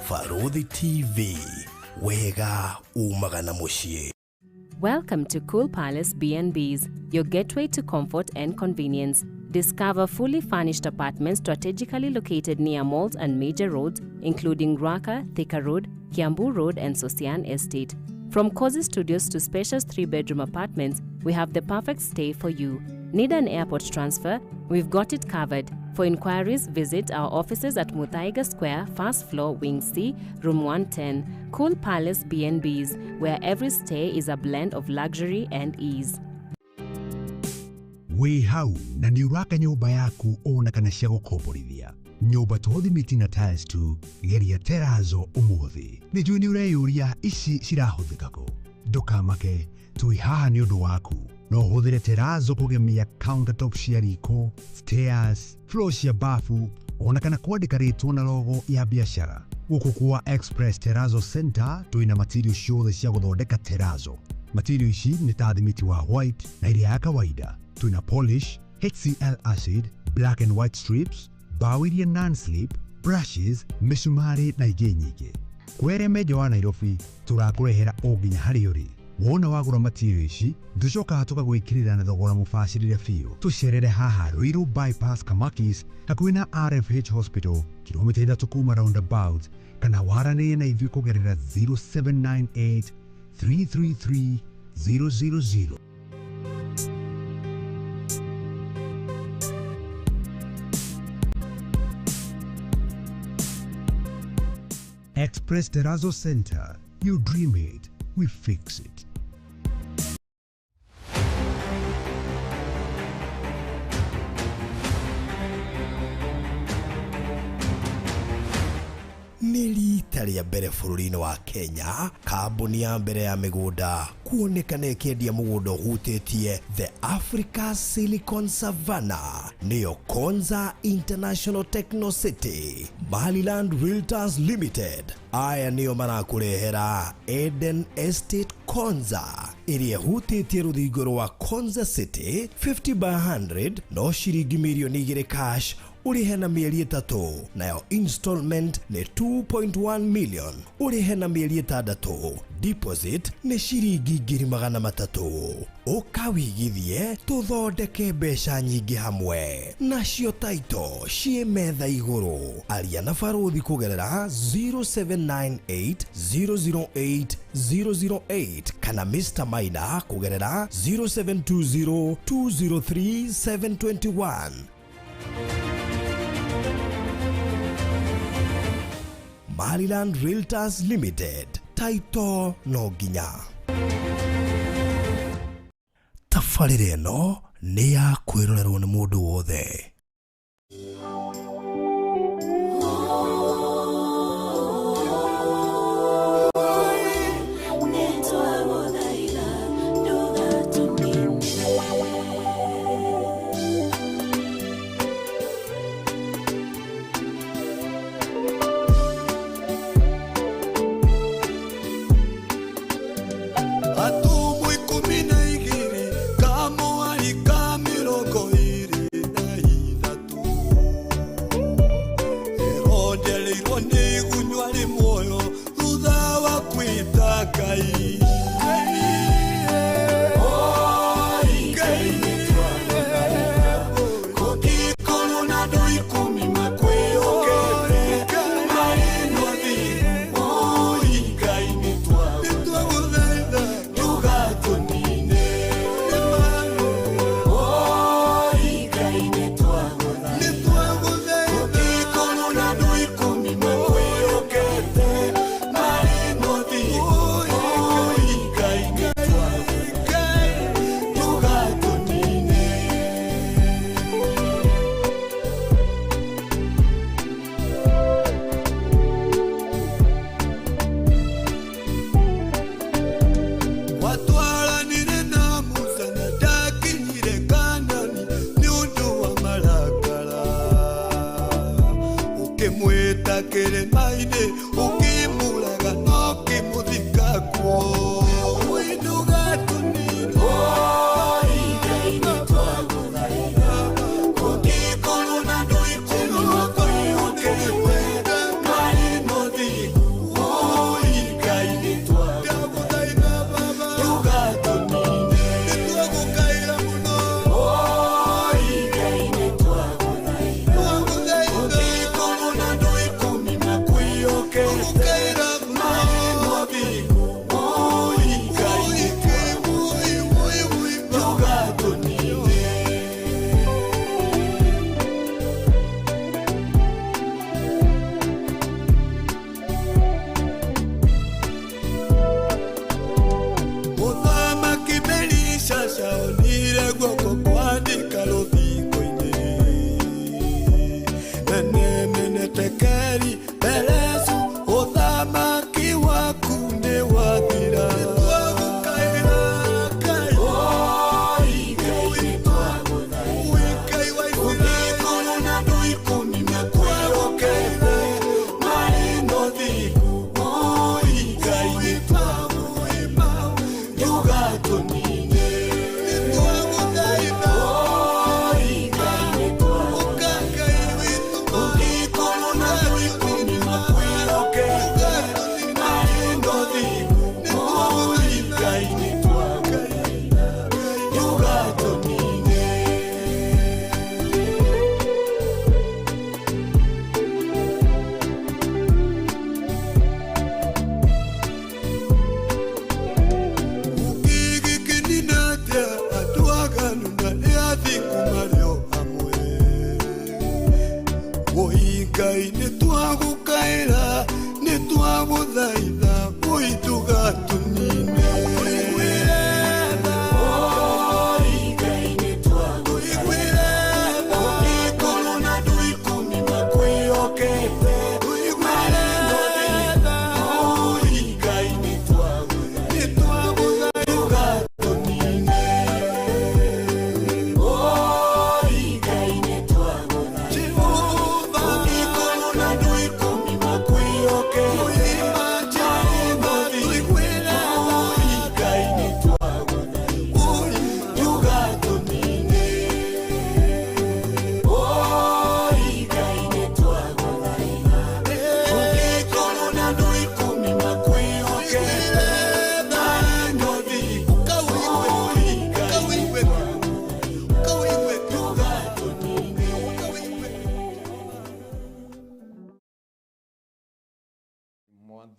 Barũthi TV, wega umaga na mũciĩ. Welcome to Cool Palace B&Bs, your gateway to comfort and convenience. Discover fully furnished apartments strategically located near malls and major roads, including Ruaka, Thika Road, Kiambu Road, and Sosian Estate. From cozy studios to spacious 3-bedroom apartments, we have the perfect stay for you. Need an airport transfer? We've got it covered. For inquiries, visit our offices at Muthaiga Square, first floor, Wing C, Room 110. Cool Palace B&Bs, where every stay is a blend of luxury and ease. Wĩ hau na nĩ ũraka nyũmba yaku ona kana cia gũkomborithia nyũmba to thimiti na tiles tu, geria terazo ũmũthĩ. Nĩ njũĩ nĩ ũreyũria ici cirahũthĩka kũ. Ndũkamake, twĩ haha nĩ ũndũ waku. No ũhũthĩre terazo kũgemia countertop cia riko, stairs, floor cia bafu ona kana kwandĩka rĩtwa na logo ya biacara. Gũkũ kwa Express Terazo Center twĩna material ciothe cia gũthondeka terazo. Material ici nĩ ta thimiti wa white na iria ya kawaida. Twĩna polish, HCl acid, black and white strips, mbaũ iria non-slip, brushes, mĩcumarĩ na ingĩ nyingĩ. Kwere menjo wa Nairobi tũrakũrehera o nginya harĩa ũrĩ. Wona wagũra material ici tũcokaga tũgagwĩkĩrĩra na thogora mũbacĩrĩre biũ. Tũcerere haha Ruiru Bypass Kamakis hakuhĩ na RFH Hospital kilomita 3 kuma roundabout, kana waranĩrie na ithuĩ kũgerera 0798 333 000. Express Terrazzo Center. You dream it, we fix it. Nĩ rita rĩa mbere bũrũri-inĩ wa Kenya kambuni ya mbere ya mĩgũnda kuonekana ĩkĩendia mũgũnda ũhutĩtie The Africa Silicon Savannah, nĩyo Konza International Techno City. Maryland Realtors Limited aya nĩo marakũrehera Eden Estate Konza ĩrĩa ĩhutĩtie rũthingo rwa Konza City 50 by 100 no ciringi mirioni 2 cash ũrĩhe na mĩeri 3, nayo installment nĩ 2.1 million ũrĩhe na mĩeri 6, deposit nĩ ciringi 300,000. Ũka wĩigithie tũthondeke mbeca nyingĩ hamwe, nacio taito ciĩ metha igũrũ. Aria na barũthi kũgerera 0798 008 008 kana Mr. Maina kũgerera 0720 203 721. Maryland Realtors Limited, taito no nginya. Tabarĩra ĩno nĩ ya kwĩrorerwo nĩ mũndũ wothe. Atũmwo 12 kamũhari ka 23. Erondereirwo nĩ igunyũ arĩ muoyo thutha wa kwĩta Ngai. Oi, Ngai kũngĩkorwo na andũ 10 makwĩhokete marĩ na ũthingu, oi, Ngai nĩtwagũthaitha ndũgatũnine. Oi, Ngai nĩtwagũthaitha kũngĩkorwo na andũ 10 makwĩhokete marĩ na ũthingu, oi, Ngai nĩtwagũthaitha ndũgatũnine. Watwaranire na Musa na ndakinyire Kanani nĩ ũndũ wa marakara, ũkĩmwĩta kĩrĩma-inĩ ũkĩmũraga na ũkĩmũthika kuo. Oi, ndũgatũnine. Oi, Ngai nĩtwagũthaitha kũngĩkorwo na andũ 10 makwĩhokete marĩ na ũthingu,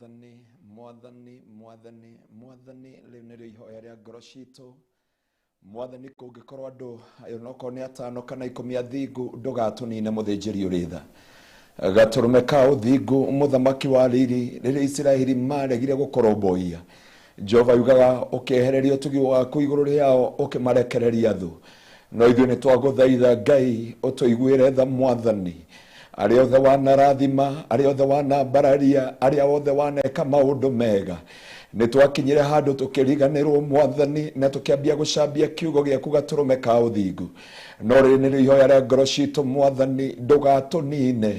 Mwathani, Mwathani, Mwathani, Mwathani, rĩu nĩrĩo ihoya rĩa ngoro citũ. Mwathani, kũngĩkorwo andũ onokorwo nĩ atano kana ikũmi athingu, ndũgatũnine mũthĩnjĩri ũrĩ tha. Gatũrũme ka ũthingu, mũthamaki wa riri, rĩrĩa Isiraeli maregire gũkũrũmbũiya, Jehova yugaga ũkĩehereria ũtugi waku igũrũ rĩao, ũkĩmarekereria thũ. No ithuĩ nĩ twagũthaitha Ngai ũtũiguĩre tha Mwathani. Arĩa othe wanarathima, arĩa othe wanambararia, arĩa othe waneka maũndũ mega, nĩ twakinyire handũ tũkĩriganĩrwo Mwathani, na tũkĩambia gũcambia kiugo gĩaku gatũrũme ka ũthingu. No rĩrĩ nĩrĩo ihoya rĩa ngoro citũ Mwathani, ndũgatũnine,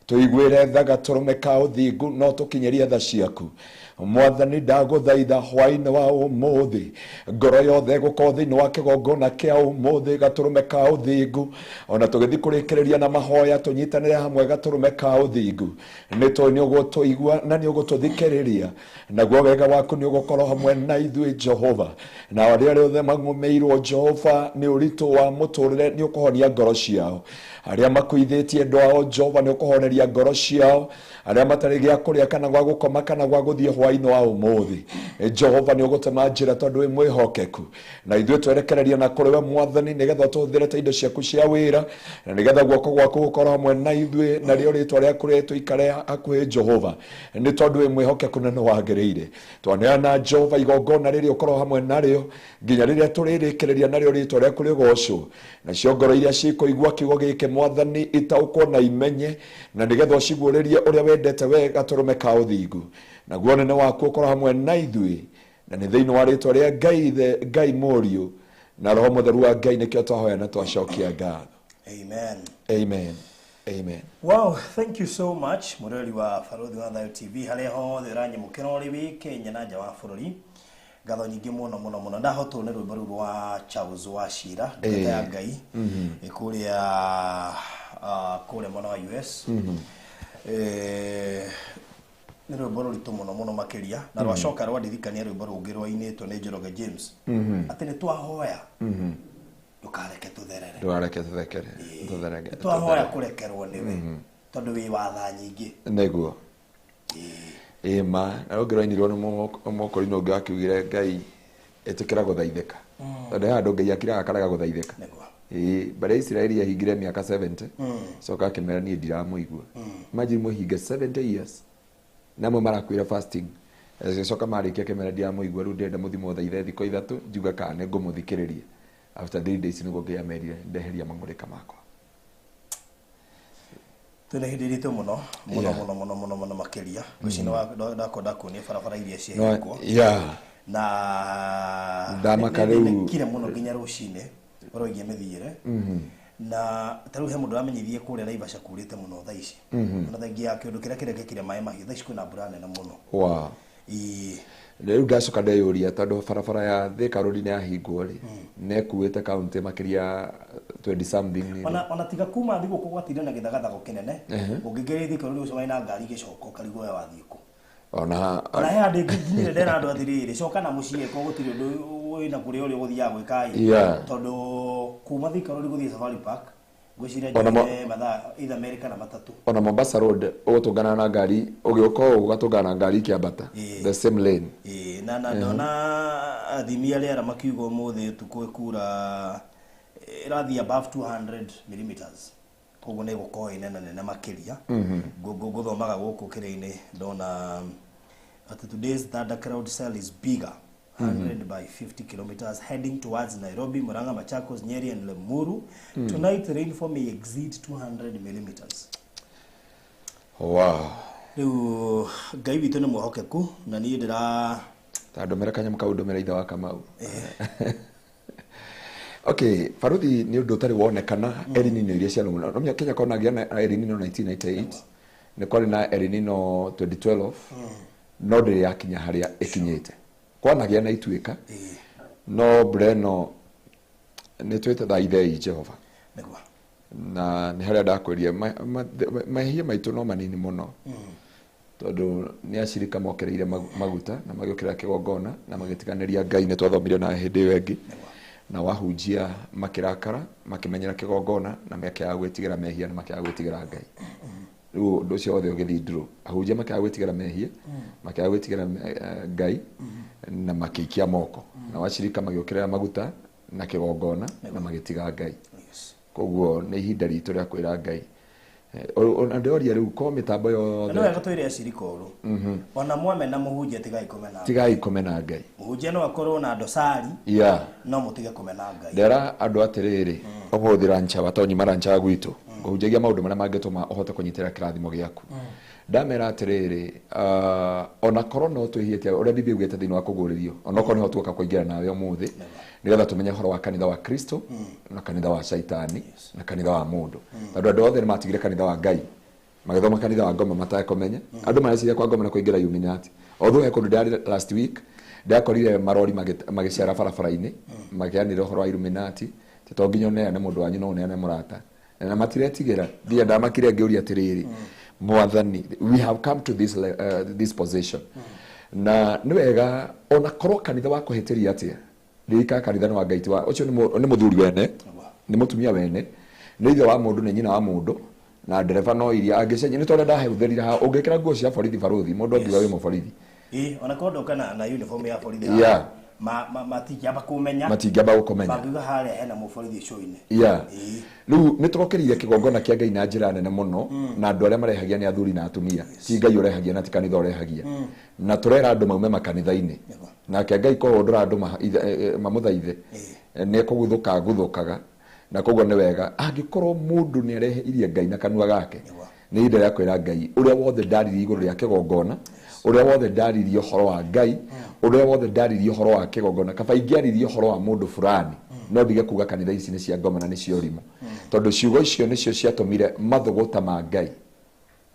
tũiguĩre tha gatũrũme ka ũthingu, no tũkinyĩrie tha ciaku. Mwathani, ndagũthaitha hwaĩ-inĩ wa ũmũthĩ, ngoro yothe ĩgũkorwo thĩinĩ wa kĩgongona kĩa ũmũthĩ gatũrũme ka ũthingu, ona tũgĩthiĩ kũrĩkĩrĩria na mahoya tũnyitanĩre hamwe gatũrũme ka ũthingu. Nĩ tũĩ nĩ ũgũtũigua na nĩ ũgũtũthikĩrĩria, naguo wega waku nĩ ũgũkorwo hamwe na ithuĩ Jehova. Na arĩa othe mang'ũmĩirwo Jehova nĩ ũritũ wa mũtũrĩre, nĩ ũkũhonia ngoro ciao. Arĩa makuithĩtie andũ ao Jehova, nĩ ũkũhoneria ngoro ciao. Arĩa matarĩ gĩa kũrĩa kana gwa gũkoma kana gwa gũthiĩ hwaĩ-inĩ wa ũmũthĩ, Jehova nĩ ũgũtema njĩra tondũ wĩ mwĩhokeku. Na ithuĩ twerekereria na kũrĩ we Mwathani, nĩgetha ũtũhũthĩre ta indo ciaku cia wĩra, na nĩgetha guoko gwaku gũkorwo hamwe na ithuĩ, narĩo rĩtwa rĩaku rĩtũikare hakuhĩ Jehova, nĩ tondũ wĩ mwĩhokeku na nĩ wagĩrĩire. Twaneana Jehova igongona rĩrĩ ũkorwo hamwe narĩo nginya rĩrĩa tũrĩrĩkĩrĩria, narĩo rĩtwa rĩaku rĩgocwo. Nacio ngoro iria cikũigua kiugo gĩkĩ Mwathani itaũkwo na imenye, na nĩgetha ũciguũrĩrie ũrĩa wendete we gatũrũme ka ũthingu. Naguo ũnene waku ũkorwo hamwe na ithuĩ, na nĩ thĩinĩ wa rĩtwa rĩa Ngai Ithe, Ngai Mũriũ, na Roho Mũtheru wa Ngai nĩkĩo twahoya na twacokia ngatho. Amen. Amen. Amen. Wow, thank you so much mũrori wa Barũthi wa Thayo TV harĩa hothe ũranyamũkĩra ũrĩ wĩ Kenya na nja wa bũrũri. Ngatho nyingĩ mũno mũno mũno. Ndahotwo nĩ rwĩmbo rũu rwa Charles Wachira, ndungata ya Ngai, kũrĩa mwena wa US. Nĩ rwĩmbo rũritũ mũno mũno makĩria, na rwacoka rwandirikania rwĩmbo rũngĩ rwainĩtwo nĩ Njoroge James, atĩ nĩ twahoya ndũkareke tũtherere. Ndũkareke tũthekere, tũtherege. Twahoya kũrekerwo nĩwe tondũ wĩ wa tha nyingĩ. Nĩguo ĩma na rũngĩ rwainirwo nĩ mũkorino ũngĩ wakiugire Ngai ĩtĩkĩra gũthaithĩka, tondũ he handũ Ngai akiraga akarega gũthaithĩka. Ĩĩ, mbere ya Isiraeli yahingire mĩaka 70, coka akĩmera niĩ ndiramũigua. Imagine mũhinge 70 years namwe marakwĩra fasting, coka marĩkia akĩmera ndiramũigua, rĩu ndĩrenda mũthiĩ mũthaithe thikũ ithatũ njuge kana nĩ ngũmũthikĩrĩria. After 3 days nĩguo Ngai amerire ndeheria mang'ũrĩka makwa. Twĩna ihinda iritũ mũno mũno mũno mũno mũno mũno makĩria. Ngwĩciria ndakwa ndakuonia barabara iria ciahingwo. Na ndamaka rĩu nĩkire mũno nginya rũcinĩ ũrĩa wĩgiĩ mĩthiĩre. Na ta rĩu he mũndũ ũramenyithie kũrĩa Naivasha kurĩte mũno thaa ici. Ona thengia ya kĩũndũ kĩrĩa kĩrekĩkire maĩ mahiũ, thaa ici kwĩna mbura nene mũno. Wow. Rĩu ndacoka ndeyũria tondũ barabara ya Thika Road nĩ yahingwo rĩ, na ĩkuĩte kaunti makĩria 20 something. Ona tiga kuma thigũkũ gwatinda na gĩthagathago kĩnene, ũngĩingĩra Thika Road ũcemanie na ngari igĩcoka ũkarigwo we wathiĩ kũ. Ona he handũ nginyire ndera andũ atĩrĩrĩ, coka na mũciĩ ko gũtirĩ ũndũ wĩna kũrĩa ũrĩa ũgũthiaga gwĩka ĩ. Tondũ kuma Thika Road gũthiĩ Safari Park ngwĩciria njoire mathaa either merĩ kana matatũ. Ona Mombasa Road ũgũtũngana na ngari ũgĩũka ũũ ũgatũngana na ngari ikĩambata the same lane. Na ndona athimi a rĩera makiuga ũmũthĩ ũtukũ ĩkura ĩrathiĩ above 200 millimeters, koguo nĩ ĩgũkorwo ĩ nene nene makĩria. Ngũthomaga gũkũ kĩrĩa-inĩ ndona atĩ today's thundercloud cell is bigger, 100 by 50 kilometers, heading towards Nairobi, Murang'a, Machakos, Nyeri and Limuru. Tonight rainfall may exceed 200 millimeters. Wow. Rĩu Ngai witũ nĩ mwĩhokeku na niĩ ndĩra ta ndũmĩre kanyamũ kau, ndũmĩre ithe wa Kamau. Okay, Baruthi nĩ ũndũ ũtarĩ wonekana El Nino iria ciarũmĩrĩire. No Kenya konagia na El Nino 1998, nĩ kwarĩ na El Nino 2012, no ndĩrĩ yakinya harĩa ĩkinyĩte. Kwanagĩa na ituĩka, no mbura ĩno nĩ twĩte Jehova. Na nĩ harĩa ndakwĩrire mahĩtia maitũ no manini mũno, tondũ nĩ acirika mokereire maguta na magĩũkĩra kĩgongona na magĩtiganĩria Ngai. Nĩ twathomire na hĩndĩ ĩyo ĩngĩ, na wahunjia makĩrakara makĩmenyera kĩgongona na makĩaga gwĩtigĩra mehia na makĩaga gwĩtigĩra Ngai. Rĩu ũndũ ũcio wothe ũgĩthiĩ ndũrũ, ahunjia makĩaga gwĩtigĩra mehia, makĩaga gwĩtigĩra Ngai, na makĩikia moko, na wacirika magĩũkĩrĩra maguta na kĩgongona na magĩtiga Ngai. Koguo nĩ ihinda ritũ rĩa kwĩra Ngai. Na ndĩroria rĩu ko mĩtambo Na nĩ yothe. Wega twĩre acirika ũrũ, ona mwamena mũhunjia, tigai kũmena Ngai. Tigai kũmena Ngai. Mũhunjia no akorwo na dosari, no mũtige kũmena Ngai. Ndera andũ atĩrĩrĩ, ũmũthĩ rancha watonyi maranchaga gwitũ ngũhunjagia maũndũ marĩa mangĩtũma ũhote kũnyitĩra kĩrathimo gĩaku. Ndamera atĩrĩrĩ, ona korwo no twĩhĩtie ũrĩa Biblia ĩugĩte thĩinĩ wa kũguũrĩrio, onokorwo nĩho tuoka kũingĩra nawe ũmũthĩ nĩgetha tũmenye ũhoro wa kanitha wa Kristo na kanitha wa Caitani na kanitha wa mũndũ, tondũ andũ othe nĩ matigire kanitha wa Ngai magĩthoma kanitha wa ngoma matekũmenya. Andũ mareciria kwa ngoma na kũingĩra Illuminati, although he kũndũ ndĩrarĩ last week ndakorire marori magĩcera barabara-inĩ makĩanĩrĩra ũhoro wa Illuminati, ti to nginya ũneane mũndũ wanyu, no ũneane mũrata, na matiretigĩra. Nginya ndamakire ngĩũria atĩrĩrĩ, Mwathani, we have come to this position. Na nĩ wega ona korwo kanitha wa kũhĩtĩria atĩa, ririkana kanitha nĩ wa Ngai, ti wa ũcio. Nĩ mũthuri wene, nĩ mũtumia wene, nĩ ithe wa mũndũ, nĩ nyina wa mũndũ, na ndereba no iria angĩcenjia. Nĩ tondũ ndahũthĩrire haha, ũngĩkĩra nguo cia borithi, barũthi, mũndũ angiuga wĩ mũborithi. Ĩ, ona korwo ndoka na uniform ya borithi, matingĩamba kũmenya. Matingĩamba gũkũmenya. Mangiuga harĩa hena mũborithi cũinĩ. Rĩu nĩ tũrokĩrĩire kĩgongona kĩa Ngai na njĩra nene mũno, na andũ arĩa marehagia nĩ athuri na atumia. Ti Ngai ũrehagia na ti kanitha ũrehagia, na tũrera andũ maume makanitha-inĩ. Nake Ngai kũhũndũra andũ mamũthaithe nĩ ekũguthũka guthũkaga, na koguo nĩ wega angĩkorwo mũndũ nĩ arehe Ngai na kanua gake, nĩ ihinda rĩa kwĩra Ngai ũrĩa wothe ndaririe igũrũ rĩa kĩgongona, ũrĩa wothe ndaririe ũhoro wa Ngai, ũrĩa wothe ndaririe ũhoro wa kĩgongona. Kaba ingĩaririe ũhoro wa mũndũ fulani, no ndige kuga kanitha ici nĩ cia ngoma na nĩ cia ũrimũ, tondũ ciugo icio nĩcio ciatũmire mathũgũta ma Ngai.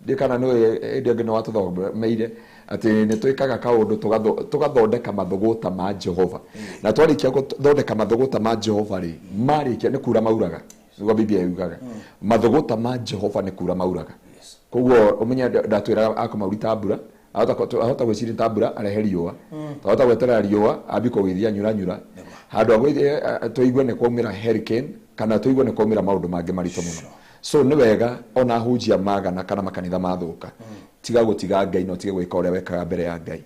Ndiũ kana nĩ hĩndĩ ĩngĩ nĩ watũthomeire atĩ nĩ twĩkaga kaũndũ tũgathondeka mathũgũta ma Jehova, na twarĩkia gũthondeka mathũgũta ma Jehova rĩ, marĩkia nĩ kura mauraga. Nĩguo Biblia yugaga mathũgũta ma Jehova nĩ kura mauraga. Koguo ũmenye ndatwĩraga akũmaurita mbura, ahota gwĩciria ta mbura arehe riũa, twahota gweterera riũa ambie kũgĩithia nyura nyura handũ ha tũigue nĩ kwaumĩra hurricane kana tũigue nĩ kwaumĩra maũndũ mangĩ maritũ mũno. So nĩ wega ona ahunjia magana kana makanitha mathũka, tiga gũtiga Ngai na ũtige gwĩka ũrĩa wekaga mbere ya Ngai,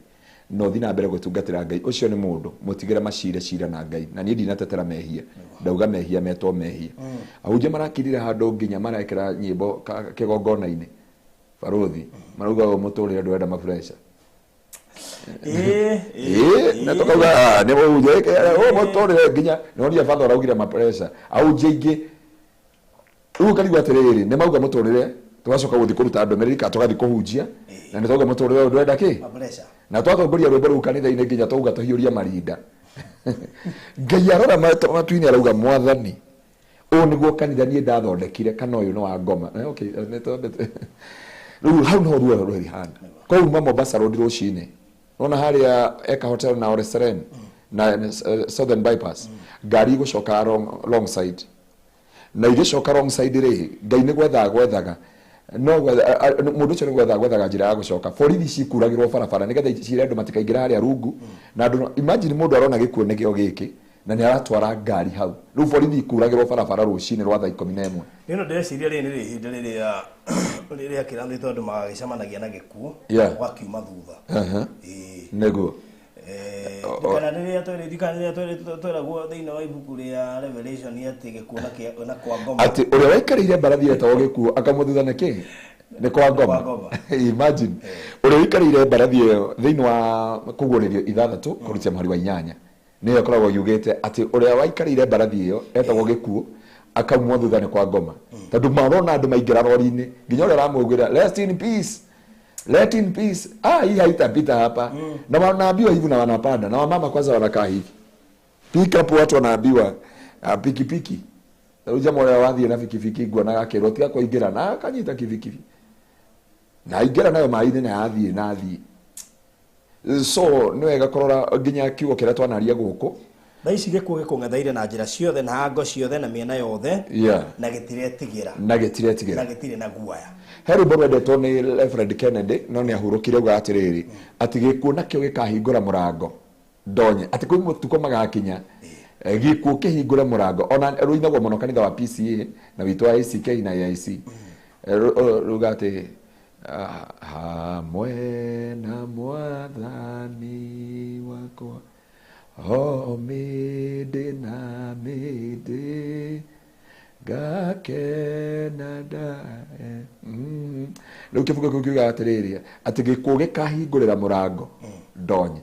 na ũthiĩ na mbere gũtungatĩra Ngai. Ũcio nĩ mũndũ mũtigĩre macire cira na Ngai. Na niĩ ndinatetera mehia, ndauga mehia metwo mehia. Ahunjia marakirire handũ nginya marekĩra nyĩmbo kĩgongona-inĩ, barũthi, marauga ũyũ mũtũrĩre ndũrenda mabureca. Ĩĩ, na tũkauga, "Ah, nĩ mũhunjia ũyũ mũtũrĩre nginya nonire batha ũraugire mapressure." Ahunjia aingĩ rĩu ũkarigwo atĩrĩrĩ, nĩ mauga mũtũrĩre, tũgacoka gũthiĩ kũruta ndũmĩrĩri kana tũgathiĩ kũhunjia na nĩ twauga mũtũrĩre ũyũ ndũrenda kĩ. Mapressure. Na twatongoria rwĩmbo rũu kanitha-inĩ nginya twauga tũhiũria marinda. Ngai arora matu-inĩ arauga, "Mwathani, ũyũ nĩguo kanitha niĩ ndathondekire kana ũyũ nĩ wa ngoma?" Okay, nĩ twambĩte. Rĩu hau niho ruo rũrihana kouma Mombasa Road rũcinĩ, nona harĩa Eka Hotel na Oresteren na Southern Bypass, ngari igũcoka wrong side, na igĩcoka wrong side rĩ, Ngai nĩ gwethaga gwethaga no mũndũ ũcio nĩ gwethaga gwethaga njĩra ya gũcoka. Borithi cikuragĩrwo barabara nĩgetha cire andũ matikaingĩre harĩa rungu. Na andũ imagine mũndũ arona gĩkuũ nĩkĩo gĩkĩ na nĩ aratwara ngari hau. Rĩu borithi ikuragĩrwo barabara rũcinĩ rwa thaa 11. Nĩ ndĩreciria rĩrĩ nĩ ihinda rĩrĩa rĩrĩa kĩrathĩtwo andũ magagĩcemanagia na gĩkuũ ũgakiuma thutha. Ĩĩ. Nĩguo. Kana rĩrĩa rĩrĩa tweragwo thĩinĩ wa ibuku rĩa Revelation atĩ gĩkuũ na kwa ngoma. Atĩ ũrĩa waikarĩire mbarathi etagwo gĩkuũ, akamũthutha nĩ kĩ? Nĩ kwa ngoma. Kwa ngoma. Imagine ũrĩa ũikarĩire mbarathi ĩyo thĩinĩ wa Kũguũrĩrio 6 kũrutia mũhari wa 8 nĩyo ĩkoragwo yugĩte atĩ ũrĩa waikarĩire mbarathi ĩyo etagwo gĩkuũ, akaumwo thutha nĩ kwa ngoma, tondũ marona andũ maingĩra rori-inĩ nginya ũrĩa ũramũgĩra "Rest in peace, let in peace", ah, hii haitapita hapa. Na wanaambiwa hivi na wanapanda, na wamama kwanza wanakaa hivi pick up, watu wanaambiwa, ah, pikipiki. Rĩu jamaa ũrĩa wathiĩ na bikibiki nguonaga akĩrwo tiga kũingĩra na akanyita kibikibi na aingĩra nayo maĩ-inĩ na yathiĩ na athiĩ. So nĩ wega kũrora nginya kiugo kĩrĩa twanaria gũkũ. Thaa ici gĩkuũ gĩkũng'etheire na njĩra ciothe na hango ciothe na mĩena yothe, na gĩtiretigĩra. Na gĩtiretigĩra. Na gĩtirĩ na guaya. He rwĩmbo rwendetwo nĩ Reverend Kennedy, no nĩ ahurũkire, auga atĩrĩrĩ, atĩ gĩkuũ nakĩo gĩkahingũra mũrango ndonye, atĩ kwĩ mũtukũ magakinya gĩkuũ kĩhingũre mũrango. Ona rũinagwo mũno kanitha wa PCA na witũ wa ACK na AIC. Ruga atĩ Hamwe na mwathani wakwa o mĩndĩ na mĩndĩ ngakena ndae. Rĩu kĩbungo kĩu kiugaga atĩrĩrĩ, atĩ gĩkuũ gĩkahingũrĩra mũrango ndonye.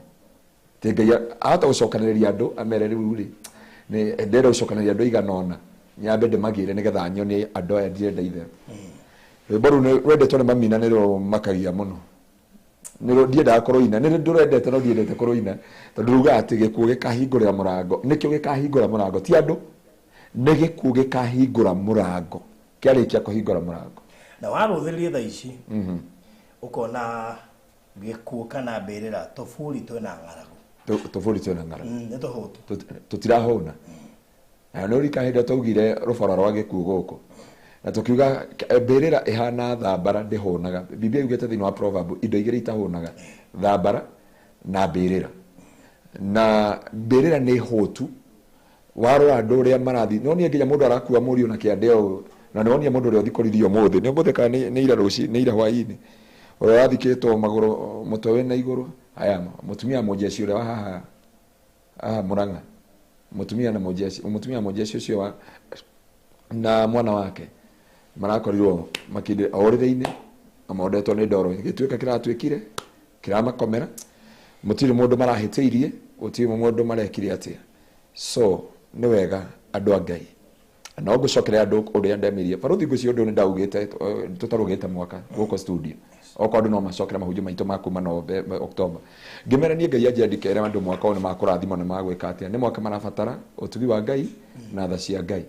Atĩ Ngai ahota gũcokanĩrĩria andũ amere rĩu rĩ, nĩ ndĩrenda gũcokanĩrĩria andũ aigana ũna nyambe ndĩmagĩre nĩgetha nyonie andũ aya ndirenda itherũ. Rwĩmbo rũu nĩ rwendetwo nĩ mami na nĩ rũmakagia mũno. Nĩ ndiendaga kũrũina, nĩ ndũrendete no ndiendete kũrũina tondũ rugaga atĩ gĩkuũ gĩkahingũrĩra mũrango. Nĩkĩo gĩkahingũra mũrango, ti andũ, nĩ gĩkuũ gĩkahingũra mũrango, kĩarĩkia kũhingũra mũrango. Na warũthĩrĩria thaa ici ũkona gĩkuũ kana mbĩrĩra tũburi twĩna ng'aragu. Tũburi twĩna ng'aragu. Nĩ tũhũtu. Tũtirahũna. Na nĩ ũrika hĩndĩ twaugire rũbara rwa gĩkuũ gũkũ na tũkiuga mbĩrĩra ĩhana thambara ndĩhũnaga. Biblia yugĩte thĩinĩ wa Proverb indo igĩrĩ itahũnaga, thambara na mbĩrĩra. Na mbĩrĩra nĩ hũtu. Warora andũ ũrĩa marathiĩ, nĩwonire nginya mũndũ arakua mũriũ na kĩande ũũ, na nĩwonire mũndũ ũrĩa ũthikũririo ũmũthĩ, nĩ ũmũthĩ kana nĩ ira rũci, nĩ ira hwaĩ-inĩ, ũrĩa ũrathikĩtwo magũrũ mũtwe wĩna igũrũ. Aya, mũtumia mũjeshi ũrĩa wa haha, haha Mũrang'a, mũtumia na mũjeshi, mũtumia mũjeshi ũcio wa na mwana wake marakorirwo makinde o ũrĩrĩ-inĩ na mondetwo nĩ ndoro. Gĩtuĩka kĩratuĩkire kĩramakomera, mũtirĩ mũndũ marahĩtĩirie, gũtirĩ mũndũ marekire atĩa. So nĩ wega andũ a Ngai, no ngũcokerera andũ ũrĩa ndemirie baruthi ngũcio ũndũ nĩ ndaugĩte tũtarũgĩte mwaka gũkũ studio, okorwo andũ no macokere mahunjio maitũ ma kuma October. Ngĩmera niĩ Ngai anjandĩkĩre andũ mwaka ũyũ nĩ makũrathimwo nĩ magwĩka atĩa, nĩ mwaka marabatara ũtugi wa Ngai na tha cia Ngai,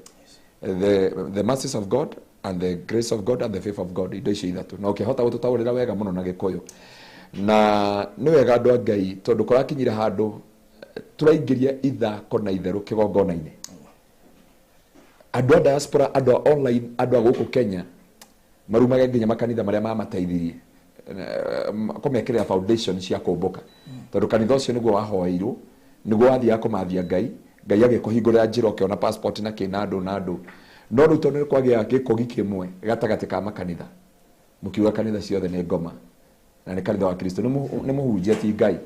the mercies of God and the grace of God and the favor of God, indo icio ithatũ. Na ũkĩhota gũtũtaũrĩra wega mũno na Gĩkũyũ. Na nĩ wega andũ a Ngai tondũ kũrakinyire handũ tũraingĩria ithako na itherũ kĩgongona-inĩ. Andũ a diaspora, andũ a online, andũ a gũkũ Kenya marumage nginya makanitha marĩa mamateithirie kũmekĩrĩra foundation cia kũmbũka, tondũ kanitha ũcio nĩguo wahoeirwo, nĩguo wathiaga kũmathia Ngai, Ngai agĩkũhingũrĩra njĩra ũkĩona passport na kĩ na andũ na andũ. No rĩu tondũ nĩ kwagĩa gĩkũgi kĩmwe gatagatĩ ka makanitha, mũkiuga kanitha ciothe nĩ ngoma na nĩ kanitha wa Kristo, nĩ mũhunjia ti Ngai,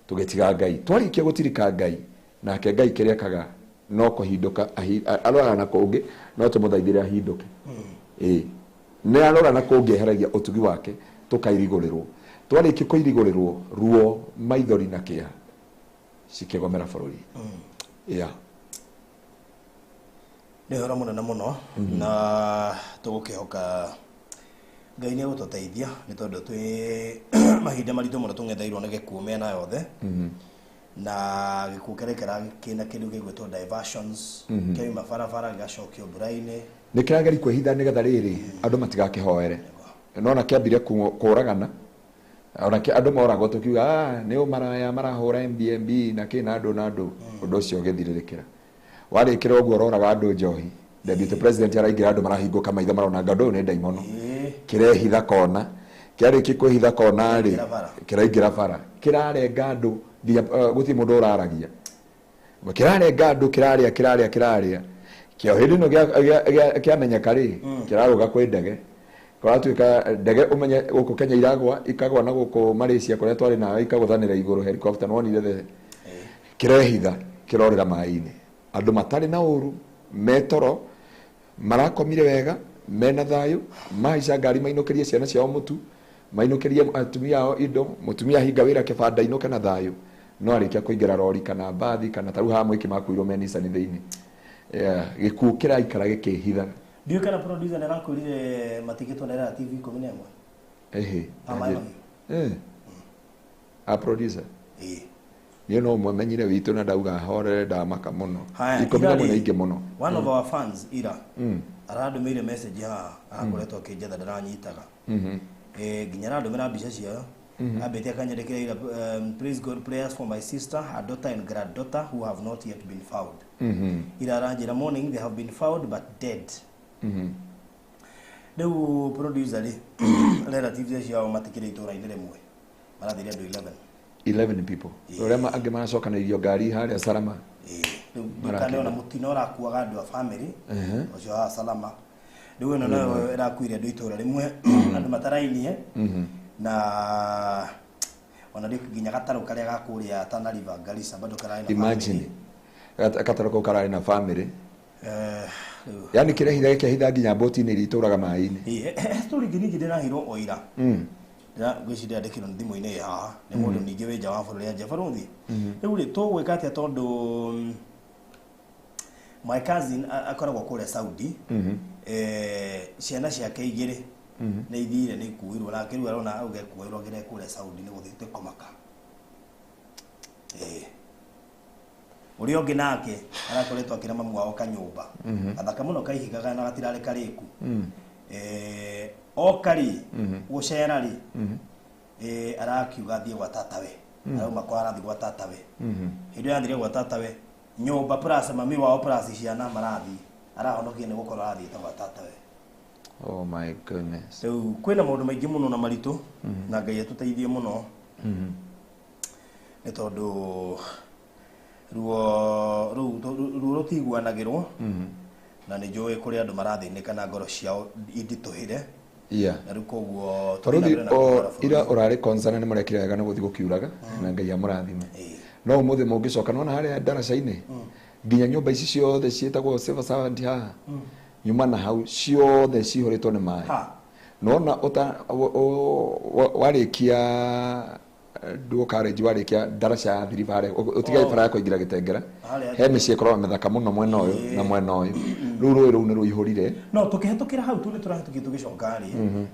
tũgĩtiga Ngai. Twarĩkia gũtirika Ngai, nake Ngai kĩrĩa ekaga no kũhindũka, arora na kũngĩ, no tũmũthaithĩre ahindũke. Ĩĩ, nĩ arora na kũngĩ eheragia ũtugi wake, tũkairigũrĩrwo. Twarĩkia kũirigũrĩrwo, ruo, maithori na kĩeha cikĩgomera bũrũri. Yeah. Nĩ ũhoro mũnene mũno na tũgũkĩhoka Ngai nĩ egũtũteithia nĩ tondũ twĩ mahinda maritũ mũno tũng'etheirwo nĩ gĩkuũ mĩena yothe. Na gĩkuũ kĩraikara kĩna kĩndũ gĩgwĩtwo diversions, kĩauma barabara gĩgacokio mbura-inĩ. Nĩ kĩrageria kwĩhitha nĩgetha rĩrĩ andũ matigakĩhoere. Nona kĩambire kũragana, ona andũ moragwo tũkiuga nĩ ũmaraya marahũra MBMB na kĩ na andũ na andũ, ũndũ ũcio ũgĩthirĩrĩkĩra. Warĩkĩra ũguo ũroraga andũ njohi, deputy president araingĩra andũ marahingũka maitho marona anga ũndũ ũyũ nĩ ndaimono. Kĩrehitha kona, kĩarĩkia kwĩhitha kona rĩ, kĩraingĩra bara, kĩrarenga andũ nginya gũtirĩ mũndũ ũraragia. Kĩrarenga andũ, kĩrarĩa, kĩrarĩa, kĩrarĩa. Kĩo hĩndĩ ĩno kĩamenyeka rĩ, kĩrarũga kwĩ ndege. Kũratuĩka ndege ũmenye gũkũ Kenya iragwa, ikagwa na gũkũ Malaysia kũrĩa twarĩ nayo ikagũthanĩra igũrũ helicopter, nĩwonire the kĩrehitha, kĩrorĩra maĩ-inĩ. Andũ matarĩ na ũru, metoro, marakomire wega, mena thayũ, mahaica ngari mainũkĩrie ciana ciao mũtu, mainũkĩrie atumia ao indo, mũtumia ahinga wĩra kĩbanda ainũke na thayũ. No arĩkia kũingĩra rori kana mbathi kana ta rĩu haha mwĩki makuirwo me Nissan thĩinĩ. Gĩkuũ kĩraikara gĩkĩhithaga. Ndiũĩ kana producer nĩ arakwĩrire matigĩtwo na TV 11. Ehe. Eh. A producer. Ĩĩ. Niĩ no ũmwe menyire witũ na ndauga horere ndamaka mũno. 11 nĩ aingĩ mũno. One of our fans ira arandũmĩire message haha, arakoretwo akĩnjetha ndaranyitaga. Nginya arandũmĩra mbica ciao. Ambĩte akanyandĩkĩra ira, please God prayers for my sister, her daughter and granddaughter who have not yet been found. Ira aranjĩra morning they have been found but dead. Rĩu producer rĩ, relatives ciao matikĩrĩ itũũra-inĩ rĩmwe, marathire andũ 11. 11 people. Ũrĩa angĩ maracokanĩrĩrio ngari harĩa Salama. Rĩu ndikane ona mũtino ũrakuaga andũ a family ũcio wa Salama. Rĩu ĩno nayo ĩrakuire andũ itũra rĩmwe, andũ matarainie, na ona rĩu nginya gatarũ karĩa ga kũrĩa Tana River, Garissa, bado kararĩ na Imagine gatarũ kau kararĩ na family. Rĩu Yani kĩrehitha gĩkehitha nginya mbũti-inĩ iria itũraga maĩ-inĩ. Ĩĩ, story ĩngĩ ningĩ ndĩraheirwo o ira. Ngwĩciria ndĩkĩrwo nĩ thimũ-inĩ ĩ haha nĩ mũndũ ningĩ wĩ nja wa bũrũri anja barũthi. Rĩu rĩ, tũgwĩka atĩa? Tondũ my cousin akoragwo kũrĩa Saudi. Ciana ciake igĩrĩ nĩ ithire, nĩ ikuirwo, nake rĩu arona auge kuoirwo agere kũrĩa Saudi nĩ gũthiĩte kũmaka. Ũrĩa ũngĩ nake arakoretwo akĩra mamu wao kanyũmba gathaka mũno kaihigaga na gatirarĩ karĩku. Oka rĩ gũcera rĩ, arakiuga athiĩ gwa tatawe, arauma kwa arathiĩ gwa tatawe. Hĩndĩ ĩyo athire gwa tatawe, nyũmba plus mami wao plus ciana marathiĩ, arahonokia nĩ gũkorwo arathiĩte gwa tatawe. Oh my goodness. Rĩu kwĩna maũndũ maingĩ mũno na maritũ, na Ngai atũteithie mũno, nĩ tondũ ruo rũu ruo rũtiguanagĩrwo, na nĩ njũĩ kũrĩ andũ marathĩnĩka na ngoro ciao inditũhĩre. Na rĩu koguo Baruthi tũthiĩ na mbere na o kũhoera bũrũri. Ira ũrarĩ konzana nĩ mũrekire wega nĩ gũthiĩ gũkiuraga, na Ngai amũrathime. No ũmũthĩ mũngĩcoka nona harĩa ndaraca-inĩ, nginya nyũmba ici ciothe ciĩtagwo civil servant haha nyuma na hau ciothe cihũrĩtwo nĩ maĩ. Ha. Nona ũta warĩkia Duo College, warĩkia ndaraca ya Thiriba harĩa ũtige bara ya kũingĩra Gĩtengera, Harĩa he mĩciĩ ĩkoragwo mĩthaka mũno mwena ũyũ na mwena ũyũ, rĩu rũĩ rũu nĩ rũihũrire. No tũkĩhetũkĩra hau tu nĩ tũrahetũkia tũgĩcoka rĩ,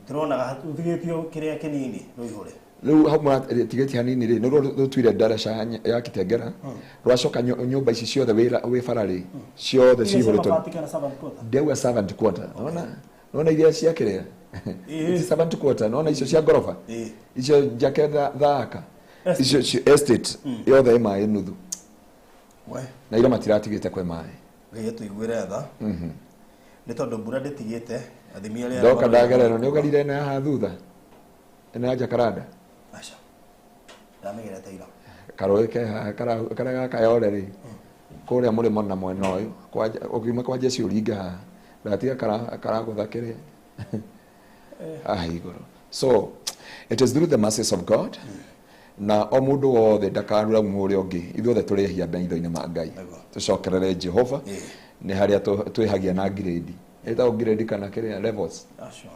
tũronaga tũtigĩtio kĩrĩa kĩnini rũihũre. Rĩu hau mũratigĩtie hanini rĩ, nĩruo rũtuire ndaraca ya Kitengera, rwacoka nyũmba ici ciothe wĩ bara rĩ, ciothe Iria cia cihũrĩtwo. mabati kana servant quarter? Ndauga servant quarter. Nona iria cia kĩrĩa, Ici servant quarter, nona icio cia ngoroba, icio njake thaka, icio estate yothe ĩ maĩ nuthu. We. Na ira matiratigĩte kwĩ maĩ. Ngai atũiguĩre tha, nĩ tondũ mbura ndĩtigĩte athimi arĩa Ndoka ndagererwo nĩ ũgerire ĩno ya haha thutha, ĩno ya Jacaranda? Aca, ndamĩgerete ira. Karũĩ ke haha karĩa gakayore rĩ, kũrĩa mũrĩmo na mwena ũyũ ũkiuma kwa Jeci ũringe haha, ndatiga karagũtha kĩrĩa haha igũrũ. So it is through the mercies of God, na o mũndũ wothe ndakaruraumu ũrĩa ũngĩ, ithuothe tũrĩ ehia maitho-inĩ ma Ngai. Tũcokerere Jehova. Nĩ harĩa twĩhagia na grade, ĩtagwo grade kana kĩrĩa, levels. Acio.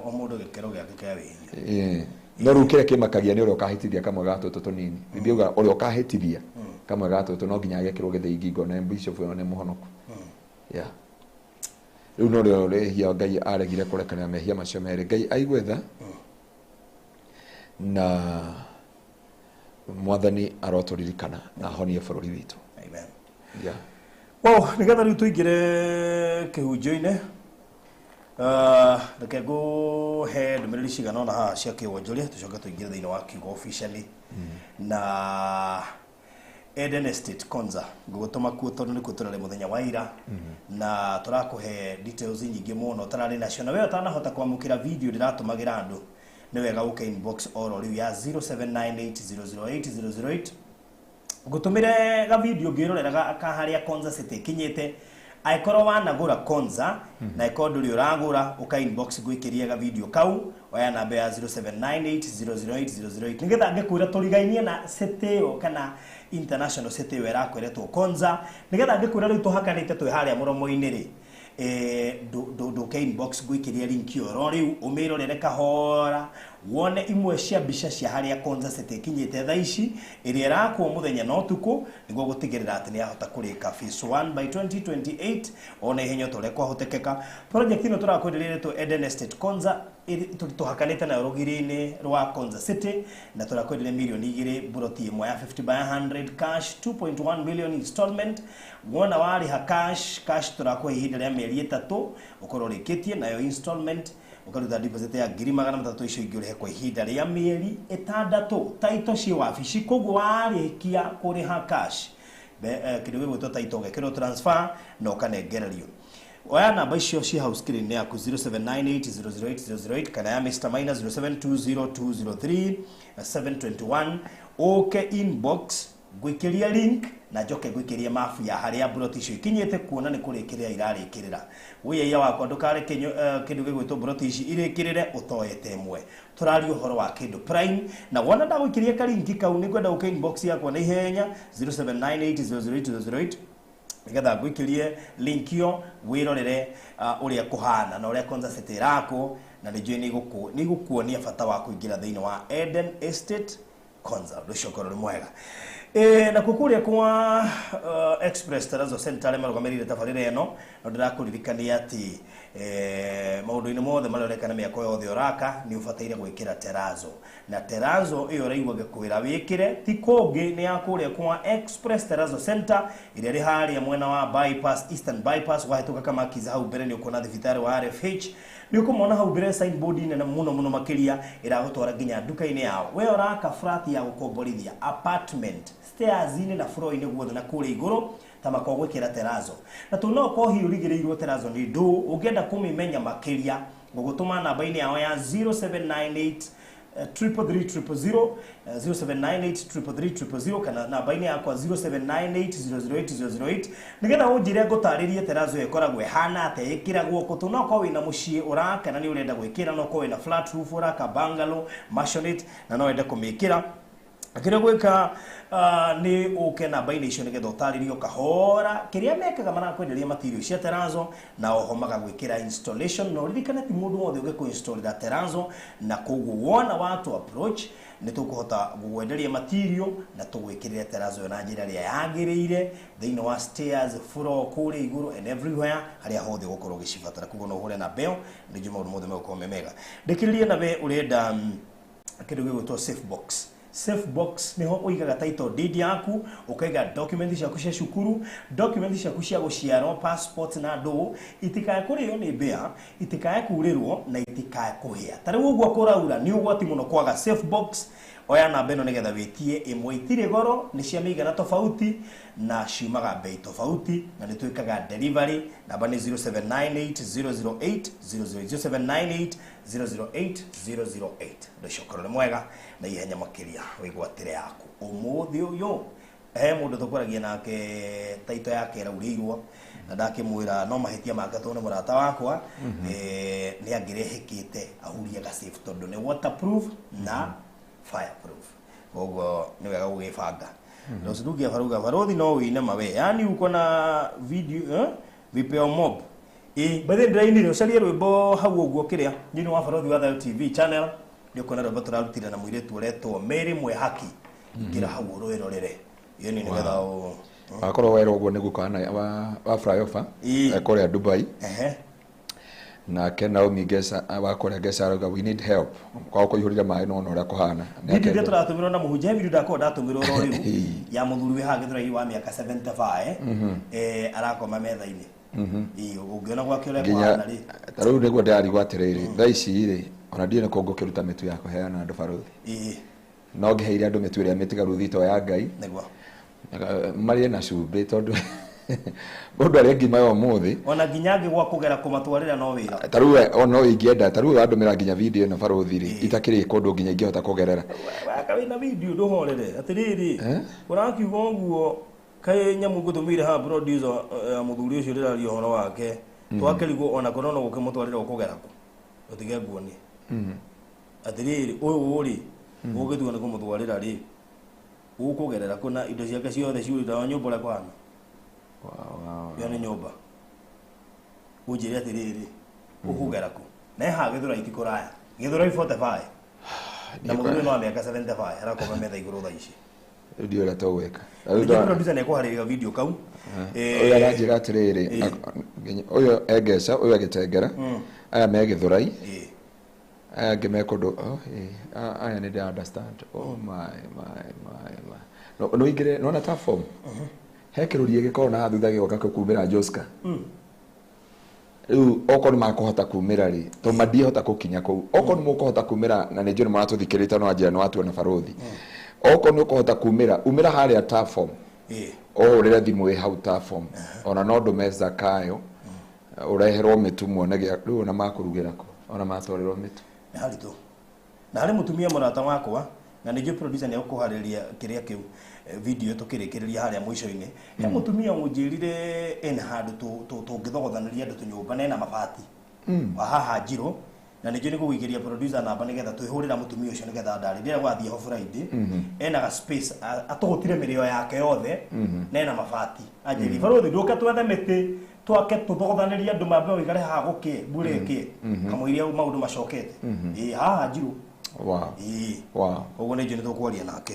O mũndũ gĩkĩro gĩake kĩa wĩhia. No rĩu kĩrĩa kĩmakagia nĩ ũrĩa ũkahĩtithia kamwe ga tũtũ tũnini. Bibilia yugaga ũrĩa ũkahĩtithia kamwe ga tũtũ no nginya agekĩrwo gĩthĩi ngingo na bishop ĩyo nĩ mũhonoku. Yeah. Rĩu no rĩo rĩhia Ngai aregire kũrekanĩra mehia macio merĩ. Ngai aigue tha, na Mwathani arotũririkana na ahonie bũrũri witũ. Amen. Yeah. Wow, nĩgetha rĩu tũingĩre kĩhunjio-inĩ, reke ngũhe ndũmĩrĩri cigana ũna haha cia kĩwonjoria, tũcoke tũingĩre thĩinĩ wa kiugo officially. Na Eden Estate Konza, ngũgũtũma kuo tondũ nĩkuo tũrarĩ mũthenya wa ira, na tũrakũhe details nyingĩ mũno ũtararĩ nacio, na we ũtanahota kwamũkĩra video ndĩratũmagĩra andũ, nĩ wega ũke inbox oro rĩu ya 0798008008, ngũtũmĩre ga video ngĩrorera ka harĩa Konza City ĩkinyĩte. Angĩkorwo wanagũra Konza, na angĩkorwo ndũrĩ ũragũra, ũka inbox ngwĩkĩrie ga video kau. Oya namba ya 0798008008, nĩgetha ngĩkwĩra tũrigainie na city ĩyo kana international city ĩyo ĩrakweretwo Konza, nĩgetha ngĩkwĩra rĩu tũhakanĩte twĩ harĩa mũromo-inĩ rĩ, ndũke inbox ngwĩkĩrie link ĩyo oro rĩu, ũmĩrorere kahora, wone imwe cia mbica cia harĩa Konza City ĩkinyĩte thaa ici, ĩrĩa ĩrakwo mũthenya na ũtukũ nĩguo gũtigĩrĩra atĩ nĩ yahota kũrĩka phase 1 by 2028 ona ihenya ta ũrĩa kwahotekeka. Project ĩno tũrakwenderia ĩretwo Eden Estate Konza, tũhakanĩte nayo rũgiri-inĩ rwa Konza City, na tũrakwenderia mirioni 2 buroti ĩmwe ya 50 by 100 cash, 2.1 million installment. Wona warĩha cash cash, tũrakũhe ihinda rĩa mĩeri 3 ũkorwo ũrĩkĩtie nayo installment, ũkaruta deposit ya 300,000, icio ingĩ ũrĩhe kwa ihinda rĩa mĩeri 6. Taito ciĩ wabici, koguo warĩkia kũrĩha cash, kĩndũ gĩgwĩtwo taito ũgekĩrwo transfer na ũkanengererio. Oya namba icio ci hau screen yaku, 0798008008 kana ya Mr Minor 0720203721, ũke inbox. Ngũikĩria link na njoke ngũikĩrie mabu ya harĩa mburoti icio ikinyĩte kuona nĩ kũrĩkĩrĩra irarĩkĩrĩra. Wĩyaiya wakwa ndũkareke kĩndũ gĩgwĩtwo mburoti ici irĩkĩrĩre ũtoete ĩmwe. Tũraria ũhoro wa kĩndũ prime na wona ndagũikĩria karinki kau nĩ ngwenda ũke inbox yakwa na ihenya 0798008008 nĩgetha ngũikĩrie link ĩyo wĩrorere ũrĩa kũhana na ũrĩa Konza City ĩrakwo na nĩ njũĩ nĩ igũkuonia bata wa kũingĩra thĩinĩ wa Eden Estate Konza. Ũndũ ũcio ũkorwo ũrĩ mwega. Na kuo kũrĩa kwa Express Terrazzo Center arĩa marũgamĩrĩire tabarĩra ĩno no ndĩrakũririkania atĩ maũndũ-inĩ mothe marĩa ũreka na mĩako yothe ũraka nĩ ũbataire gwĩkĩra terrazzo na terrazzo ĩyo ũraigua ngĩkwĩra wĩkĩre ti kũngĩ nĩ ya kũrĩa kwa Express Terrazzo Center ĩrĩa ĩrĩ harĩa mwena wa bypass, Eastern Bypass, wahĩtũka Kamakiza hau mbere nĩ ũkuona thibitarĩ wa RFH nĩ ũkũmona hau mbere signboard nene mũno mũno makĩria ĩragũtwara nginya nduka-inĩ yao. We ũraka flat ya gũkomborithia apartment stairs-inĩ na floor-inĩ guothe na kũrĩa igũrũ ta makwa gwĩkĩra terrazzo na tondũ no ũkorwo hihi ũrigĩrĩirwo terrazzo nĩ ndũ ũngĩenda kũmĩmenya makĩria ngũgũtũma namba-inĩ yao ya 0798 333 000 0798 333 kana namba-inĩ yakwa 0798 008 nĩgetha ũnjĩre ngũtarĩrie terrazzo ĩyo ĩkoragwo ĩhana atĩa ĩkĩragwo kũ tondũ no ũkorwo wĩna mũciĩ ũraka na nĩ ũrenda gwĩkĩra no ũkorwo wĩna flat roof ũraka bungalow maisonette na no wende kũmĩkĩra kĩrĩa gwĩka nĩ ũke namba-inĩ icio nĩgetha ũtarĩrio kahora kĩrĩa mekaga marakwenderia material cia terrazzo na oho magagwĩkĩra installation na ũririkane ti mũndũ wothe ũngĩkũ-installĩra terrazzo na koguo wona watu approach nĩ tũkũhota gũgwenderia material na tũgwĩkĩrĩre terrazzo ĩyo na njĩra ĩrĩa yagĩrĩire thĩinĩ wa stairs floor kũrĩa igũrũ and everywhere harĩa hothe ũgũkorwo ũgĩcibatara koguo no ũhũre namba ĩyo nĩnjũĩ maũndũ mothe megũkorwo me mega. Ndĩkĩrĩrie na we ũrenda kĩndũ gĩgwĩtwo safe box. Safe box niho ũigaga title deed yaku ũkaiga document ciaku cia cukuru document ciaku cia gũciarwo passport na ndũ itikae kũrĩo nĩ mbĩa itikae kurĩrwo na itikae kũhĩa. Ta rĩu ũguo kũraura nĩ ũgwati mũno kwaga safe box. Oya namba ĩno nĩgetha wĩtie ĩmwe itirĩ goro nĩ cia mĩigana tofauti na ciumaga bei tofauti na nĩ twĩkaga delivery. Namba nĩ 0798 008 00798 008 008. Ũndũ ũcio ũkorwo nĩ mwega na ihenya makĩria wĩgwatĩre yaku ũmũthĩ ũyũ. He mũndũ tũkwaragia nake taito yake ĩraurĩirwo na ndakĩmwĩra no mahĩtia make tondũ nĩ mũrata wakwa nĩ angĩrehĩkĩte ahurie gasafe tondũ nĩ waterproof na fireproof koguo nĩ wega gũgĩbanga. Rosidugia faruga farodhi no wĩine mawe yani uko na video vipeo mob by the ndĩrainire ũcarie rwĩmbo hau ũguo kĩrĩa thĩinĩ wa Barothi wa Thayo TV channel nĩ ũkuona rwĩmbo tũrarutire na mũirĩtu ũretwo Mary Mwehaki ingĩra hau ũrwĩrorere iyo nĩ nĩgetha Akorwo werwo ũguo nĩ guka wa flyover kũrĩa Dubai. Nake Naomi Ngesa wa kũrĩa Ngesa arauga we need help kwao kũihũrire maĩ no ona ũrĩa kũhana. Video iria tũratũmĩrwo na mũhunjia video ndakorwo ndatũmĩrwo ro rĩu ya mũthuri wĩ haha Gĩthũrai wa mĩaka 75 arakoma metha-inĩ. Ũngĩona gwake ũrĩa kũhana rĩ ta rĩu nĩguo ndĩrarigwo atĩrĩrĩ thaa ici rĩ ona ndiũĩ nĩ kũ ngũkĩruta mĩtu ya kũheana andũ barothi no ngĩheire andũ mĩtu ĩrĩa mĩtigaru thito ya Ngai nĩguo marĩe na cumbĩ tondũ mũndũ arĩa ngima ya ũmũthĩ ona nginya angĩ gwa kũgera kũmatwarĩra no wĩra ta rĩu no ingĩenda ta rĩu wandũmĩra nginya video ĩno barothi rĩ itakĩrĩ kũndũ nginya ingĩhota kũgerera waka wĩna video ndũhorere atĩrĩrĩ ũrakiuga ũguo kaĩ nyamũ ngũtũmĩire haha producer ya mũthuri ũcio ndĩraria ũhoro wake twakĩrigwo ona korwo no gũkĩmũtwarĩra ũkũgera kũ ũtige nguonie atĩrĩrĩ ũyũ rĩ ũgĩtua nĩ kũmũtwarĩra rĩ ũkũgerera kũ na indo ciake ciothe ciurĩte o nyũmba ũrĩa kũhana ĩyo nĩ nyũmba ũnjĩre atĩrĩrĩ ũkũgera kũ na ĩ haha Gĩthũrai ti kũraya Gĩthũrai 45 na mũthuri ũyũ no wa mĩaka 75 arakoma metha igũrũ thaa ici. Rĩu ndiũĩ ũrĩa tũgwĩka. Ningĩ producer nĩ ekũharĩrĩria video kau ũyũ aranjĩra atĩrĩrĩ ũyũ e Ngeca ũyũ agĩtengera aya me Gĩthũrai aya angĩ me kũndũ aya nĩ ndĩ understand oh my my my my no ũingĩre nĩwona ta form he kĩrũria gĩkoragwo na thutha gĩgoka kumĩra Joska rĩu okorwo nĩ makũhota kumĩra rĩ tondũ mandiĩhota gũkinya kũu okorwo nĩ mũkũhota kumĩra na nĩ njũĩ nĩ mũratũthikĩrĩria no anjĩra nĩ watuona barothi okorwo nĩ ũkũhota kumĩra umĩra harĩa ta form ũhũrĩre thimũ ĩ hau ta form ona no ndũme Zakayo ũreherwo mĩtu muone rĩu ona makũrugĩra kũ ona matwarĩrwo mĩtu nĩ haritũ na harĩ mũtumia mũrata wakwa Na nĩnjũĩ producer nĩ ekũharĩria kĩrĩa kĩu video tũkĩrĩkĩrĩria harĩa mũico-inĩ. He mũtumia ũnjĩrire ena handũ tũngĩthogothanĩria andũ tũnyũmba na ena mabati wa haha Njirũ, na nĩnjũĩ nĩ gũgũikĩria producer namba nĩgetha twĩhũrĩra mũtumia ũcio nĩgetha ndarĩ ndĩrĩa gwathiĩ ho Friday. Ena ga space atũgũtire mĩrĩo yake yothe na ena mabati. Anjĩrire, "Barũthi, ndũke twethe mĩtĩ twake tũthogothanĩrie andũ mambe wĩikare haha gũkĩe mbura ĩkĩe kamũiria maũndũ macokete." Ĩĩ, haha Njirũ. Ĩĩ. Koguo nĩ njũĩ nĩ tũkwaria nake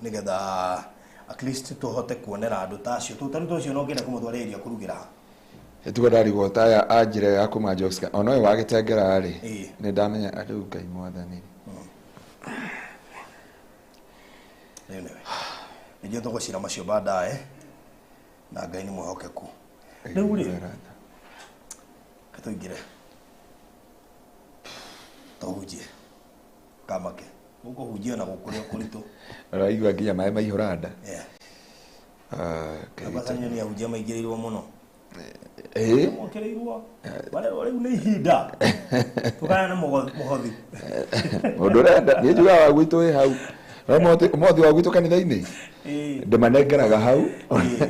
nĩgetha at least tũhote kuonera andũ ta acio. Ta rĩu ta ũcio no ngĩenda kũmũtwara area kũrugĩra ha. Tuga ndarigwo taya anjĩra ya kuma Jokes ona ũyũ wa Gĩtengera rĩ. Nĩ ndamenya rĩu Ngai mwathani. Rĩu nĩwe nĩnjũĩ tũgũcira macio baadaye na Ngai nĩ mwĩhokeku. Rĩu rĩ, reke tũingĩre tũhunjie kamake gũkũhunjia na gũkũrĩa kũritũ. Ũraigua nginya maĩ maihũra nda. Ah, Ngai witũ. Abacanio nĩ ahunjia maingĩrĩirwo mũno. Mokĩrĩirwo marerwo rĩu nĩ ihinda tũgayane mũhothi. Mũndũ ũrenda niĩ njugaga wa gwitũ wĩ hau. No mũhothi wa gwitũ kanitha-inĩ ndĩmanengeraga hau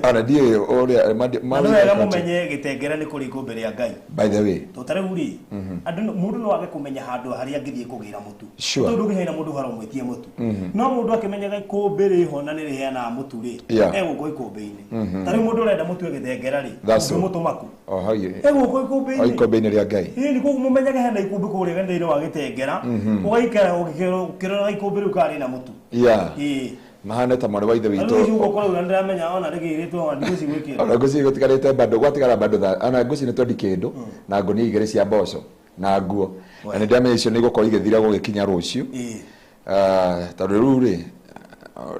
ona ndiũĩ ũrĩa Na nĩ wega mũmenye Gĩtengera nĩ kũrĩ ikũmbĩ rĩa Ngai. By the way, To ta rĩu rĩ, andũ mũndũ no age kũmenya handũ harĩa angĩthiĩ kũgĩra mũtu. Tondũ ndũngĩheana mũndũ ũhoro ũmwĩtie mũtu, no mũndũ akĩmenyaga ikũmbĩ rĩho na nĩ rĩheanaga mũtu rĩ, egũkũ ikũmbĩ-inĩ. Ta rĩu mũndũ ũrenda mũtu e Gĩtengera rĩ, That's so. ũngĩmũtũma kũ? O hau. Egũkũ O ikũmbĩ-inĩ. Ikũmbĩ-inĩ rĩa Ngai. Ĩĩ, koguo mũmenyage hena ikũmbĩ kũrĩa thĩinĩ wa Gĩtengera, ũgaikara ũkĩrora ikũmbĩ rĩu kana rĩna mũtu. Ĩĩ. Mahane ta mwarĩ wa ithe Rĩu witũ. ici ũgũkora ũrĩa ndĩramenya ona rĩgĩrĩtwo ona ndigũ cigwĩkĩra. Ona ngũci gũtigarĩte bado, gwatigara bado ona ngũci nĩ twendi kĩndũ na ngũnia 2 cia mboco na nguo, na nĩ ndĩramenya icio nĩ igũkorwo igĩthira gũgĩkinya rũciũ. Ah, tondũ rĩu rĩ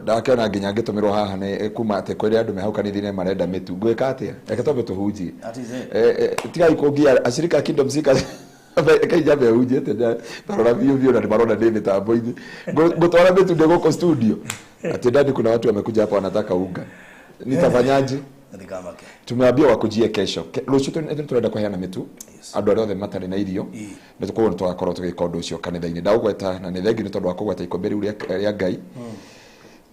ndakĩona nginya ngĩtũmĩrwo haha nĩ kuma atĩ kwĩrĩ andũ me hau kanitha-inĩ marenda mĩtu. Ngwĩka atĩa? Reke twambe tũhunjie. That is it. Tigai kũngia ashirika Kingdom Seekers kainjambe hunjĩte tarora biũ biũ na nĩ marona ndĩ mĩtambo-inĩ. Ngũtwara mĩtu ndĩ gũkũ studio atĩ ndani kuna watu wamekuja hapa wanataka unga, nitafanyaje? Ndikamake. Tumeambia wakujie kesho. Rũciũ nĩ tũrenda kũheana mĩtu andũ arĩa othe matarĩ na irio. Nĩ koguo nĩ tũgakorwo tũgĩka ũndũ ũcio kanitha-inĩ. Ndagũgweta na nĩ thengiũ nĩ tondũ wa kũgweta ikũmbĩ rĩu rĩa Ngai.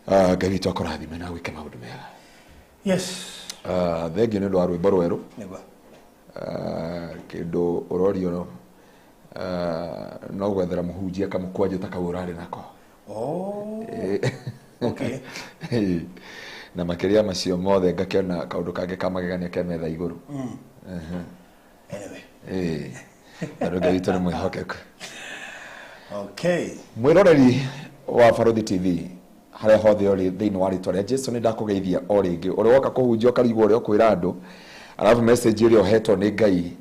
Ah, Ngai witũ akũrathime na gwĩke maũndũ mega. Ah, thengiũ nĩ ũndũ wa rwĩmbo rwerũ. Nĩguo. Ah, kĩndũ ũrorio, no gwethera mũhunjia kamũkwanjũ ta kau ũrarĩ nako. Oh. Okay. Na makĩria macio mothe ngakĩona kaũndũ kangĩ ka magegania ke metha igũrũ. Anyway. Ĩĩ. Tondũ Ngai witũ nĩ mwĩhokeku. Mwĩroreri wa Baruthi TV harĩa hothe ũrĩ, thĩinĩ wa rĩtwa rĩa Jesu nĩ ndakũgeithia o rĩngĩ. Ũrĩa woka kũhunjia ũkarigwo ũrĩa ũkwĩra andũ, arabu message ĩrĩa ũhetwo nĩ Ngai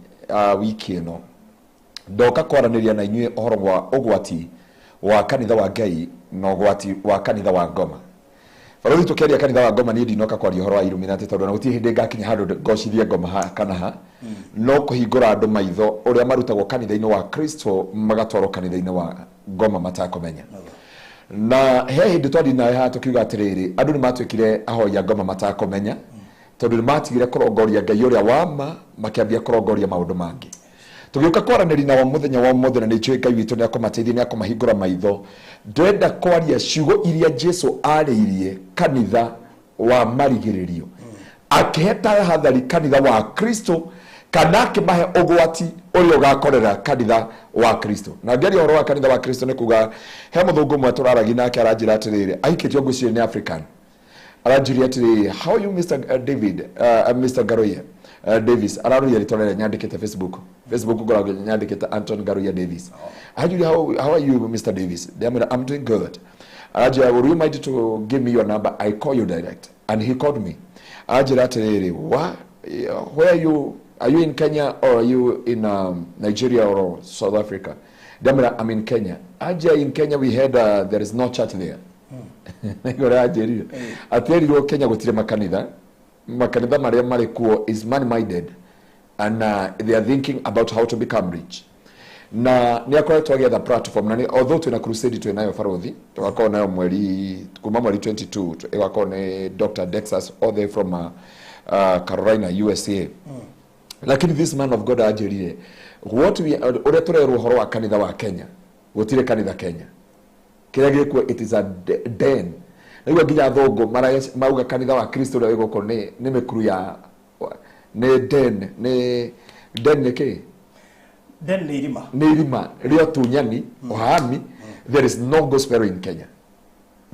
wiki ĩno, ndoka kwaranĩria na inyuĩ ũhoro wa ũgwati wa kanitha wa Ngai na ũgwati wa kanitha wa ngoma. Baruthi, tũkĩaria kanitha wa ngoma, niĩ ndinoka kwaria ũhoro wa Illuminati tondũ ona gũtirĩ hĩndĩ ngakinya handũ ngocithie ngoma ha kana ha, no kũhingũra andũ maitho ũrĩa marutagwo kanitha-inĩ wa Kristo magatwarwo kanitha-inĩ wa ngoma matakũmenya. Na he hĩndĩ twathiĩ nawe haha tũkiuga atĩrĩrĩ, andũ nĩ matuĩkire ahoi a ngoma matakũmenya tondũ nĩ matigire kũrongoria Ngai ũrĩa wa ma, makĩambia kũrongoria maũndũ mangĩ. Tũgĩũka kwaranĩria nao mũthenya wa ũmũthĩ, na nĩ njũĩ Ngai witũ nĩ akũmateithia, nĩ akũmahingũra maitho. Ndĩrenda kwaria ciugo iria Jesu arĩirie kanitha wa marigĩrĩrio, akĩhe tahathari kanitha wa Kristo kana akĩmahe ũgwati ũrĩa ũgakorera kanitha wa Kristo. Na ngĩaria ũhoro wa kanitha wa Kristo nĩ kuga he mũthũngũ ũmwe tũraragia nake aranjĩra atĩrĩrĩ, ahikĩtio ngwĩciria nĩ African, aranjũria atĩrĩrĩ, "How are you, Mr David, Mr Ngaruiya Davis?" Araruia rĩtwa rĩrĩa nyandĩkĩte Facebook. Facebook ngoragwo nyandĩkĩte Anton Ngaruiya Davis. Aranjũria, How are you, Mr Davis?" Ndamwĩra, "I'm doing good." Aranjĩra, "Would you mind to give me your number? I call you direct." And he called me. Aranjĩra atĩrĩrĩ, "Wa where are you in Kenya or are you in Nigeria or South Africa?" Ndamwĩra, "I'm in Kenya." Anjĩra, "In Kenya we had there is no church there." Nĩguo aranjĩrire atĩerirwo Kenya gũtirĩ makanitha, makanitha marĩa marĩ kuo is money minded and they are thinking about how to become rich. Na nĩ akoretwo agĩetha platform na nĩ although twĩna crusade twĩ nayo Baruthi, tũgakorwo nayo mweri kuma mweri 22, ĩgakorwo nĩ Dr Dexas all the way from Carolina, USA. Lakini this man of God anjĩrire what we ũrĩa tũrerwo ũhoro wa kanitha wa Kenya, gũtirĩ kanitha Kenya. Kĩrĩa gĩkuo, it is a den. Naigua nginya athũngũ mauga kanitha wa Kristo ũrĩa wĩ gũkũ nĩ mĩkuru ya nĩ den. Nĩ den nĩ kĩ? Den nĩ irima. Nĩ irima rĩa ũtunyani, ũhahami. There is no gospel in Kenya,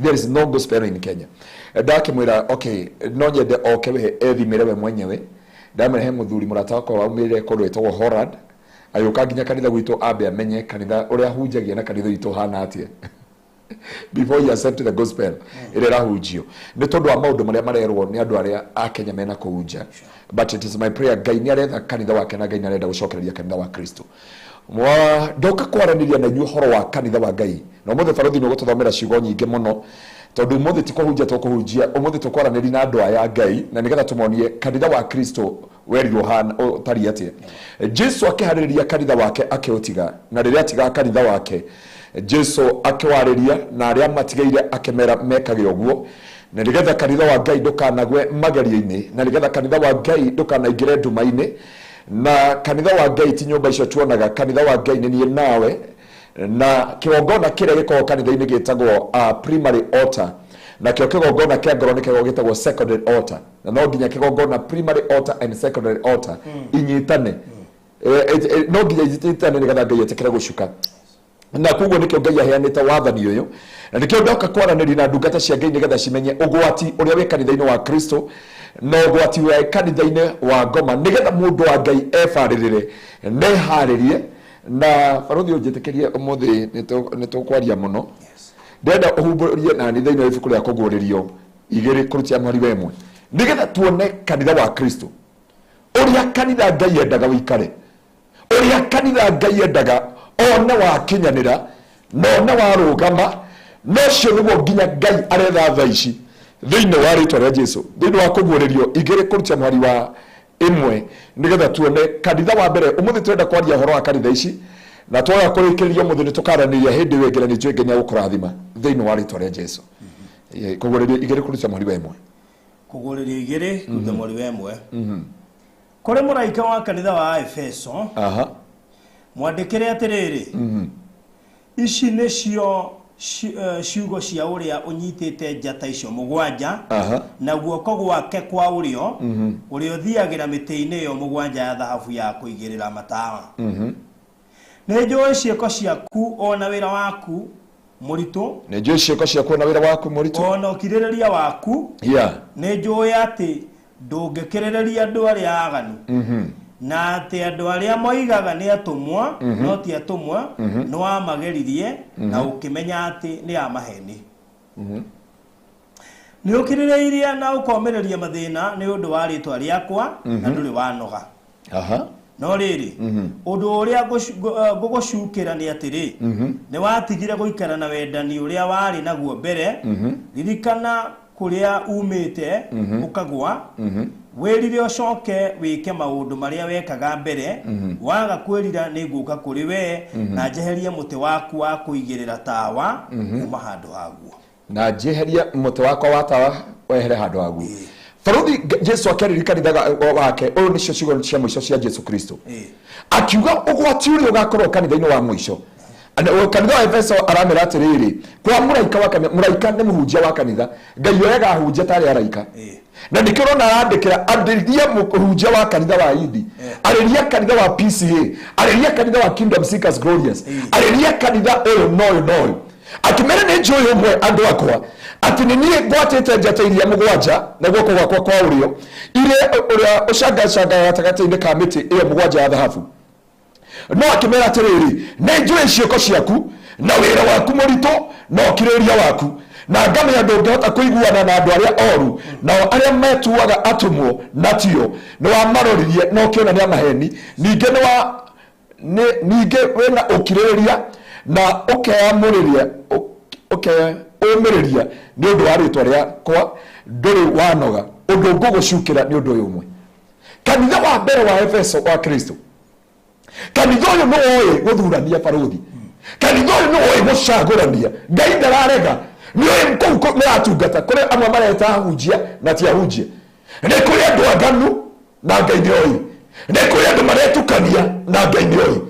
there is no gospel in Kenya. Ndakĩmwĩra okay, no nyende oke we ethimĩre we mwenyewe. Ndamwĩra he mũthuri mũrata wakwa waumĩrire kũndũ ĩtagwo Holland, agĩũka nginya kanitha gwitũ, ambe amenye kanitha ũrĩa hunjagia na kanitha witũ ũhana atĩa before he accept the gospel ĩrĩa ĩrahunjio, nĩ tondũ wa maũndũ marĩa marerwo nĩ andũ arĩa a Kenya mena kũu nja. But it is my prayer, Ngai nĩ aretha kanitha wake na Ngai nĩ arenda gũcokereria kanitha wa Kristo. Ndoka kwaranĩria na inyuĩ ũhoro wa kanitha wa Ngai, na ũmũthĩ barothi nĩ ũgũtũthomera ciugo nyingĩ mũno, tondũ ũmũthĩ ti kũhunjia tũkũhunjia, ũmũthĩ tũkwaranĩria na andũ aya a Ngai na nĩgetha tũmonie kanitha wa Kristo werirwo ũtariĩ atĩa. Jesu akĩharĩrĩria kanitha wake akĩũtiga, na rĩrĩa atigaga kanitha wake, Jesu akĩwarĩria na arĩa matigaire akĩmera mekage ũguo, na nĩgetha kanitha wa Ngai ndũkanagwe magerio-inĩ, na nĩgetha kanitha wa Ngai ndũkanaingĩre nduma-inĩ. Na kanitha wa Ngai ti nyũmba icio tuonaga, kanitha wa Ngai nĩ niĩ nawe, na kĩgongona kĩrĩa gĩkoragwo kanitha-inĩ gĩtagwo primary altar, nakĩo kĩgongona kĩa ngoro nĩkĩo gĩtagwo secondary altar. Na no nginya kĩgongona, primary altar and secondary altar, inyitane. No nginya inyitane nĩgetha Ngai etĩkĩre gũcuka. Na koguo nĩkĩo Ngai aheanĩte wathani ũyũ, na nĩkĩo ndoka kwaranĩria na ndungata cia Ngai nĩgetha cimenye ũgwati ũrĩa wĩ kanitha-inĩ wa Kristo na ũgwati wa kanitha-inĩ wa ngoma, nĩgetha mũndũ wa Ngai ebarĩrĩre neharĩrie. Na barothi, ũnjĩtĩkĩrie ũmũthĩ nĩ tũkwaria mũno. Ndĩrenda ũhumbũrie nani thĩinĩ wa ibuku rĩa Kũguũrĩrio 2 kũrutia mweri wa 1, nĩgetha tuone kanitha wa Kristo, ũrĩa kanitha Ngai endaga ũikare, ũrĩa kanitha Ngai endaga one wakinyanĩra na one warũgama. Na ũcio nĩguo nginya Ngai aretha thaa ici, thĩinĩ wa rĩtwa rĩa Jesu. Thĩinĩ wa Kũguũrĩrio 2 kũrutia mweri wa 1, nĩgetha tuone kanitha wa mbere. Ũmũthĩ tũrenda kwaria ũhoro wa kanitha ici, na twaga kũrĩkĩrĩria ũmũthĩ nĩ tũkaranĩria hĩndĩ ĩyo ĩngĩ, na nĩ njũĩ Ngai nĩ agũkũrathima thĩinĩ wa rĩtwa rĩa Jesu. Kũguũrĩrio 2 kũrutia mweri wa 1. Kũguũrĩrio 2 kũruta mweri wa 1. Kũrĩ mũraika wa kanitha wa Efeso mwandĩkĩre atĩrĩrĩ: ici nĩcio ciugo cia ũrĩa ũnyitĩte njata icio mũgwanja na guoko gwake kwa ũrĩo, ũrĩa ũthiagĩra mĩtĩ-inĩ ĩyo mũgwanja ya thahabu ya kũigĩrĩra matawa. Nĩ njũĩ ciĩko ciaku o na wĩra waku mũritũ. Nĩ njũĩ ciĩko ciaku na wĩra waku mũritũ. O na ũkirĩrĩria waku. Nĩ njũĩ atĩ ndũngĩkĩrĩrĩria andũ arĩa aganu, na atĩ andũ arĩa moigaga nĩ atũmwo no ti atũmwo, nĩ wamageririe na ũkĩmenya atĩ nĩ a maheni. Nĩ ũkirĩrĩirie na ũkomĩrĩria mathĩna nĩ ũndũ wa rĩtwa rĩakwa, na ndũrĩ wanoga. No rĩrĩ, ũndũ ũrĩa ngũgũcukĩra nĩ atĩrĩ, nĩ watigire gũikara na wendani ũrĩa warĩ naguo mbere. Ririkana kũrĩa umĩte ũkagwa, wĩrire, ũcoke wĩke maũndũ marĩa wekaga mbere. Waga kwĩrira, nĩ ngũka kũrĩ we na njeherie mũtĩ waku wa kũigĩrĩra tawa kuma handũ haguo. Na njeherie mũtĩ wakwa wa tawa wehere handũ haguo. Baruthi, Jesu akĩarĩria kanitha wake, ũyũ nĩcio ciugo cia mũico cia Jesu Kristo, akiuga ũgwati ũrĩa ũgakorwo kanitha-inĩ wa mũico. Kanitha wa Efeso aramera atĩrĩrĩ, kwa mũraika wa kanitha. Mũraika nĩ mũhunjia wa kanitha. Ngai oyaga ahunjia tarĩ araika, na nĩkĩo ũrona arandĩkĩra, arĩria mũhunjia wa kanitha wa Indi, arĩria kanitha wa PCA, arĩria kanitha wa Kingdom Seekers Glorious, arĩria kanitha ũyũ na ũyũ na ũyũ, akĩmera nĩ njũĩ ũmwe, andũ akwa, atĩ nĩ niĩ ngwatĩte njata iria mũgwanja na guoko gwakwa kwa ũrĩo, iria ũrĩa ũcangacangaga gatagatĩ-inĩ ka mĩtĩ ĩyo mũgwanja ya thahabu. No akĩmera atĩrĩrĩ, nĩ njũĩ ciĩko ciaku na wĩra waku mũritũ na ũkirĩrĩria waku, na ngamenya ndũngĩhota kũiguana na andũ arĩa oru, nao arĩa metuaga atũmwo na tio, nĩ wamaroririe na ũkĩona nĩ amaheni. Ningĩ nĩ wa ningĩ wĩna ũkirĩrĩria na ũkeyamũrĩria, ũkeũmĩrĩria nĩ ũndũ wa rĩtwa rĩakwa, ndũrĩ wanoga. Ũndũ ngũgũcukĩra nĩ ũndũ ũyũ ũmwe. Kanitha wa mbere wa Efeso wa Kristo, kanitha ũyũ nĩ woĩ gũthurania. Barũthi, kanitha ũyũ nĩ woĩ gũcagũrania. Ngai ndararega, nĩ ũĩ kũu mũratungata kũrĩ amwe mareta ahunjia na ti ahunjia, nĩ kũrĩ andũ aganu na Ngai nĩ oĩ, nĩ kũrĩ andũ maretukania na Ngai nĩ oĩ.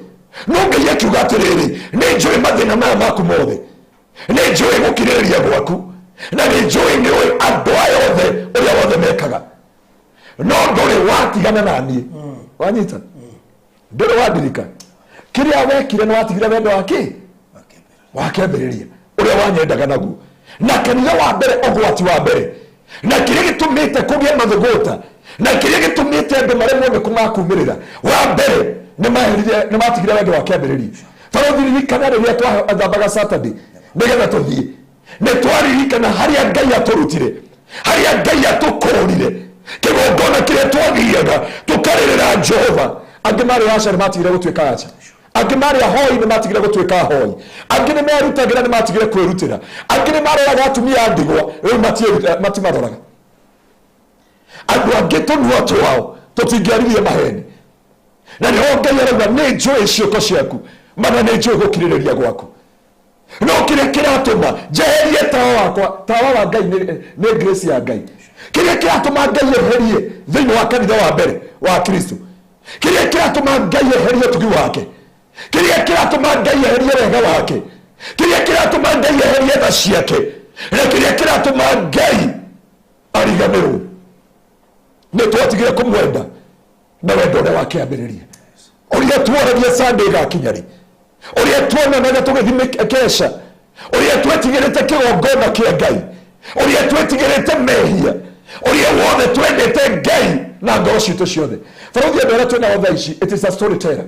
No Ngai akiuga atĩrĩrĩ, nĩ njũĩ mathĩna maya maku mothe. Nĩ njũĩ gũkirĩrĩria gwaku, na nĩ njũĩ nĩ ũĩ andũ aya othe ũrĩa wothe mekaga, no ndũrĩ watigana na niĩ. Wanyita? Ndũrĩ wandirika. Kĩrĩa wekire nĩ watigire wendo wa kĩ wakĩambĩrĩria ũrĩa wanyendaga naguo. Na kanitha wa mbere, ũgwati wa mbere, na kĩrĩa gĩtũmĩte kũgĩe mathũgũta, na kĩrĩa gĩtũmĩte andũ maremwo nĩ kũmakumĩrĩra, wa mbere nĩ maherire, nĩ matigire wendo wa kĩambĩrĩria. Barũthi, ririkana rĩrĩa twathambaga Saturday nĩgetha tũthiĩ, nĩ twaririkana harĩa Ngai atũrutire, harĩa Ngai atũkũrire, kĩgongona kĩrĩa twathiaga tũkarĩrĩra Jehova. Angĩ marĩ aca nĩ matigire gũtuĩka aca, angĩ marĩ ahoi nĩ matigire gũtuĩka ahoi, angĩ nĩ merutagĩra nĩ matigire kwĩrutĩra, angĩ nĩ maroraga atumia a ndigwa, rĩu matimaroraga. Andũ angĩ tũnua twao tũtingĩaririe maheni. Na nĩho Ngai arauga, nĩ njũĩ ciĩko ciaku, mana nĩ njũĩ gũkirĩrĩria gwaku, no kĩrĩa kĩratũma njeherie tawa wakwa, tawa wa Ngai nĩ grace ya Ngai. Kĩrĩa kĩratũma Ngai eherie thĩinĩ wa kanitha wa mbere wa Kristo, kĩrĩa kĩratũma Ngai eherie ũtugi wake, kĩrĩa kĩratũma Ngai eherie wega wake, kĩrĩa kĩratũma Ngai eherie tha ciake, na kĩrĩa kĩratũma Ngai ariganĩrwo, nĩ twatigire kũmwenda na wendo ũrĩa wakĩambĩrĩria, ũrĩa tuoragia Sunday ĩgakinya rĩ, ũrĩa tuonanaga tũgĩthiĩ kesha, ũrĩa twetigĩrĩte kĩgongona kĩa Ngai, ũrĩa twetigĩrĩte mehia, ũrĩa wothe twendete Ngai na ngoro citũ ciothe. Barũthi, andũ arĩa twĩnao thaa ici, it is a story teller.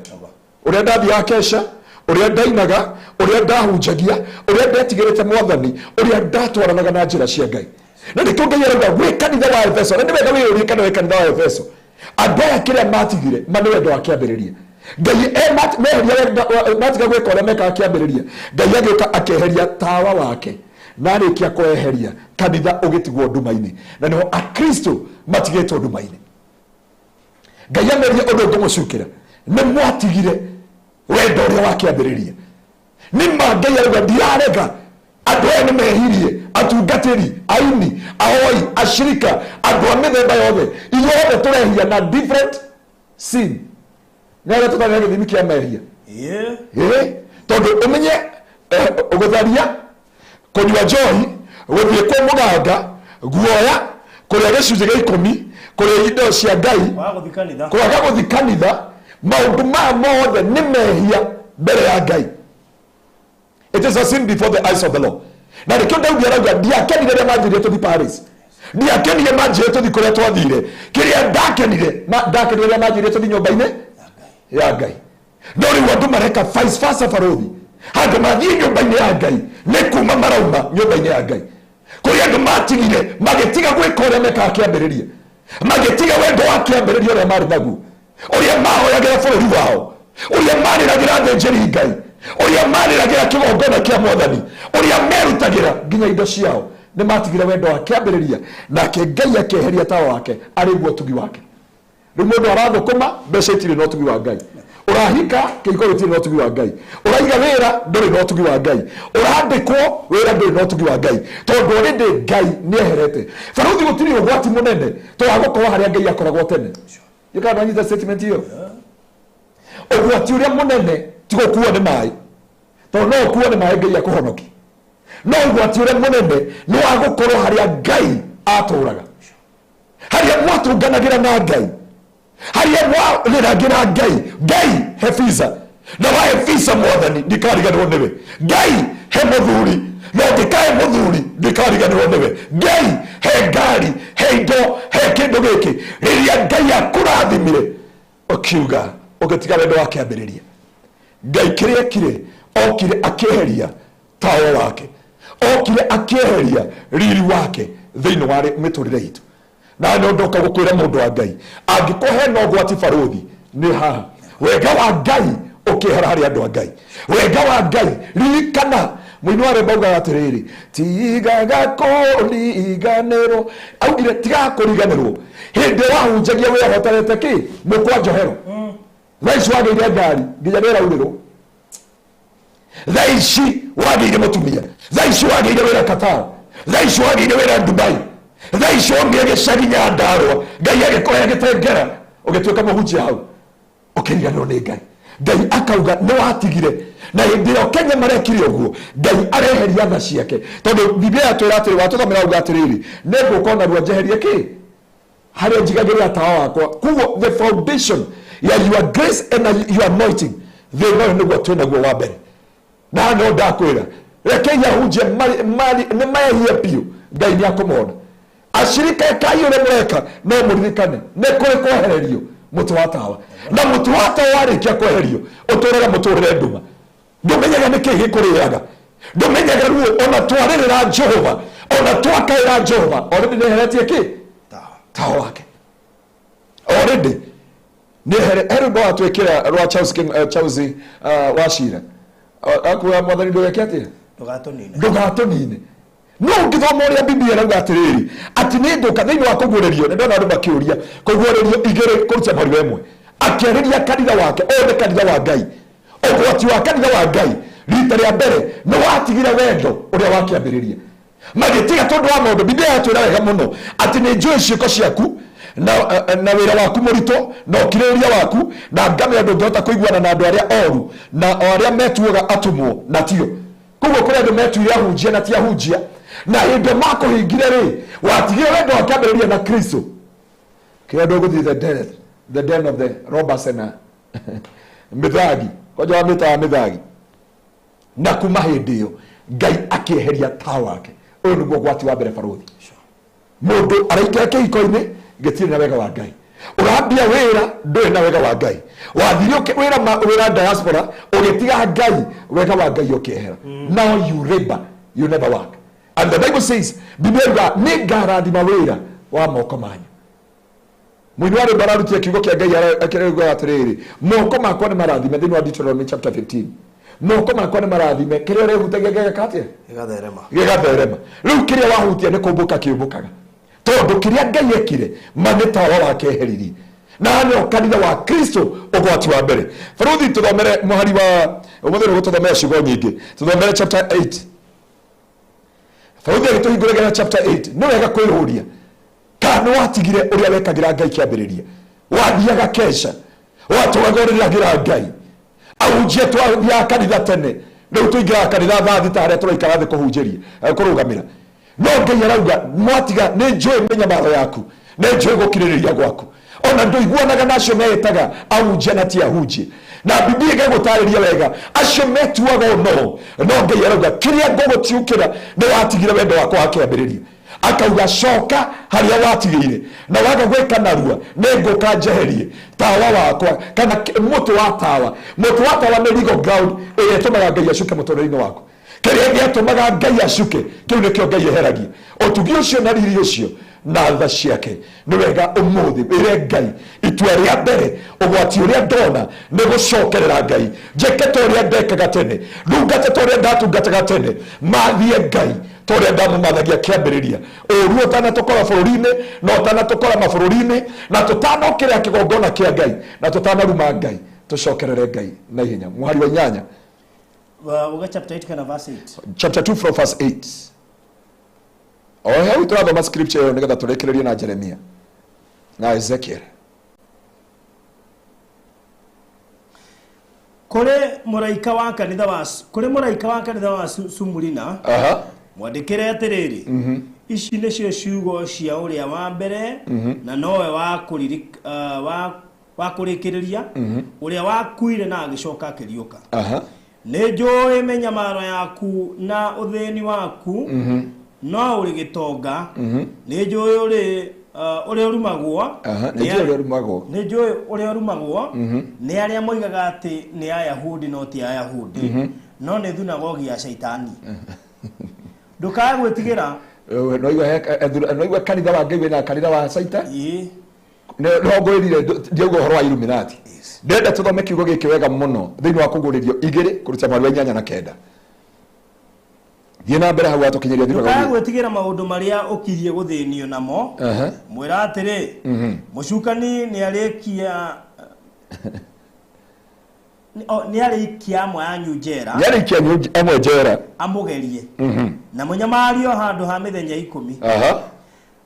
Ũrĩa ndathiaga kesha, ũrĩa ndainaga, ũrĩa ndahunjagia, ũrĩa ndetigĩrĩte Mwathani, ũrĩa ndatwaranaga na njĩra cia Ngai. Na nĩkĩo Ngai arauga wĩ kanitha wa Efeso, na nĩ wega wĩyũrie kana wĩ kanitha wa Efeso. Andũ aya kĩrĩa matigire ma nĩ wendo wa kĩambĩrĩria. Ngai meheria matiga gwĩka ũrĩa mekaga kĩambĩrĩria, Ngai agĩũka akĩeheria tawa wake, na arĩkia kweheria, kanitha ũgĩtigwo nduma-inĩ. Na nĩho Akristo matigĩtwo nduma-inĩ. Ngai amerie ũndũ ngũmũcukĩra, nĩ mwatigire wendo ũrĩa wa kĩambĩrĩria. Nĩ ma Ngai arauga, ndirarega, andũ aya nĩ mehirie, atungatĩri, aini, ahoi, ashirika, andũ a mĩthemba yothe, ithuothe tũrehia na different sin. Nĩ arĩa tũtarĩ na gĩthimi kĩa mehia. Ĩĩ, tondũ ũmenye gũtharia, kũnyua njohi, gũthiĩ kwa mũganga, guoya, kũrĩa gĩcunjĩ gĩa ikũmi, kũrĩa indo cia Ngai, Kwaga gũthiĩ kanitha. Kwaga gũthiĩ kanitha, maũndũ maya mothe nĩ mehia mbere ya Ngai. It is a sin before the eyes of the Lord. Na nĩkĩo Daudi arauga, ndiakenire rĩrĩa manjĩrire tũthiĩ Paris, ndiakenire manjĩrire tũthiĩ kũrĩa twathire. Kĩrĩa ndakenire, ndakenire rĩrĩa manjĩrire tũthiĩ nyũmba-inĩ ya Ngai. No rĩu andũ mareka vice versa. Barũthi, handũ mathiĩ nyũmba-inĩ ya Ngai, nĩ kuma marauma nyũmba-inĩ ya Ngai. Kũrĩ andũ matigire, magĩtiga gwĩka ũrĩa mekaga kĩambĩrĩria, magĩtiga wendo wa kĩambĩrĩria ũrĩa marĩ naguo, ũrĩa mahoyagĩra bũrũri wao, ũrĩa marĩragĩra athĩnjĩri Ngai, ũrĩa marĩragĩra kĩgongona kĩa Mwathani, ũrĩa merutagĩra nginya indo ciao. Nĩ matigire wendo wa kĩambĩrĩria, nake Ngai akĩeheria tawa wake, arĩ guo ũtugi wake. Rĩu mũndũ arathũkũma, mbeca itirĩ na ũtugi wa Ngai. Ũrahika, kĩhiko gĩtirĩ na ũtugi wa Ngai. Ũraiga wĩra, ndũrĩ na ũtugi wa Ngai. Ũrandĩkwo wĩra, ndũrĩ na ũtugi wa Ngai, tondũ already Ngai nĩ eherete. Barũthi, gũtirĩ ũgwati mũnene to wa gũkorwo harĩa Ngai akoragwo tene. Kana nwanyita statement ĩyo? Ũgwati ũrĩa mũnene ti gũkuo nĩ maĩ, tondũ no ũkuo nĩ maĩ Ngai akũhonoki, no ũgwati ũrĩa mũnene nĩ wa gũkorwo harĩa Ngai atũraga, harĩa mwatũnganagĩra na Ngai, harĩa mwarĩragĩra Ngai. Ngai he visa, na wahe visa, Mwathani, ndikariganĩrwo nĩwe. Ngai he mũthuri, na ũngĩkahe mũthuri, ndikariganĩrwo nĩwe. Ngai he ngari, he indo, he kĩndũ gĩkĩ. Rĩrĩa Ngai akũrathimire, ũkiuga ũgĩtiga wendo wa kĩambĩrĩria. Ngai kĩrĩa ekire, okire akĩeheria tawa wake, okire akĩeheria riri wake thĩinĩ wa mĩtũrĩre itũ. Na nĩ ndoka gũkwĩra, mũndũ wa Ngai, angĩkorwo hena ũgwati, barũthi, nĩ haha wega wa Ngai ũkĩehera harĩ andũ a Ngai. Wega wa Ngai, ririkana mũini wa rwĩmbo augaga atĩrĩrĩ, "Tigaga kũriganĩrwo." Augire tigaga kũriganĩrwo hĩndĩ wahunjagia wĩhotorete kĩ mũkwa njohero. Thaa ici wagĩire ngari, nginya nĩ ĩraurĩrwo. Thaa ici wagĩire mũtumia, thaa ici wagĩire wĩra Qatar, thaa ici wagĩire wĩra Dubai, thaa ici womire gĩcagi Nyandarũa, Ngai agĩkũhe gĩtengera, ũgĩtuĩka mũhunjia hau, ũkĩriganĩrwo nĩ Ngai. Ngai akauga nĩ watigire. Na hĩndĩ ĩyo Kenya marekire ũguo, Ngai areheria tha ciake, tondũ Biblia yatwĩra atĩrĩ, watũthomera uga atĩrĩrĩ, nĩngũka ona narua njeherie kĩ harĩa njigagĩrĩra tawa wakwa. Koguo the foundation ya your grace and your anointing, thĩna ũyũ nĩguo twĩnaguo wa mbere. Na no ndakwĩra, rekei ahunjia nĩ mehie biũ, Ngai nĩ akũmona. Acirika ekai ũrĩa mũreka, no mũririkane nĩ kũrĩ kwehererio mũtĩ wa tawa, na mũtĩ wa tawa warĩkia kweherio ũtũraga mũtũrĩre nduma. Ndũmenyaga nĩkĩ gĩkũrĩaga, ndũmenyaga ruo. Ona twarĩrĩra Jehova, ona twakaĩra Jehova, already nĩeheretie kĩ tawa wake already. Nĩehere he rwĩmbo watwĩkĩra rwa Charles King, Charles Wachira, akuga Mwathani ndũgeke atĩa? Ndũgatũnine. Ndũgatũnine. No ũngĩthoma ũrĩa Biblia ĩrauga atĩrĩrĩ, atĩ nĩ ngũka thĩinĩ wa kũguũrĩrio, nĩ ndona andũ makĩũria kũguũrĩrio 2 kũruta mweri wa 1, akĩarĩria kanitha wake. Ũyũ nĩ kanitha wa Ngai. Ũgwati wa kanitha wa Ngai rita rĩa mbere nĩ watigire wendo ũrĩa wakĩambĩrĩria, magĩtiga tondũ wa maũndũ. Biblia yatwĩra wega mũno atĩ nĩ njũĩ ciĩko ciaku na wĩra waku mũritũ na ũkirĩrĩria waku, na ngamenya ndũngĩhota kũiguana na andũ arĩa oru na o arĩa metuaga atũmwo na tio. Koguo kũrĩ andũ metuire ahunjia na ti ahunjia, na hĩndĩ makũhingire rĩ, watigire wendo wa kĩambĩrĩria na Kristo. Kĩrĩa ndũgũthiĩ the den, the den of the robbers na mĩthagi kwanja wa mĩta wa mĩthagi. Na kuma hĩndĩ ĩyo Ngai akĩeheria tawa wake. Ũyũ nĩguo ũgwati wa mbere, barũthi. Mũndũ araingĩra kĩhiko-inĩ gĩtirĩ na wega wa Ngai, ũrambia wĩra ndũrĩ na wega wa Ngai, wathire wĩra diaspora ũgĩtiga Ngai, wega wa Ngai ũkĩehera. Now you labor, you never work. And the Bible says, Biblia yuga nĩ ngarathima wĩra wa moko manyu. Mũini wa rwĩmbo ararutia kiugo kĩa Ngai, akĩrauga atĩrĩrĩ, moko makwa nĩ marathime, thĩinĩ wa Deuteronomy chapter 15, moko makwa nĩ marathime. Kĩrĩa ũrehutagia gĩgeka atĩa? Gĩgatherema. Gĩgatherema. Rĩu kĩrĩa wahutia nĩ kũmbũka kĩũmbũkaga, tondũ kĩrĩa Ngai ekire ma nĩ tawa wake eheririe. Na nĩo kanitha wa Kristo ũgwati wa mbere. Barũthi, tũthomere mũhari wa ũmũthĩ, nĩ gũtũthomera ciugo nyingĩ. Tũthomere chapter 8, barũthi agĩtũhingũragĩra chapter 8. Nĩ wega kwĩyũria kana nĩ watigire ũrĩa wekagĩra Ngai kĩambĩrĩria, wathiaga kesha, watũraga ũrĩragĩra Ngai. Ahunjia twathiaga kanitha tene, rĩu tũingĩraga kanitha thaa 6 harĩa tũraikara thĩ kũhunjĩria, kũrũgamĩra. No Ngai arauga mwatiga, nĩ njũĩ mĩnyamaro yaku, nĩ njũĩ gũkirĩrĩria gwaku, ona ndũiguanaga na acio meĩtaga ahunjia na ti ahunjia. Na Biblia ĩgagũtarĩria wega acio metuaga o no no Ngai arauga kĩrĩa ngũgũtiũkĩra nĩ watigire wendo wakwa wa kĩambĩrĩria. Akauga coka harĩa watigĩire, na waga gwĩka narua nĩ ngũka njeherie tawa wakwa kana mũtĩ wa tawa. Mũtĩ wa tawa nĩ legal ground ĩrĩa ĩtũmaga Ngai acuke mũtũrĩre-inĩ waku. Kĩrĩa gĩatũmaga Ngai acuke, kĩu nĩkĩo Ngai eheragia, ũtugi ũcio na riri ũcio na tha ciake. Nĩ wega ũmũthĩ wĩre Ngai, itua rĩa mbere, ũgwati ũrĩa ndona nĩ gũcokerera Ngai, njĩke ta ũrĩa ndekaga tene, ndungate ta ũrĩa ndatungataga tene, mathie Ngai ta ũrĩa ndamũmathagia kĩambĩrĩria, ũru ũtanatũkora bũrũri-inĩ na ũtanatũkora mabũrũri-inĩ, na tũtanokĩrĩra kĩgongona kĩa Ngai na tũtanaruma Ngai. Tũcokerere Ngai na ihenya. Mũhari wa 8. Uga chapter 8 kana verse 8? Chapter 2 from verse 8. O hau tũrathoma scripture ĩyo nĩgetha tũrĩkĩrĩrie na Jeremia na Ezekiel. Kũrĩ mũraika wa kanitha wa Sumurina mwandĩkĩre atĩrĩrĩ, ici nĩcio ciugo cia ũrĩa wa mbere na nowe wa kũrĩkĩrĩria, ũrĩa wakuire na agĩcoka akĩriũka. Nĩ njũĩ mĩnyamaro yaku na ũthĩni waku, no ũrĩ gĩtonga. Nĩ njũĩ ũrĩa ũrumagwo Nĩ njũĩ ũrĩa ũrumagwo. Nĩ njũĩ ũrĩa ũrumagwo nĩ arĩa moigaga atĩ nĩ Ayahudi no ti Ayahudi, no nĩ thunagogi ya Shaitani. Ndũkae gwĩtigĩra. Noigua kanitha wa Ngai wĩna kanitha wa Saitani. Ĩĩ. No ngwĩrire ndiauga ũhoro wa Illuminati. Ndĩrenda tũthome kiugo gĩkĩ wega mũno thĩinĩ wa kũguũrĩrio 2 kũruta mweri wa 8 na 9. Thiĩ na mbere hau watũkinyĩria Ndũkae thinagogi. gwĩtigĩra maũndũ marĩa ũkirie gũthĩnio namo. Mwĩra atĩrĩ, mũcukani nĩ arĩikia amwe anyu njera. Nĩarĩikia amwe njera. Amũgerie na mũnyamario handũ ha mĩthenya 10.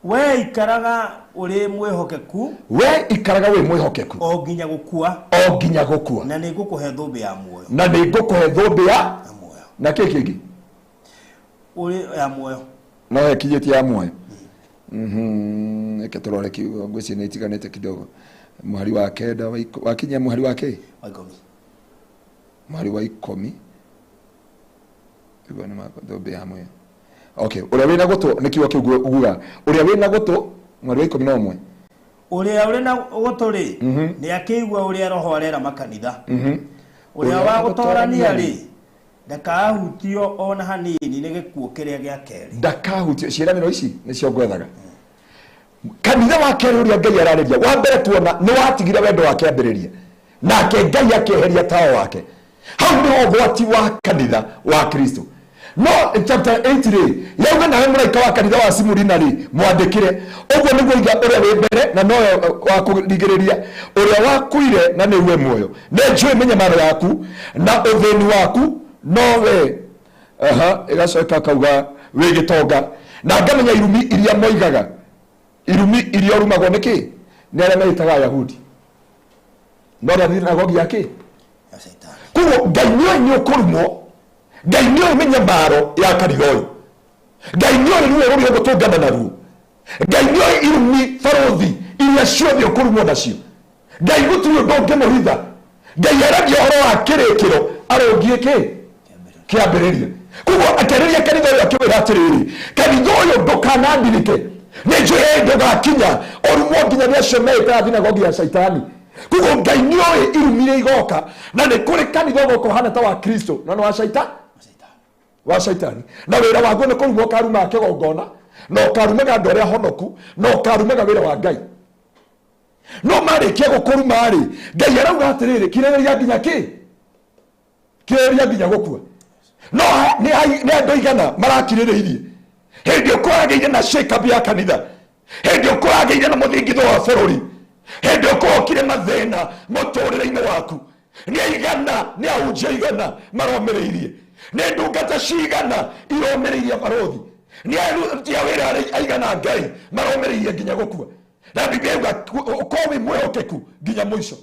We ikaraga uri mwihokeku. We ikaraga wi mwihokeku. O nginya gukua. O nginya gukua. Na ni ngukuhe thumbi ya muoyo. Na ni ngukuhe thumbi ya muoyo. Na ki kingi? Uri ya muoyo. No hekinyĩtie ya muoyo. Reke tũrore kiugo ngwĩciria nĩ itiganĩte kidogo. Mũhari wa kenda wakinyia mũhari wa kĩ? Wa ikũmi. Mũhari wa ikũmi. Igua nĩ thũmbĩ ya muoyo. Okay, ũrĩa wĩna gũtũ nĩ kiugo kĩu nguga. Ũrĩa wĩna gũtũ mũhari wa 11. Ũrĩa ũrĩ na gũtũ rĩ, nĩ akĩigua ũrĩa Roho arera makanitha. Ũrĩa wa gũtorania rĩ, ndakahutio ona hanini nĩ gĩkuũ kĩrĩa gĩa kerĩ. Ndakahutio. Ciĩranĩro ici nĩcio ngwethaga. Kanitha wa kerĩ ũrĩa Ngai ararĩria, wa mbere tuona nĩ watigire wendo wa kĩambĩrĩria, nake Ngai akĩeheria tawa wake. Hau nĩho ũgwati wa kanitha wa Kristo. No chapter 8 rĩ, yauga nawe mũraika wa kanitha wa Simurina rĩ, mwandĩkĩre ũguo nĩguo iga ũrĩa wĩ mbere na nowe wa kũrigĩrĩria, ũrĩa wakuire na nĩwe muoyo. Nĩ njũĩ mĩnyamaro yaku na ũthĩni waku, nowe ĩgacoka kauga wĩ gĩtonga, na ngamenya irumi iria moigaga. Irumi iria ũrumagwo nĩ kĩ? Nĩ arĩa meĩtaga Ayahudi. No arĩa thinagogi ya kĩ? Ya Shaitani. Koguo Ngai nĩoĩ nĩ ũkũrumwo. Ngai nĩoĩ mĩnyamaro ya kanitha ũyũ. Ngai nĩoĩ ruo rũrĩa ũgũtũngana naruo. Ngai nĩoĩ irumi barũthi iria ciothe ũkũrumwo nacio. Ngai gũtirĩ ũndũ ũngĩmũhitha. Ngai aragia ũhoro wa kĩrĩkĩro arũngiĩ kĩ? Kĩambĩrĩria. Koguo akĩarĩria kanitha ũyũ akĩwĩra atĩrĩrĩ, kanitha ũyũ ndũkanandirike. Nĩ njũĩ hĩndĩ ũgakinya ũrumwo nginya nĩ acio meĩtaga thinagogi ya Shaitani. Koguo Ngai nĩoĩ irumi iria igoka, na nĩ kũrĩ kanitha ũgoka ũhana ta wa Kristo na nĩ wa Shaitani. Wa Shaitani. Na wĩra waguo nĩ kũrumwo ũkarumaga kĩgongona, na ũkarumaga andũ arĩa honoku, na ũkarumaga wĩra wa Ngai. No marĩkia gũkũruma rĩ, Ngai arauga atĩrĩrĩ, kirĩrĩria nginya kĩ? Kirĩrĩria nginya gũkua. No nĩ andũ aigana marakirĩrĩirie. Hĩndĩ ũkũragĩire na shake-up ya kanitha, hĩndĩ ũkũragĩire na mũthingitho wa bũrũri, hĩndĩ ũkũrokire mathĩna mũtũrĩre-inĩ waku, nĩ aigana, nĩ ahunjia aigana maromĩrĩirie, nĩ ndungata cigana iromĩrĩirie barũthi, nĩ aruti a wĩra aigana Ngai maromĩrĩirie nginya gũkua. Na Biblia yuga ũkorwo wĩ mwĩhokeku nginya mũico.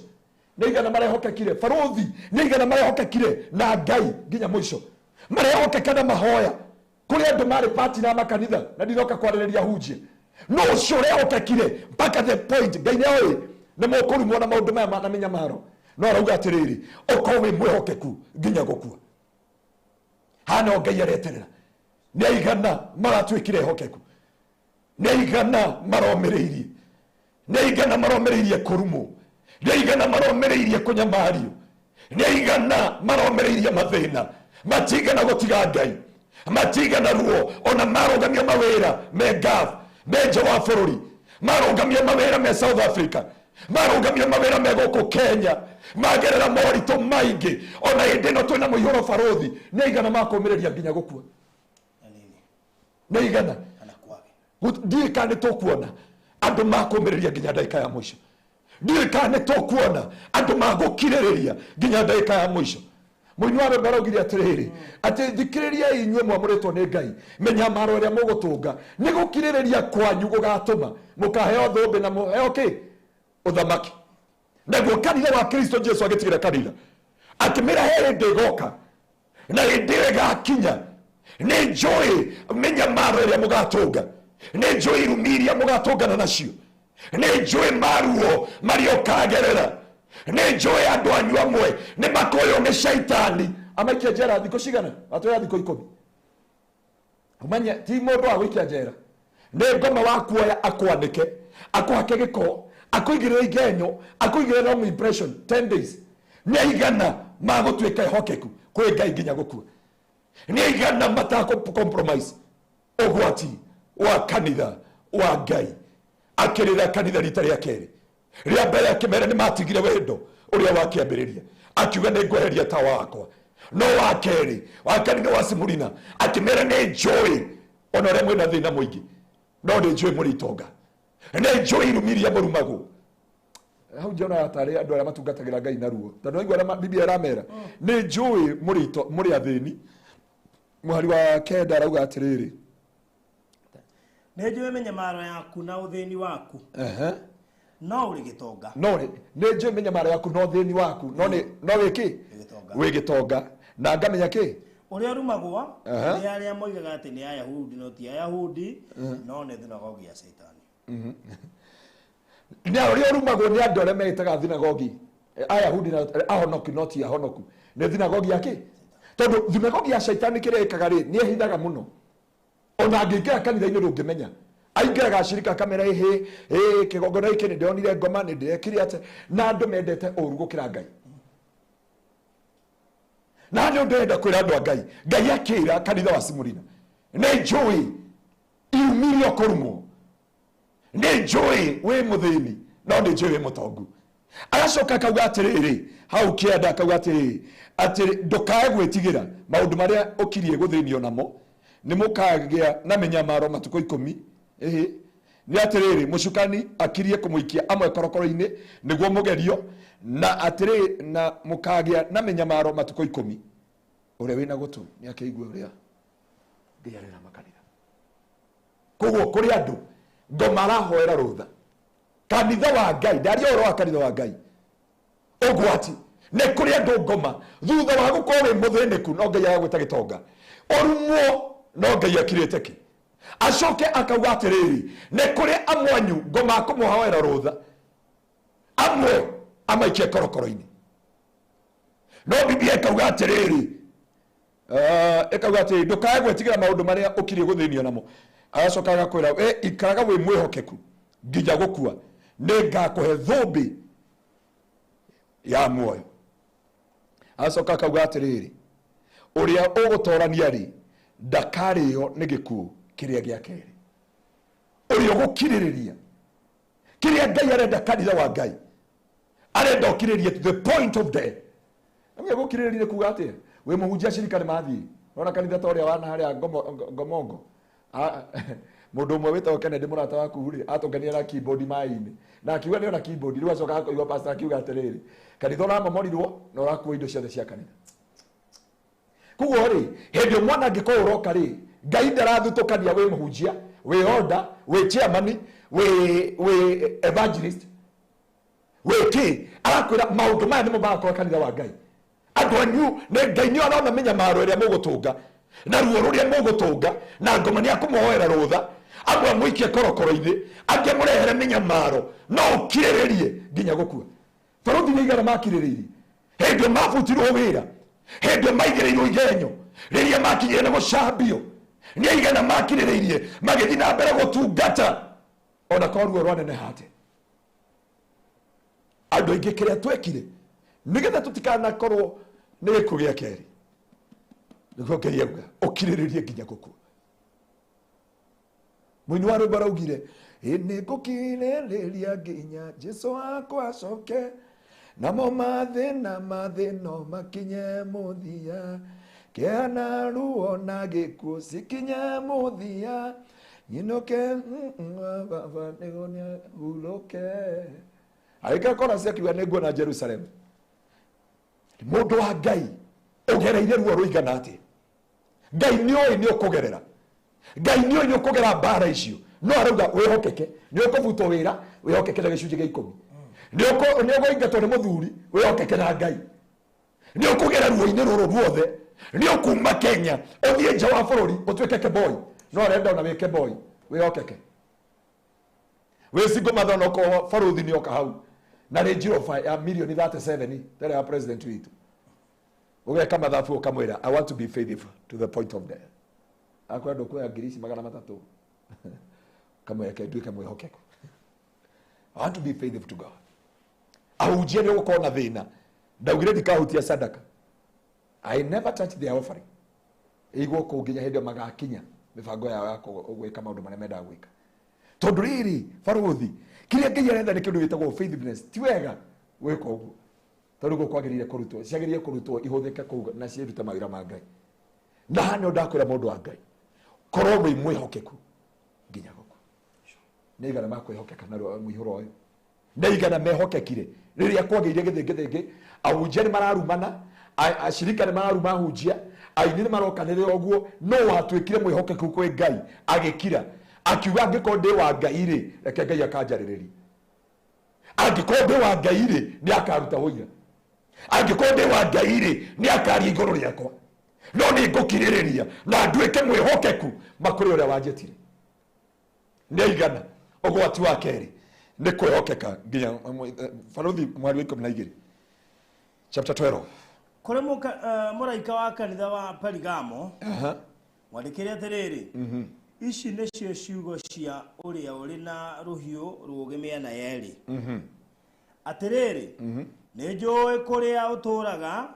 Nĩ aigana marehokekire barũthi, nĩ aigana marehokekire na Ngai nginya mũico, marehokeka na mahoya. Kũrĩ andũ marĩ pati na makanitha na ndiroka kwarĩrĩria hunjia, no ũcio ũrehokekire mpaka the point Ngai nĩoĩ nĩ mũkũrumwo na maũndũ maya na mĩnyamaro, no arauga atĩrĩrĩ, ũkorwo wĩ mwĩhokeku nginya gũkua. Haha no Ngai areterera. Nĩ aigana maratuĩkire ehokeku, nĩ aigana maromĩrĩirie, nĩ aigana maromĩrĩirie kũrumwo, nĩ aigana maromĩrĩirie kũnyamario, nĩ aigana maromĩrĩirie mathĩna, matigana gũtiga Ngai, matigana ruo, ona marũgamia mawĩra me Gulf, me nja wa bũrũri, marũgamia mawĩra me South Africa, marũgamia mawĩra me gũkũ Kenya, magerera moritũ maingĩ, ona hĩndĩ ĩno twĩna mũihũro barũthi, nĩ aigana makũmĩrĩria nginya gũkua? Nĩ aigana? Ndiũĩ kana nĩ tũkuona andũ makũmĩrĩria nginya ndagĩka ya mũico. Ndiũĩ kana nĩ tũkuona andũ magũkirĩrĩria nginya ndagĩka ya mũico. Mũini wa rwĩmbo araugire atĩrĩrĩ, atĩ thikĩrĩriai inyuĩ mwamũrĩtwo nĩ Ngai, mĩnyamaro ĩrĩa mũgũtũnga nĩ gũkirĩrĩria kwanyu gũgatũma mũkaheo thũmbĩ na mũheo kĩ? Ũthamaki. Naguo kanitha wa Kristo Jesu agĩtigĩra kanitha akĩmĩra he hĩndĩ ĩgoka, na hĩndĩ ĩyo ĩgakinya nĩ njũĩ mĩnyamaro ĩrĩa mũgatũnga, nĩ njũĩ irumi iria mũgatũngana nacio, nĩ njũĩ maruo marĩa ũkagerera, nĩ njũĩ andũ anyu amwe nĩ makoywo nĩ Shaitani amaikia njera thikũ cigana? Atwĩra thikũ 10. Ũmenye ti mũndũ wa gũikia njera, nĩ ngoma wa kuoya akwanĩke, akũhake gĩko, akũigĩrĩre igenyo, akũigĩrĩre wrong impression 10 days. Nĩ aigana magũtuĩka ehokeku kwĩ Ngai nginya gũkua? Nĩ aigana matakũ compromise ũgwati wa kanitha wa Ngai? Akĩrĩra kanitha rita rĩa kerĩ. Rĩa mbere akĩmera nĩ matigire wendo ũrĩa wa kĩambĩrĩria, akiuga nĩ ngweheria tawa wakwa. No wa kerĩ wa kanitha wa Simurina akĩmera nĩ njũĩ ona ũrĩa mwĩna thĩna mũingĩ, no nĩ njũĩ mũrĩ itonga, nĩ njũĩ irumi iria mũrumagwo. Hau njonaga tarĩ andũ arĩa matungatagĩra Ngai na ruo, tondũ waigua ũrĩa Biblia ĩramera, nĩ njũĩ mũrĩ athĩni. Mũhari wa kenda arauga atĩrĩrĩ, Nĩ njũĩ mĩnyamaro yaku na ũthĩni waku. No ũrĩ gĩtonga. No nĩ njũĩ mĩnyamaro yaku na ũthĩni waku no nĩ no wĩ kĩ? Wĩ gĩtonga. Na ngamenya kĩ? Ũrĩa ũrumagwo nĩ arĩa moigaga atĩ nĩ Ayahudi no ti Ayahudi no nĩ thunagogi ya Shaitani. Nĩ ũrĩa ũrumagwo nĩ andũ arĩa meĩtaga thunagogi Ayahudi na ahonoku no ti ahonoku nĩ thunagogi ya kĩ? Tondũ thunagogi ya Shaitani kĩrĩa ĩkaga rĩ nĩ ĩhithaga mũno. Ona angĩingĩra kanitha-inĩ ndũngĩmenya. Aingĩraga acirika akamera ĩhĩ ĩ kĩgongona gĩkĩ nĩ ndĩronire ngoma nĩ ndĩrekire atĩ na andũ mendete ũru gũkĩra Ngai. Na nĩ ndĩrenda kwĩra andũ a Ngai, Ngai akĩra kanitha wa Simurina nĩ njũĩ irumi iria ũkũrumwo, nĩ njũĩ wĩ mũthĩni no nĩ njũĩ wĩ mũtongu. Agacoka akauga atĩrĩrĩ hau kĩanda akauga atĩrĩrĩ atĩ ndũkae gwĩtigĩra maũndũ marĩa ũkirie gũthĩnio namo nĩ mũkagĩa na mĩnyamaro matukũ 10. Ĩhĩ nĩ atĩrĩrĩ mũcukani akirie kũmũikia amwe korokoro-inĩ nĩguo mũgerio na atĩrĩ na mũkagĩa na mĩnyamaro matukũ 10. Ũrĩa wĩna gũtũ nĩ akĩigue ũrĩa Ngai arera makanitha. Koguo kũrĩ andũ ngoma arahoera rũtha kanitha wa Ngai ndaria ũhoro wa kanitha wa Ngai ũgwati nĩ kũrĩ andũ ngoma thutha wa gũkorwo wĩ mũthĩnĩku no Ngai agagwĩta gĩtonga ũrumwo no Ngai akirĩte kĩ. Acoke akauga atĩrĩrĩ nĩ kũrĩ amwe anyu ngoma akũmũhoera rũtha amwe amaikie korokoro-inĩ. No Biblia ĩkauga atĩrĩrĩ ĩkauga atĩrĩrĩ ndũkae gwĩtigĩra maũndũ marĩa ũkirie gũthĩnio namo. Agacoka agakwĩra we ikaraga wĩ mwĩhokeku nginya gũkua nĩ ngakũhe thũmbĩ ya muoyo. Agacoka akauga atĩrĩrĩ ũrĩa ũgũtorania rĩ ndakarĩo nĩ gĩkuũ kĩrĩa gĩa kerĩ. Ũrĩa ũgũkirĩrĩria kĩrĩa Ngai arenda kanitha wa Ngai arenda ũkirĩrĩrie to the point of death. Nĩ gũkirĩrĩria kuga atĩa? Wĩ mũhunjia cirika nĩ mathiĩ nona kanitha ta ũrĩa wana harĩa Ngomongo mũndũ ũmwe wĩtagwo Kennedy mũrata waku rĩ atũngania na keyboard maĩ-inĩ na akiuga nĩ ona keyboard rĩu acoka akaigua pastor akiuga atĩrĩrĩ kanitha ũramomorirwo na ũrakua indo ciothe cia kanitha. Koguo rĩ hĩndĩ ĩyo mwana angĩkorwo ũroka rĩ Ngai ndarathutũkania wĩ mũhunjia wĩ order wĩ chairman wĩ evangelist wĩ kĩ arakwĩra maũndũ maya nĩmo magakora kanitha wa Ngai. Andũ anyu nĩ Ngai nĩ arona mĩnyamaro ĩrĩa mũgũtũnga na ruo rũrĩa mũgũtũnga na ngoma nĩ akũmũhoera rũtha amwe amũikie korokoro-inĩ angĩ amũrehere mĩnyamaro no ũkirĩrĩrie nginya gũkua. Barũthi nĩ igana makirĩrĩirie hĩndĩ ĩyo mabutirwo wĩra hĩndĩ ĩyo maigĩrĩirwo igenyo rĩrĩa makinyire na gũcambio nĩ igana makirĩrĩirie magĩthiĩ na mbere gũtungata ona korwo ruo rwaneneha atĩa. Andũ aingĩ kĩrĩa twekire nĩgetha tũtikanakorwo nĩ gĩkuũ gĩa kerĩ nĩguo Ngai auga ũkirĩrĩrie nginya gũkua. Mũini wa rwĩmbo araugire ĩ nĩ ngũkirĩrĩria nginya Jesũ wakwa acoke namo mathĩna mathĩno makinye mũthia kĩeha na ruo na gĩkuũ cikinye mũthia nyinũke baba nĩguo nĩhurũke. Agĩkĩra chorus akiuga nĩ nguona Jerusalem. Mũndũ wa Ngai ũgereire ruo rũigana atĩa? Ngai nĩ oĩ nĩ ũkũgerera. Ngai nĩ oĩ nĩ ũkũgera mbara icio no arauga wĩhokeke nĩ ũkũbutwo wĩra wĩhokeke na gĩcunjĩ gĩa 10 nĩ ũkũingatwo nĩ mũthuri wĩhokeke na Ngai nĩ ũkũgera ruo-inĩ rũrũ ruothe nĩ ũkuma Kenya ũthiĩ nja wa bũrũri ũtuĩke keboi no arenda ona wĩ keboi wĩhokeke wĩ single mother ona okorwo barũthi nĩ oka hau na Range Rover ya milioni 37 tene ya president witũ ũgeka mathabu ũkamwĩra I want to be faithful to the point of death. Akwenda ndũkuoya ngiri ici 300 kamweke nduĩke mwĩhokeku. I want to be faithful to God. Ahunjia nĩ ũgũkorwo na thĩna ndaugire ndikahutia sadaka. I never touch their offering. Ĩigwo kũu nginya hĩndĩ ĩyo magakinya mĩbango yao ya gwĩka maũndũ marĩa mendaga gwĩka. Tondũ rĩrĩ barũthi kĩrĩa Ngai arenda nĩ kĩndũ gĩtagwo faithfulness. Ti wega gwĩka ũguo tondũ gũkũ kwagĩrĩire kũrutwo ciagĩrĩire kũrutwo ihũthĩke kũu na ciĩrute mawĩra ma Ngai. Na haha nĩho ndakwĩra mũndũ wa Ngai korwo wĩ mwĩhokeku nginya gũkũ nĩ igana makwĩhokeka na mũihũro ũyũ nĩ igana mehokekire rĩrĩa kwagĩire gĩthĩngĩthĩngĩ ahunjia nĩ mararumana acirika nĩ mararuma ahunjia aini nĩ marokanĩrĩra ũguo no watuĩkire mwĩhokeku kwĩ Ngai agĩkira Akiuga angĩkorwo ndĩ wa Ngai rĩ, reke Ngai akanjarĩrĩria. Angĩkorwo ndĩ wa Ngai rĩ, nĩ akaruta ũira. Angĩkorwo ndĩ wa Ngai rĩ, nĩ akaria igũrũ rĩakwa. No nĩ ngũkirĩrĩria na nduĩke mwĩhokeku makũrĩ ũrĩa wanjĩtire. Nĩ aigana. Ũgwati wa kerĩ nĩ kwĩhokeka nginya Barũthi mweri wa 12 chapter 12. Kũrĩ mũraika wa kanitha wa Perigamo mwandĩkĩre atĩrĩrĩ, ici nĩcio ciugo cia ũrĩa ũrĩ na rũhiũ rũũgĩ mĩena yerĩ. Atĩrĩrĩ, nĩ njũĩ kũrĩa ũtũũraga,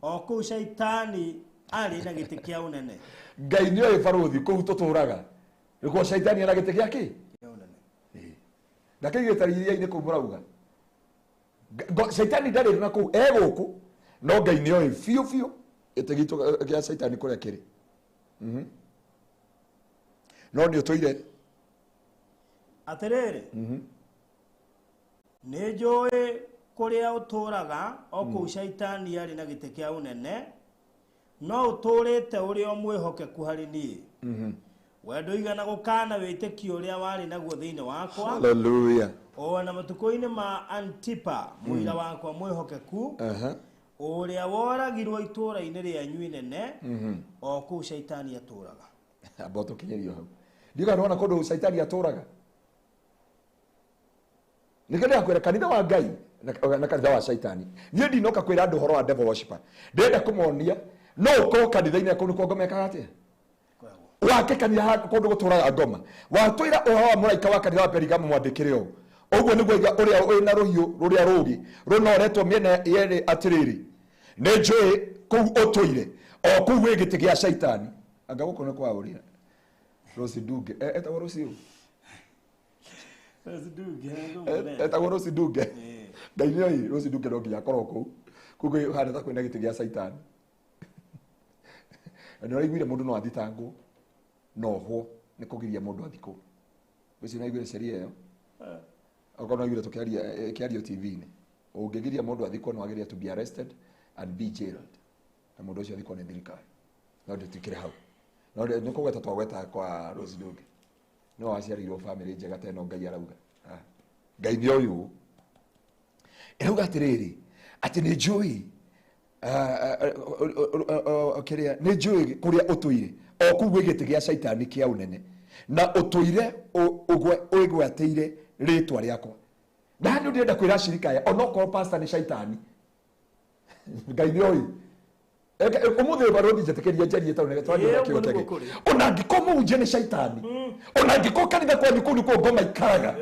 o kũu Shaitani arĩ na gĩtĩ kĩa ũnene. Ngai nĩ oĩ barũthi kũu tũtũũraga nĩkuo Shaitani ena gĩtĩ gĩa kĩ? Kĩa ũnene. Ndakĩigĩte iria-inĩ kũu mũrauga. Shaitani ndarĩ na kũu, e gũkũ, no Ngai nĩ oĩ biũ biũ gĩtĩ gitũ gĩa Shaitani kũrĩa kĩrĩ. No nĩ ũtũire. Atĩrĩrĩ, nĩ njũĩ kũrĩa ũtũũraga, o kũu Shaitani arĩ na gĩtĩ kĩa ũnene, no ũtũũrĩte ũrĩ o mwĩhokeku harĩ niĩ. We ndũigana gũkaana wĩtĩkio ũrĩa warĩ naguo thĩinĩ wakwa, Hallelujah. o na matukũ-inĩ ma Antipa mũira wakwa mwĩhokeku, ũrĩa woragirwo itũũra-inĩ rĩanyu inene, o kũu Shaitani atũũraga. Amba ũtũkinyĩrio hau. Ndiũĩ kana nĩwona kũndũ Shaitani atũũraga. Nĩkĩo ndĩrakwĩra kanitha wa Ngai na kanitha wa Shaitani. Niĩ ndinoka kwĩra andũ ũhoro wa devil worshiper. Ndĩrenda kũmonia no ũkorwo kanitha-inĩ kũu nĩkuo ngoma ĩkaga atĩa? Wake kanitha kũndũ gũtũraga ngoma. Watwĩra ũhoro wa mũraika wa kanitha wa Perigamo mwandĩkĩre ũũ. Ũguo nĩguo oiga ũrĩa wĩna rũhiũ rũrĩa rũũgĩ rũnoretwo mĩena yerĩ atĩrĩrĩ, nĩ njũĩ kũu ũtũire, o kũu wĩ gĩtĩ gĩa Shaitani. Anga gũkũ nĩ kwa ũrĩa Rose Ndunge. Etagwo Rose ũ? Rose Ndunge, nĩ Etagwo Rose Ndunge. Ngai nĩ oĩ Rose Ndunge no nginya akorwo kũu. Kũu kũhana ta kwĩna gĩtĩ gĩa Shaitani. Na nĩ ũraiguire mũndũ no athitangwo na ohwo nĩ kũgiria mũndũ athikwo. Ũcio nĩ aiguire sheria ĩyo? Okorwo nĩ aiguire tũkĩaria, ĩkĩario T V-inĩ. Ũngĩgiria mũndũ athikwo no agĩrĩire to be arrested and be jailed. Na mũndũ ũcio athikwo nĩ thirikari. No ndĩtwĩkĩre hau. No nĩ kũgweta twagweta kwa Rose Ndunge. No waciarĩirwo family njega ta ĩno Ngai arauga. Ngai nĩ oĩ ũũ. Ĩrauga atĩrĩrĩ, atĩ nĩ njũĩ, kĩrĩa, nĩ njũĩ kũrĩa ũtũire, o kũu gwĩ gĩtĩ gĩa Shaitani kĩa ũnene, na ũtũire ũgwatĩire rĩtwa rĩakwa. Na haha nĩ ndĩrenda kwĩra ashirika aya, onokorwo pastor nĩ Shaitani, Ngai nĩ oĩ. Ũmũthĩ ũyũ barũthi njĩtĩkĩria njarie tondũ nĩ twaria na Ĩĩ, kĩo ũguo nĩguo kĩngĩ. kũrĩ. Ona angĩkorwo mũhunjia nĩ Shaitani, ona angĩkorwo kanitha kwanyu kũu nĩkuo ngoma ikaraga,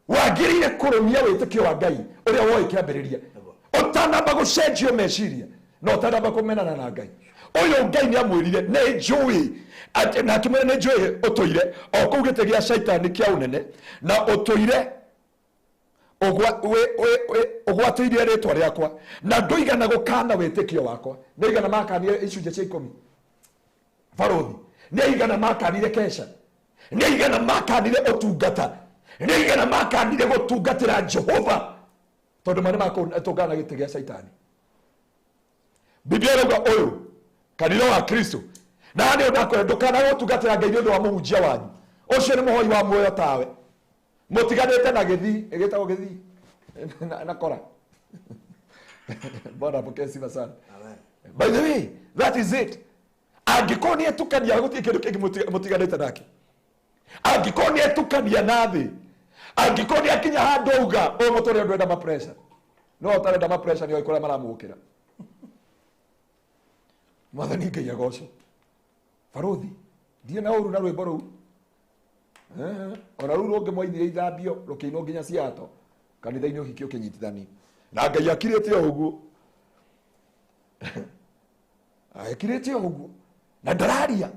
wagĩrĩire kũrũmia wĩtĩkio wa Ngai ũrĩa woĩ kĩambĩrĩria, ũtanamba gũcenjio meciria na ũtanamba kũmenana na Ngai. Ũyũ Ngai nĩ amwĩrire nĩ njũĩ, atĩ, na akĩmwĩra nĩ njũĩ ũtũire o kũu gĩtĩ gĩa Shaitani kĩa ũnene, na ũtũire ũgwatĩirie rĩtwa rĩakwa, na ndũigana gũkana wĩtĩkio wakwa. Nĩ aigana makanire icunjĩ cia 10 barũthi, nĩ aigana makanire kesha, nĩ aigana makanire ũtungata, nĩ aigana makanire gũtungatĩra Jehova, tondũ ma nĩ makũtũngana na gĩtĩ gĩa Shaitani. Biblia ĩrauga ũyũ kanitha wa Kristo, na haha nĩho ndakwĩra ndũkanae gũtungatĩra Ngai nĩ ũndũ wa mũhunjia wanyu ũcio nĩ mũhoi wa muoyo tawe, mũtiganĩte na gĩthii, ĩgĩtagwo gĩthii na kora. Bwana apokee sifa sana. Amen. By the way, that is it. Angĩkorwo nĩ etukania gũtirĩ kĩndũ kĩngĩ mũtiganĩte nake. Angĩkorwo nĩ etukania na thĩ, angĩkorwo nĩ akinya handũ auga ũyũ mũtũrĩre ndũrenda ma pressure, no ũtarenda ma pressure nĩ oĩ kũrĩa maramũkĩra. Mwathani Ngai agocwo. Barũthi, ndiĩ na ũru na rwĩmbo rũu. Ona rũu rũngĩ mwainire ithambio rũkĩinwo nginya Seattle kanitha-inĩ ũhiki ũkĩnyitithanio na Ngai akirĩte o ũguo, akirĩte o ũguo na ndararia.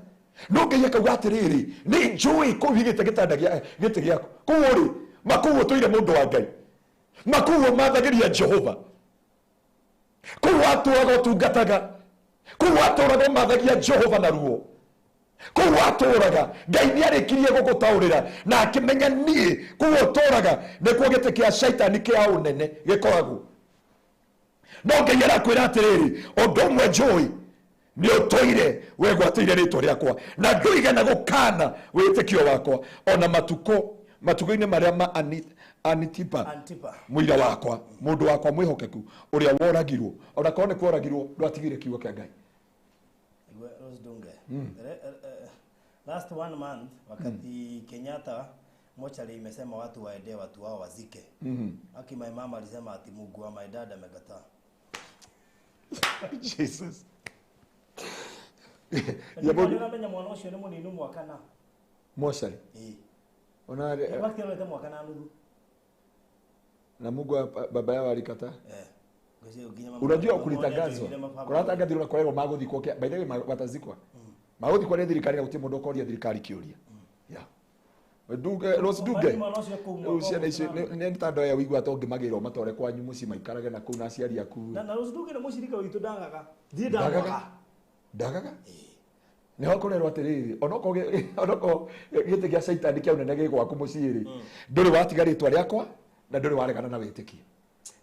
No Ngai akauga atĩrĩrĩ, nĩ njũĩ kũu igĩte gĩtanda gĩa gĩtĩ gĩaku kũu ũrĩ makũu ũtũire mũndũ wa Ngai, makũu ũmathagĩria Jehova, kũu watũraga ũtungataga, kũu watũraga ũmathagia Jehova na ruo, kũu watũraga Ngai nĩ arĩkirie gũgũtaũrĩra na akĩmenya niĩ kũu ũtũraga nĩkuo gĩtĩ kĩa Shaitani kĩa ũnene gĩkoragwo. No Ngai arakwĩra atĩrĩrĩ, ũndũ ũmwe njũĩ Nĩ ũtũire wegwatĩire rĩtwa rĩakwa na ndũigana gũkana wĩtĩkio wakwa ona matukũ matukũ-inĩ marĩa ma Antipa Antipa. Mũira wakwa, mũndũ wakwa mwĩhokeku ũrĩa woragirwo, ona korwo nĩ kworagirwo, ndwatigire kiugo kĩa Ngai. Igwe Rose Dunge. Last one month wakati Kenyatta mochari imesema watu waende watu wao wazike. Aki my mama alisema ati Mungu wa my dad amekataa. Jesus. Ndio namenye mwana ucio ni munini mwaka na. Mochari. Eh. Ona Wakati alete mwaka na nuthu. Na Mungu wa baba yao alikataa. Eh. Ngwĩciria nginya mama- Unajua mama kulitangazwa nĩatwĩrire mababa. kuratangathirwo na kwarerwo maguthikwo by the way watazikwa maguthikwo nĩ thirikari na gũtirĩ mũndũ ũkoria thirikari kĩũria. Yeah. Dunge Rose Dunge. Mwana ũcio kũu mwaka Rĩu ciana ũmwe icio nĩ ta andũ aya ũigua ta ũngĩmagĩra ũmatware kwanyu mũciĩ maikarage na kũu na aciari aku. Na Rose Dunge nĩ mũcirika witũ ndagaga. Thiĩ Ndagaga. ndamwaga. Ndagaga. Nĩho kũrerwo atĩrĩrĩ, onokorwo gĩtĩ gĩa caitani kĩa ũnene gĩ gwaku mũciĩ rĩ, ndũrĩ watiga rĩtwa rĩakwa na ndũrĩ waregana na wĩtĩkio.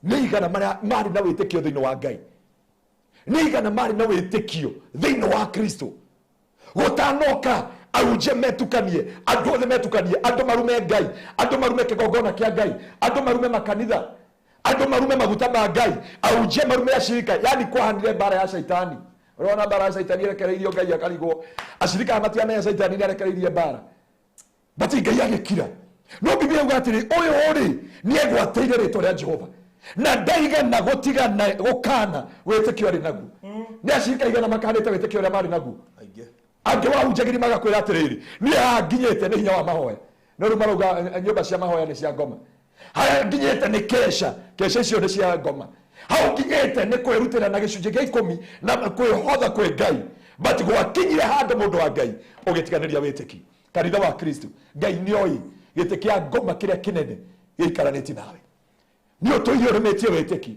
Nĩ igana marĩa marĩ na wĩtĩkio thĩinĩ wa Ngai, nĩ igana marĩ na wĩtĩkio thĩinĩ wa Kristo. Gũtanoka ahunjia metukanie, andũ othe metukanie, andũ marume Ngai, andũ marume kĩgongona kĩa Ngai, andũ marume makanitha, andũ marume maguta ma Ngai, ahunjia marume ashirika. Yani kwahanire mbara ya caitani. Ũrona mbara ya caitani ĩrekereirio Ngai akarigwo ashirika aya matiamenya caitani nĩarekereirie mbara, but Ngai agĩkira. No Biblia yuga atĩrĩ, ũyũ rĩ nĩegwatĩire rĩtwa rĩa Jehova na ndaigana gũtigana gũkana wĩtĩkio arĩ naguo. Nĩ ashirika igana makanĩte wĩtĩkio ũrĩa marĩ naguo. Aingĩ. Angĩ wahunjagĩria magakwĩra atĩrĩrĩ, niĩ haha nginyĩte nĩ hinya wa mahoya, no rĩu marauga nyũmba cia mahoya nĩ cia ngoma. Haha nginyĩte nĩ kesha, kesha icio nĩ cia ngoma. Hau nginyĩte nĩ kwĩrutĩra na gĩcunjĩ gĩa ikũmi na kwĩhotha kwĩ Ngai. But gwakinyire handũ mũndũ wa Ngai ũgĩtiganĩria wĩtĩki. Kanitha wa Kristo, Ngai nĩoĩ gĩtĩ kĩa ngoma kĩrĩa kĩnene gĩikaranĩtie nawe. Nĩ ũtũire ũrũmĩtie wĩtĩki,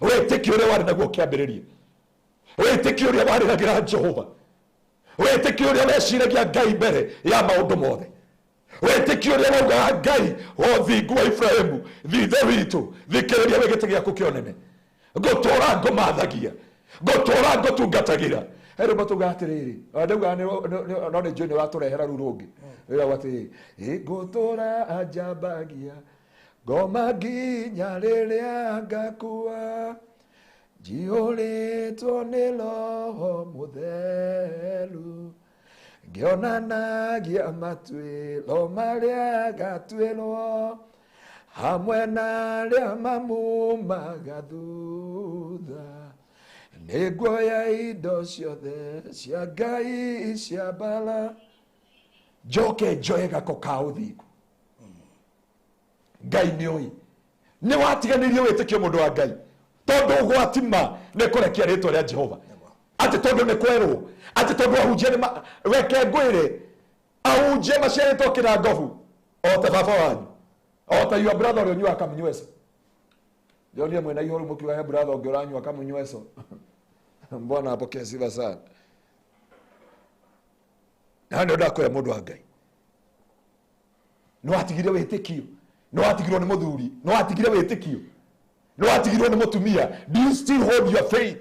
wĩtĩki ũrĩa warĩ naguo kĩambĩrĩria, wĩtĩki ũrĩa warĩragĩra Jehova, wĩtĩki ũrĩa weciragia Ngai mbere ya maũndũ mothe, wĩtĩki ũrĩa waugaga Ngai wa ũthingu wa Ibrahimu thithe witũ, thikĩrĩria wĩ gĩtĩ gĩaku kĩa ũnene, ngũtũũra ngũmathagia, ngũtũũra ngũtungatagĩra. He rwĩmbo tugaga atĩrĩrĩ, ona ndaugaga no nĩ njũĩ nĩ ũratũrehera rũu rũngĩ. Rwĩragwo atĩrĩrĩ, ĩ ngũtũũra njambagia ngoma nginya rĩrĩa ngakua, njihũrĩtwo nĩ Roho Mũtheru, ngĩonanagia matuĩro marĩa ngatuĩrwo hamwe na arĩa mamumaga thutha, nĩnguoya indo ciothe cia Ngai cia mbara, njoke njoe gako ka ũthingu. Ngai nĩoĩ nĩ watiganĩirie wĩtĩkio mũndũ wa Ngai, tondũ ũgwati ma nĩ kũrekia rĩtwa rĩa Jehova, atĩ tondũ nĩ kwerwo, atĩ tondũ ahunjia nĩ reke ngwĩre, ahunjia maciarĩtwo kĩrangobu o ta baba wanyu, o ta your brother ũrĩa ũnyuaga kamũnyweco. Ndĩronire mwĩna ihoru mũkiuga he brother ũngĩ ũranyua kamũnyweco. Mbwana apokee sifa sana. Na nĩ ndakwĩra mũndũ wa Ngai, nĩ watigire wĩtĩkio, nĩ watigirwo nĩ mũthuri, nĩ watigire wĩtĩkio, nĩ watigirwo nĩ mũtumia. Do you still hold your faith?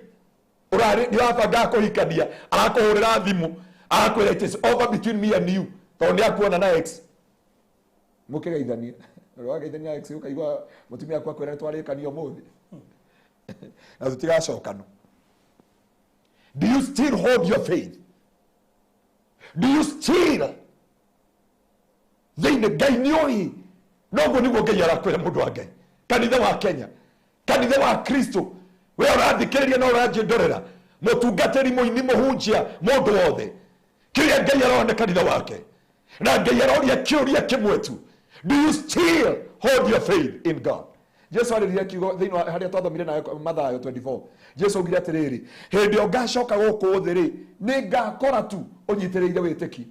Ũrarĩ nĩ wabangaga kũhikania, arakũhũrĩra thimũ, arakwĩra it is over between me and you, tondũ nĩ akuona na ex. Mũkĩgeithania, ũrageithania na ex ũkaigua mũtumia aku akwĩra nĩ twarĩkania ũmũthĩ na tũtigacokana. Do you still hold your faith? Do you still thĩinĩ Ngai nĩoĩ? Noguo nĩguo Ngai arakwĩra mũndũ wa Ngai, kanitha wa Kenya, kanitha wa Kristo, we ũrathikĩrĩria na ũranjĩndorera, mũtungatĩri, mũini, mũhunjia, mũndũ wothe, kĩrĩa Ngai arona kanitha wake, na Ngai aroria kĩũria kĩmwe tu, do you still hold your faith in God? Jesu arĩrire kiugo thĩinĩ wa harĩa twathomire nawe Mathayo 24. Jesu augire atĩrĩrĩ, hĩndĩ ĩyo ngacoka gũkũ thĩ rĩ, nĩ ngakora tu ũnyitĩrĩire wĩtĩkio.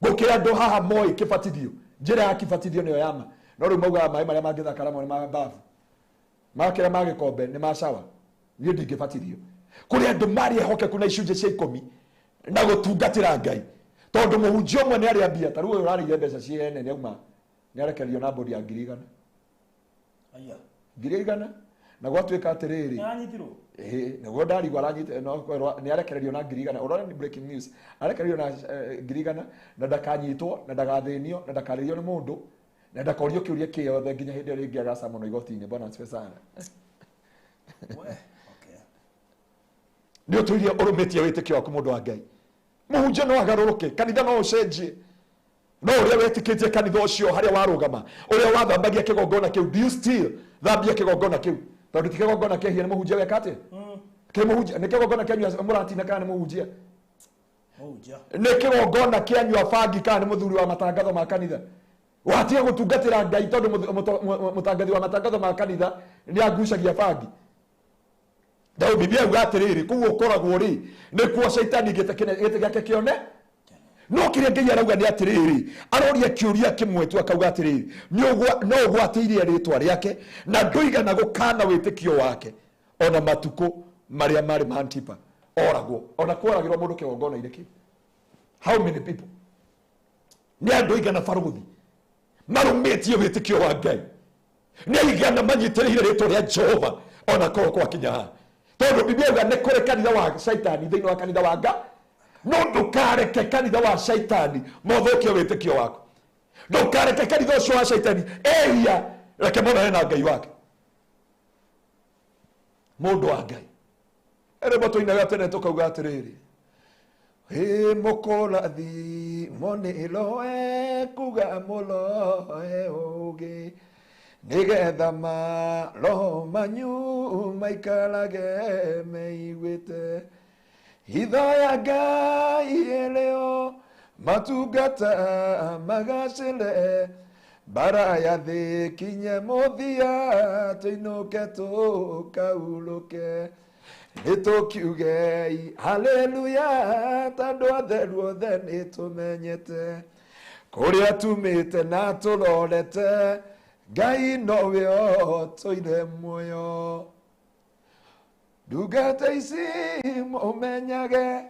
Gũkĩra andũ haha moĩ kĩbatithio, njĩra ya kĩbatithio nĩyo ya ma. No rĩu maugaga maĩ marĩa mangĩthakara mo nĩ ma bafu, makĩra ma gĩkombe nĩ ma shower. Niĩ ndingĩbatithio. Kũrĩ andũ marĩ ehokeku na icunjĩ cia ikũmi na gũtungatĩra Ngai, tondũ mũhunjia ũmwe nĩ arĩa mbia, ta rĩu ũyũ ũrarĩire mbeca ciene nĩ auma, nĩ arekererio na mbũri ya ngiri igana. Aya. Ngiri igana. Na gwatuĩka atĩrĩrĩ, Nĩaranyitirwo? Ĩĩ, nĩguo ndarigwo aranyita no kwĩrwo nĩ arekererio na 100,000. Ũrona nĩ breaking news, arekererio na 100,000 na ndakanyitwo na ndagathĩnio na ndakarĩrio nĩ mũndũ na ndakorio kĩũria kĩothe nginya hĩndĩ ĩrĩa rĩngĩ agacamanwo igoti-inĩ. Bwana asifiwe sana. We, okay. Nĩ ũtũirie ũrũmĩtie wĩtĩkio waku mũndũ wa Ngai. Mũhunjia no agarũrũke, kanitha no ũcenjie, no ũrĩa wetĩkĩtie kanitha ũcio harĩa warũgama, ũrĩa wathambagia kĩgongona kĩu, do you still thambia kĩgongona kĩu? Tondũ ti kĩgongona kĩhia nĩ mũhunjia weka atĩa? Kĩmũhunjia nĩ kĩgongona kĩanyua mũratina kana nĩ mũhunjia? Mũhunjia. Nĩ kĩgongona kĩanyua bangi kana nĩ mũthuri wa matangatho ma kanitha? Watiga gũtungatĩra Ngai tondũ mũtangathi wa matangatho ma kanitha nĩ angucagia bangi. Ndau Biblia yuga atĩrĩrĩ, kũu ũkoragwo rĩ nĩkuo caitani gĩtĩ gĩake kĩone. No kĩrĩa Ngai arauga nĩ atĩrĩrĩ, aroria kĩũria kĩmwe tu, akauga atĩrĩrĩ, no ũgwatĩirie rĩtwa rĩake na ndũigana gũkana wĩtĩkio wake ona matukũ marĩa marĩ ma Antipa oragwo, ona kworagĩrwo mũndũ kĩgongona-inĩ kĩu. How many people? Nĩ andũ aigana barũthi marũmĩtie wĩtĩkio wa Ngai? Nĩ aigana manyitĩrĩire rĩtwa rĩa Jehova ona korwo gwakinya haha? Tondũ Biblia yuga nĩ kũrĩ kanitha wa caitani thĩinĩ wa kanitha wa Ngai. No ndũkareke kanitha wa caitani mothũkie wĩtĩkio waku. Ndũkareke kanitha ũcio wa caitani ehia, reke monane na Ngai wake. Mũndũ wa Ngai, rĩmwe tũinaga tene tũkauga atĩrĩrĩ, ĩ mũkũrathi monĩroe kuga mũroe ũgĩ nĩgetha maroho manyu maikarage meiguĩte hitho ya Ngai ĩrĩo matungata magacĩre mbara ya thĩ kinye mũthia tũinũke tũkaurũke nĩtũkiugei haleluya tondũ atheru othe nĩtũmenyete kũrĩa tumĩte na tũrorete Ngai nowe ũtũire muoyo. Ndungata ici mũmenyage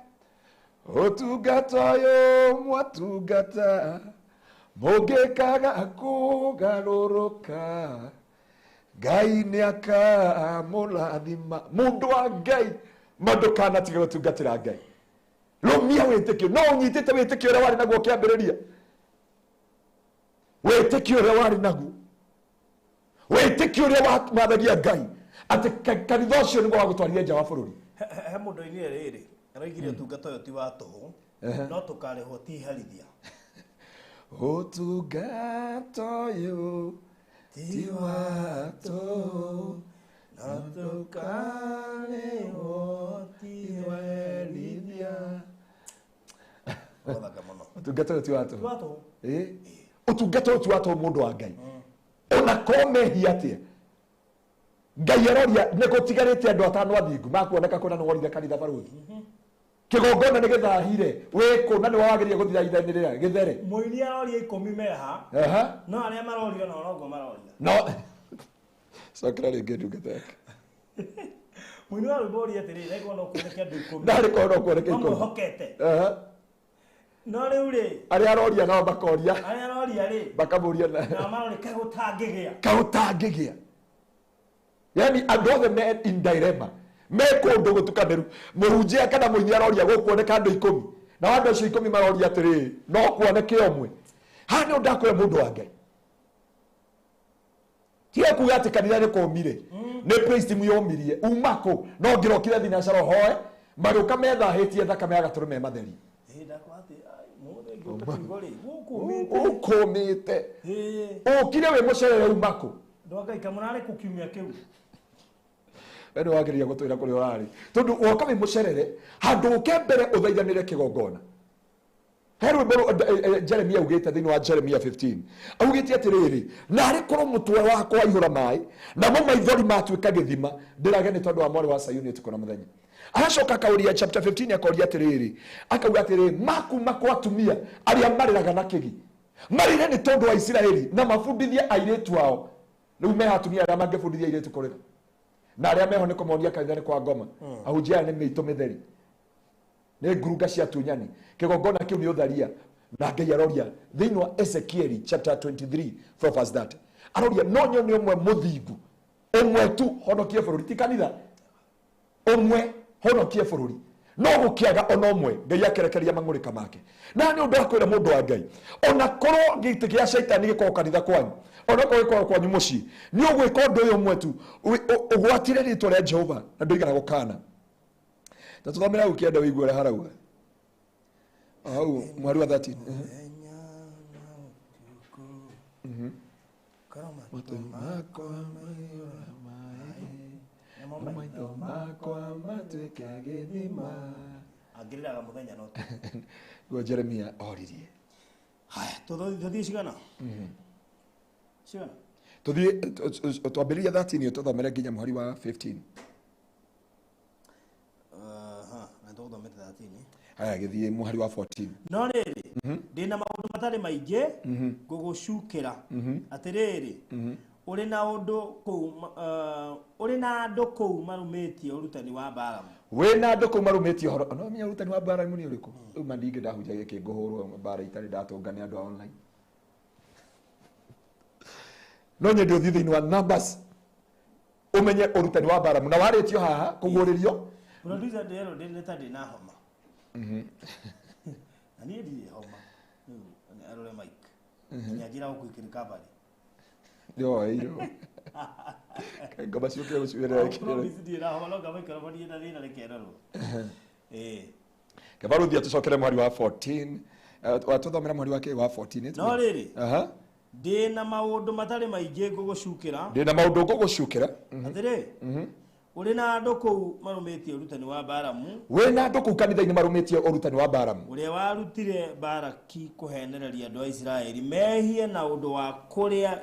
ũtungata ũyũ mwatungata mũngĩkaga kũgarũrũka Ngai nĩakamũrathima. Mũndũ wa Ngai, ma ndũkanatiga gũtungatĩra Ngai. Rũmia wĩtĩkio. No ũnyitĩte wĩtĩkio ũrĩa warĩ naguo kĩambĩrĩria, wĩtĩkio ũrĩa warĩ naguo, wĩtĩkio ũrĩa wathagia Ngai atĩ kanitha ũcio nĩguo wagũtwarire nja wa bũrũri. He mũndũ oigire rĩrĩ, aroigire ũtungata ũyũ ti wa tũhũ, no tũkarĩhwo ti iherithia. Ũtungata ũyũ ti wa tũhũ, no tũkarĩhwo ti iherithia. Ũthaka mũno. Ũtungata ũyũ ti wa tũhũ. Ti wa tũhũ. Ĩ, ũtungata ũyũ ti wa tũhũ mũndũ wa Ngai. Ona korwo mehia atĩa, Ngai aroria nĩ gũtigarĩte andũ atano athingu makuoneka kũna nĩ worire kanitha barũthi. Kĩgongona nĩ gĩthahire wĩkũ na nĩ wagĩrĩire gũthiĩ gĩthere. Mũini aroria 10 meha, no arĩa marorio nao noguo maroria. No cokera rĩngĩ ndungata yake. Mũini wa rwĩmbo oria atĩrĩrĩ, narĩ korwo no kuoneke andũ 10. Narĩ korwo no kuoneke No 10. mwĩhokete. No rĩu rĩ, Arĩa aroria nao makoria. Arĩa aroria rĩ, Makamũria na nao maroria kaĩ gũtangĩgĩa. Kaĩ gũtangĩgĩa. Yani andũ othe me in dilemma, me kũndũ gũtukanĩru. Mũhunjia kana mũini aroria gũkuoneka andũ 10, na andũ acio 10 maroria atĩrĩrĩ, no kuoneke ũmwe. Haha nĩ ndakwĩra mũndũ wa Ngai, tiga kuga atĩ kanitha nĩ kũmire, nĩ praise team yomirie, uma kũ? No ngĩrokire thinacara hoe, magĩũka methahĩtie thakame ya gatũrũme matheri. Ĩ, ndakwa atĩ, ai, mũthĩ ngĩũka kiugo rĩ, gũkũmĩte. Ũkũmĩte. Ĩ. Ũkire wĩ mũcerere uma kũ? Andũ a Ngai, kamũrarĩ kũ kiumia kĩu? We nĩ wagĩrĩire gũtwĩra kũrĩa ũrarĩ, tondũ woka wĩ mũcerere handũ ũke mbere ũthaithanĩre kĩgongona. He rwĩmbo Jeremia augĩte thĩinĩ wa Jeremia 15, augĩte atĩrĩrĩ, narĩ korwo mũtwe wakwa waihũra maĩ namo maithori matuĩka gĩthima, ndĩrage nĩ tondũ wa mwarĩ wa Sayuni ũtukũ na mũthenya. Aracoka akauria chapter 15, akoria atĩrĩrĩ, akauga atĩrĩrĩ, makuma kwa atumia arĩa marĩraga na kĩgi, marĩre nĩ tondũ wa Isiraeli na mabundithie airĩtu ao. Rĩu meha atumia arĩa mangĩbundithia airĩtu kũrĩra, na arĩa meho nĩ kũmonia kanitha nĩ kwa ngoma. Ahunjia aya nĩ mĩitũ mĩtheri, nĩ ngurunga cia tunyani, kĩgongona kĩu nĩ ũtharia. Na Ngai aroria thĩinĩ wa Ezekieli chapter 23 from verse 30, aroria no nyone ũmwe mũthingu Ũmwe tu honokie bũrũri, ti kanitha. Ũmwe honokie bũrũri. No gũkĩaga ona ũmwe, Ngai akerekeria mang'ũrĩka make. Na nĩ ũndũ wa kwĩra mũndũ wa Ngai, ona korwo gĩtĩ gĩa caitani gĩkorwo kanitha kwanyu, ona korwo gĩkorwo kwanyu mũciĩ, nĩ ũgwĩka ũndũ ũyũ ũmwe tu, ũgwatire rĩtwa rĩa Jehova na ndũigana gũkana. Ta tũthomere hau kĩanda ũigue ũrĩa harauga. O hau mweri wa 13. Matũ makwa maiyũra maĩ, namo maitho makwa matuĩke gĩthima. Angĩrĩraga mũthenya no tu. Guo Jeremia oririe. Haya, tũthiĩ cigana? Cigana? Tũthiĩ twambĩrĩria 13 tũthomere nginya mũhari wa 15. Aha, na tũgũthomete 13. Haya, gĩthiĩ mũhari wa 14. No rĩrĩ, ndĩna maũndũ matarĩ maingĩ ngũgũcukĩra. Atĩrĩrĩ, ũrĩ na ũndũ kũu ũrĩ na andũ kũu marũmĩtie ũrutani wa Balamu. Wĩna andũ kũu marũmĩtie ũhoro. No menya ũrutani wa Balamu nĩ ũrĩkũ? Rĩu ma ndingĩ ndahunjagia kĩ ngũhũrwo mbara itarĩ ndatũnga nĩ andũ a online. No nyende ũthiĩ thĩinĩ wa Numbers ũmenye ũrutani wa Balamu na warĩtio haha kũguũrĩrio. Producer ndĩrerwo ndĩ ta ndĩna homa. Na niĩ ndirĩ homa. Rĩu arore mic. Nginya njĩra gũkũ recovery. Nĩwoeirwo. Ngoma ciũkire gũcuĩrĩra kĩrĩro. Promise ndirĩ na homa no ngamaikara niĩ na thĩna reke rorwo. Kaba rũthia tũcokere mweri wa 14. Watũthomera mweri wa kĩ wa 14. No rĩrĩ, Aha. ndĩna maũndũ matarĩ maingĩ ngũgũcukĩra. Ndĩna maũndũ ngũgũcukĩra. Atĩrĩ, ũrĩ na andũ kũu marũmĩtie ũrutani wa Balamu, Wĩna andũ kũu kanitha-inĩ marũmĩtie ũrutani wa Balamu, ũrĩa warutire Baraki kũhenereria andũ a Isiraeli mehie na ũndũ wa kũrĩa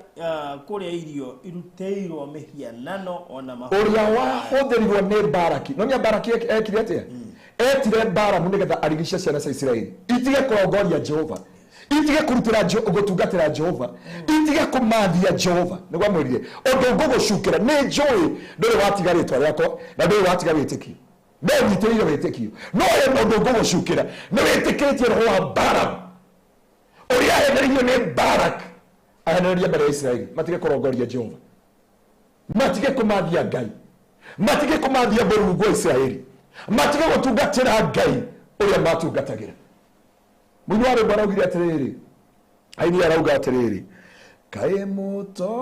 kũrĩa irio irutĩirwo mĩhianano ona mahoya. Ũrĩa wahũthĩrirwo nĩ Baraki. No nya Baraki ekire atĩa? Etire Balamu nĩgetha arigice ciana cia Isiraeli itige kũrongoria Jehova, itige kũrutĩra gũtungatĩra Jehova, itige kũmathia Jehova. Nĩguo amwĩrire ũndũ ngũgũcukĩra, nĩ njũĩ ndũrĩ watiga rĩtwa rĩakwa na ndũrĩ watiga wĩtĩkio, no nyitĩrĩire wĩtĩkio, no hena ũndũ ngũgũcukĩra, nĩ wĩtĩkĩrĩtie roho wa Balamu ũrĩa ahenereirio nĩ Barak ahenereria mbere ya Isiraeli matige kũrongoria Jehova, matige kũmathia Ngai, matige kũmathia Mũrungu wa Isiraeli, matige gũtungatĩra Ngai ũrĩa matungatagĩra. Mũini wa rwĩmbo araugire atĩrĩrĩ, aini arauga atĩrĩrĩ, kaĩ mũto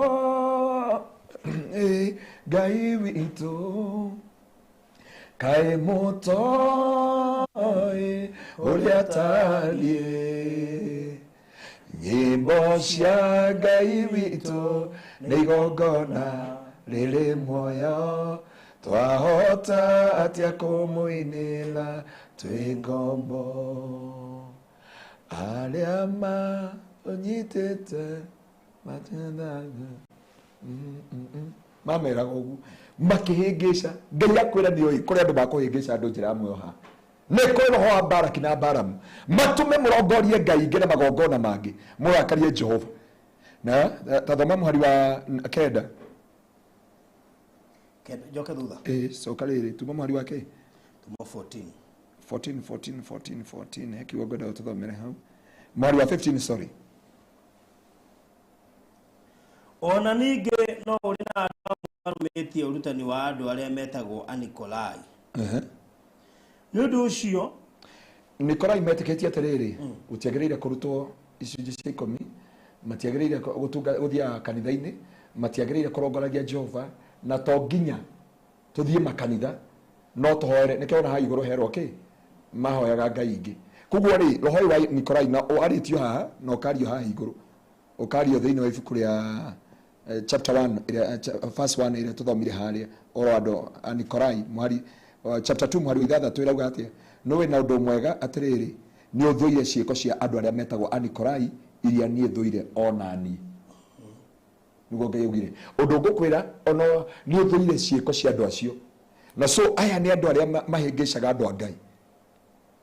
Ngai witũ, kaĩ mũtoĩ ũrĩa tariĩ, nyĩmbo cia Ngai witũ nĩ igongona rĩrĩ muoyo, twahota atĩa kũmũinĩra twĩ ngombo, arĩa manyitĩte matendana. Mameraga ũguo makĩhĩngĩca. Ngai akwĩra nĩ oĩ kũrĩ andũ makũhĩngĩca andũ njĩra ya muoyo haha. Nĩ kũrĩ roho wa Baraki na Balamu matũme mũrongorie Ngai ingĩ na magongona mangĩ, mũrakarie Jehova. Na ta thoma mũhari wa 9. Kenda, njoke thutha. Coka rĩrĩ, tuma mũhari wa kĩ? Tuma 14. 14, 14, 14, 14. He kiugo ngwenda ũtũthomere hau. Mũhari wa 15, sorry. Ona ningĩ no ũrĩ na andũ amwe marũmĩtie ũrutani wa andũ arĩa metagwo Anikolai. Nĩ ũndũ ũcio Nikolai metĩkĩtie atĩrĩrĩ, gũtiagĩrĩire kũrutwo icunjĩ cia 10, matiagĩrĩire gũthiaga kanitha-inĩ, matiagĩrĩire kũrongoragia Jehova, na to nginya tũthiĩ makanitha, no tũhoere. Nĩkĩo ona haha igũrũ herwo kĩ? Mahoyaga Ngai ingĩ. Koguo rĩ, roho ũyũ wa Nikolai na warĩtio haha na ũkario haha igũrũ, ũkario thĩinĩ wa ibuku rĩa chapter 1, ĩrĩa, verse 1 ĩrĩa tũthomire harĩa, ũhoro wa andũ a Nikolai, mũhari, chapter 2 mũhari wa 6 ĩrauga atĩa? Nĩ wĩna ũndũ mwega atĩrĩrĩ, nĩ ũthũire ciĩko cia andũ arĩa metagwo Anikolai iria niĩ thũire ona niĩ. Nĩguo Ngai augire. Ũndũ ngũkwĩra, ona nĩ ũthũire ciĩko cia andũ acio. Na so aya nĩ andũ arĩa mahĩngĩcaga andũ a Ngai.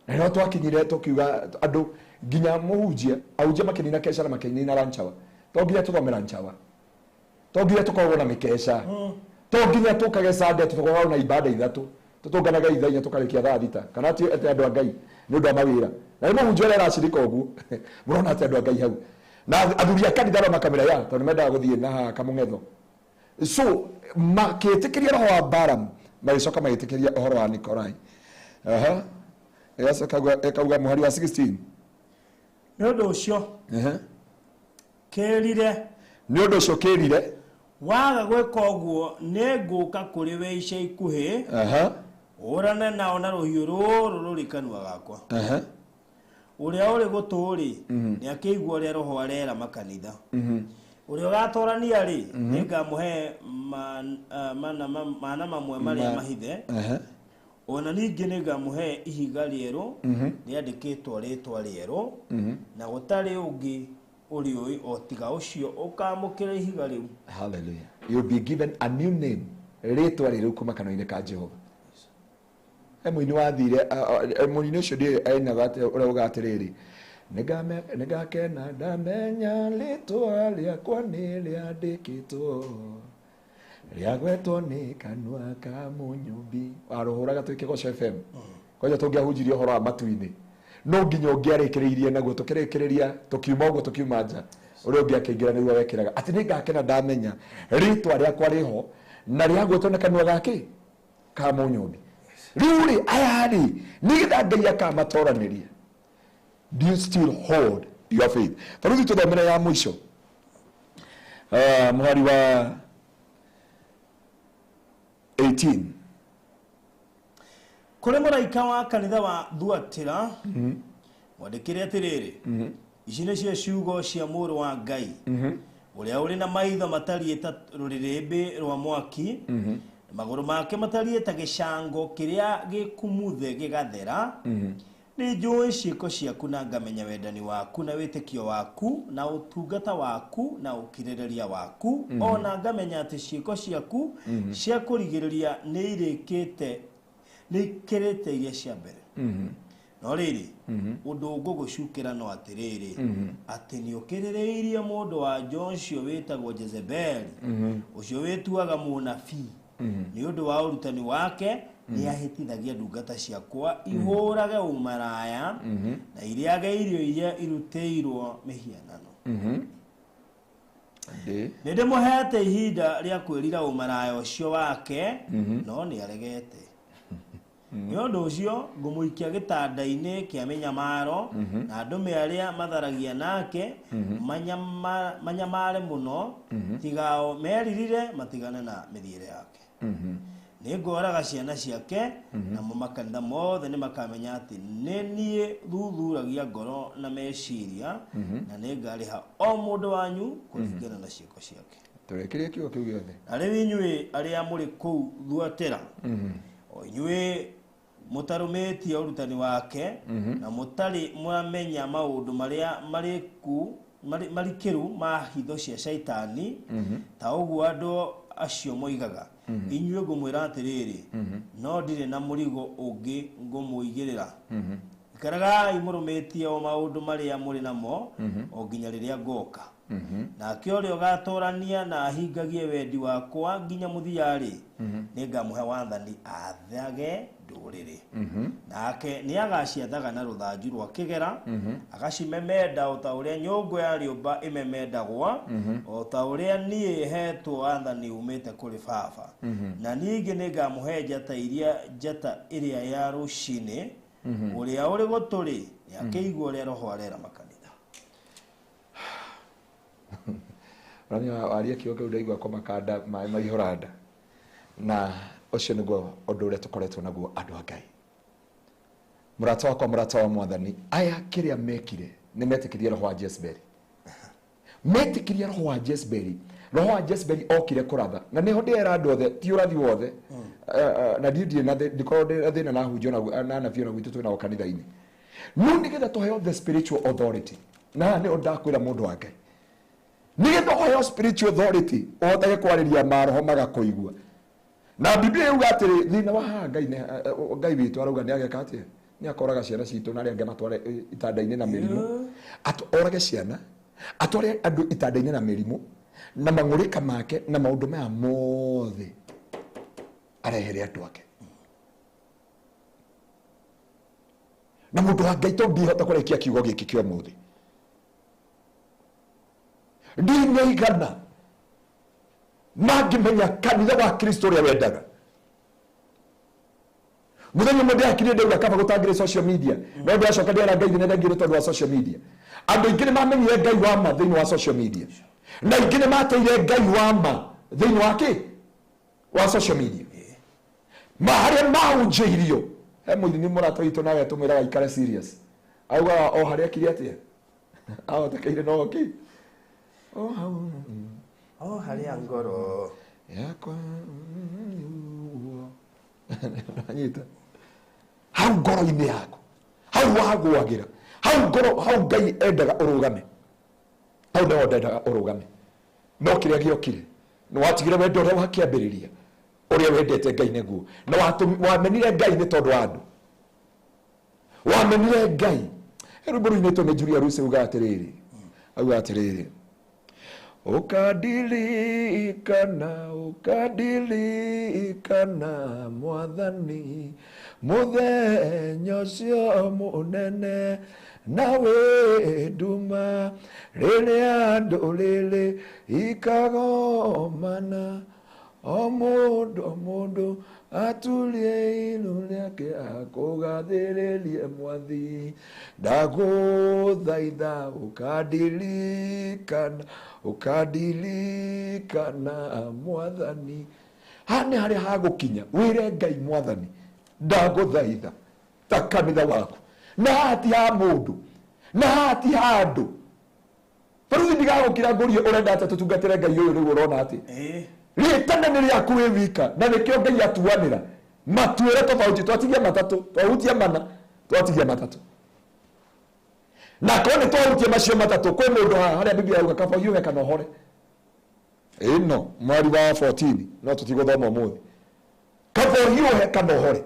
Na no twakinyire tũkiuga andũ nginya mũhunjia, ahunjia makĩnina keca na makĩnina ranchawa. To nginya tũthome ranchawa. To nginya tũkoragwo na mĩkeca. To nginya tũkage Sunday tũkoragwo na ibada 3. Tũtũnganaga ithaa 4 tũkarĩkia thaa 6. Kana ti atĩ andũ a Ngai nĩ ũndũ wa mawĩra. Na nĩ mũhunjia ũrĩa aracirika ũguo. Mũrona atĩ andũ a Ngai hau. Na athuri a kanitha arĩa makamĩra ya, tondũ nĩ mendaga gũthiĩ na haha kamũng'etho. So makĩtĩkĩria roho wa Balaam, magĩcoka magĩtĩkĩria ũhoro wa Nikolai. Aha. Ĩgacoka ĩkauga mũhari wa 16. Nĩ ũndũ ũcio kĩrire. Nĩ ũndũ ũcio kĩrire. Waga gwĩka ũguo nĩ ngũka kũrĩ we ica ikuhĩ. Ũrane nao na rũhiũ rũrũ rũrĩ kanua gakwa. Ũrĩa ũrĩ gũtũ-rĩ, nĩ akĩigua ũrĩa roho arera makanitha. Ũrĩa ũgatorania rĩ, nĩngamũhe mana mamwe marĩa mahithe. Ona ningĩ nĩngamũhe ihiga rĩerũ rĩandĩkĩtwo rĩtwa rĩerũ, na gũtarĩ ũngĩ ũrĩũĩ o tiga ũcio ũkamũkĩra ihiga rĩu. Hallelujah. You'll be given a new name. Rĩtwa rĩrũ kuma kanua-inĩ ka Jehova. Mũini wathire, mũini ũcio ndiũĩ ainaga atĩa, ũrĩa uga atĩrĩrĩ, nĩngakena ndamenya rĩtwa rĩakwa nĩ rĩandĩkĩtwo, rĩagwetwo nĩ kanua ka mũnyũmbi. Warũhũraga twĩ Kĩgoco FM. Kwanja tũngĩahunjirie ũhoro wa matu-inĩ, no nginya ũngĩarĩkĩrĩirie naguo, tũkĩrĩkĩrĩria tũkiuma ũguo tũkiuma nja, ũrĩa ũngĩ akĩingĩra nĩguo wekĩraga atĩ nĩngakena ndamenya rĩtwa rĩakwa rĩho na rĩagwetwo nĩ kanua gake ka mũnyũmbi. Rĩu rĩ, aya rĩ, nĩgetha Ngai akamatoranĩria. Do you still hold your faith? Baruthi tũthomere ya mũico. Mũhari wa 18. Kũrĩ mũraika wa kanitha wa Thuatira, mwandĩkĩre atĩrĩrĩ, ici nĩcio ciugo cia mũrũ wa Ngai, ũrĩa ũrĩ na maitho matariĩ ta rũrĩrĩmbĩ rwa mwaki, na magũrũ make matariĩ ta gĩcango kĩrĩa gĩkumuthe gĩgathera. Nĩ njũĩ ciĩko ciaku na ngamenya wendani waku na wĩtĩkio waku na ũtungata waku na ũkirĩrĩria waku, ona ngamenya atĩ ciĩko ciaku cia kũrigĩrĩria nĩ irĩkĩte, nĩ ikĩrĩte iria cia mbere. No rĩrĩ, ũndũ ngũgũcukĩra no atĩrĩrĩ, atĩ nĩ ũkĩrĩrĩirie mũndũ wa nja ũcio wĩtagwo Jezebeli, ũcio wĩtuaga mũnabii, nĩ ũndũ wa ũrutani wake nĩ ahĩtithagia ndungata ciakwa ihũrage ũmaraya na irĩage irio iria irutĩirwo mĩhianano. Nĩ ndĩmũheete ihinda rĩa kwĩrira ũmaraya ũcio wake, no nĩ aregete. Nĩ ũndũ ũcio ngũmũikia gĩtanda-inĩ kĩa mĩnyamaro, na ndũme arĩa matharagia nake manyamare mũno, tigao meririre matigane na mĩthiĩre yake. Nĩ ngoraga ciana ciake, namo makanitha mothe nĩ makamenya atĩ nĩ niĩ thuthuragia ngoro na meciria, na nĩ ngarĩha o mũndũ wanyu kũringana na ciĩko ciake. Tũrĩkĩrie kiugo kĩu gĩothe. Na rĩu inyuĩ arĩa mũrĩ kũu Thuatira, o inyuĩ mũtarũmĩtie ũrutani wake, na mũtarĩ mwamenya maũndũ marĩa marikĩru ma hitho cia Shaitani, ta ũguo andũ acio moigaga, inyuĩ ngũmwĩra atĩrĩrĩ, no ndirĩ na mũrigo ũngĩ ngũmũigĩrĩra. Ikaragai mũrũmĩtie o maũndũ marĩa mũrĩ namo o nginya rĩrĩa ngoka. Nake ũrĩa ũgatorania na ahingagie wendi wakwa nginya mũthia-rĩ, nĩngamũhe wathani aathage ndũrĩrĩ. Nake nĩagaciathaga na rũthanju rwa kĩgera, agacimemenda o ta ũrĩa nyũngũ ya rĩũmba ĩmemendagwo, o ta ũrĩa niĩ hetwo wathani umĩte kũrĩ Baba. Na ningĩ nĩngamũhe njata iria njata ĩrĩa ya rũcinĩ, ũrĩa ũrĩ gũtũ-rĩ, nĩakĩigua ũrĩa roho arera makanitha. Ũramenya waria kiugo kĩu ndaigua kũmakanda maĩ maihũra nda. Na ũcio nĩguo ũndũ ũrĩa tũkoretwo naguo andũ a Ngai. Mũrata wakwa, mũrata wa Mwathani, aya kĩrĩa mekire nĩ metĩkĩrie roho wa Jezebeli. Metĩkĩrie roho wa Jezebeli. Roho wa Jezebeli okire kũratha. Na nĩho ndĩrera andũ othe, ti ũrathi wothe. Na niĩ ndirĩ na ndikoragwo ndĩ na thĩna na hunjio na anabii ona gwitũ twĩnao kanitha-inĩ. No nĩgetha tũheo the spiritual authority. Na haha nĩho ndakwĩra mũndũ wa Ngai. Nĩgetha ũheo spiritual authority, ũhotage kwarĩria maroho magakũigua. Na Biblia yuga atĩrĩ, thĩna wa haha Ngai Ngai witũ arauga nĩ ageka atĩa? Nĩ akoraga ciana citũ na arĩa angĩ amatware itanda-inĩ na mĩrimũ. Orage ciana, atware andũ itanda-inĩ na mĩrimũ, na mang'ũrĩka make na maũndũ maya mothe arehere andũ ake. Na mũndũ wa Ngai to ndihota kũrĩkia kiugo gĩkĩ kĩa ũmũthĩ. Ndinyaigana. Mangĩmenya kanitha wa Kristo ũrĩa wendaga. Mũthenya ũmwe ndĩrakirie ndauga kaba gũtangĩrĩ social media, no ndĩracoka ndĩra Ngai nĩ thengio nĩ tondũ wa social media. Andũ aingĩ nĩ mamenyire Ngai wa ma thĩinĩ wa social media, na aingĩ nĩ mateire Ngai wa ma thĩinĩ wa kĩ wa social media, ma harĩa mahunjĩirio. He mũini mũrata witũ nawe tũmwĩraga ikare serious, augaga o harĩa akire atĩa ahotekeire no kĩ o hau O harĩa ngoro yakwa anyita hau ngoro-inĩ yaku, hau wagũagĩra, hau ngoro, hau Ngai endaga ũrũgame, hau nĩho ndendaga ũrũgame. No kĩrĩa gĩokire nĩ watigire wendo ũrĩa wakĩambĩrĩria, ũrĩa wendete Ngai nĩguo, na wamenire Ngai nĩ tondũ wa andũ, wamenire Ngai. He rwĩmbo rũinĩtwo nĩ Julia Rusi rugaga atĩrĩrĩ, auga atĩrĩrĩ, ũkandirikana, ũkandirikana Mwathani mũthenya ũcio mũnene na wĩ nduma, rĩrĩa ndũrĩrĩ ikagomana, o mũndũ o mũndũ aturie iru rĩake akũgathĩrĩrie Mwathi. Ndagũthaitha ũkandirikana, ũkandirikana Mwathani. Haha nĩ harĩa hagũkinya wĩre Ngai, Mwathani ndagũthaitha ta kanitha waku, na haha ti ha mũndũ, na haha ti ha andũ. Baruthi ndigagũkira ngũrie ũrenda atĩa tũtungatĩre Ngai ũyũ rĩu ũrona atĩ rĩtana nĩ rĩaku wĩ wika, na nĩkĩo Ngai atuanĩra matuĩre tofauti. Twatigia matatũ, twahutia mana, twatigia matatũ, na korwo nĩ twahutia macio matatũ, kwĩ mũndũ haha harĩa Biblia yauga kaba ũhiũhe kana ũhore. Ĩno mwari wa 14 no tũtigũthoma ũmũthĩ, kaba ũhiũhe kana ũhore.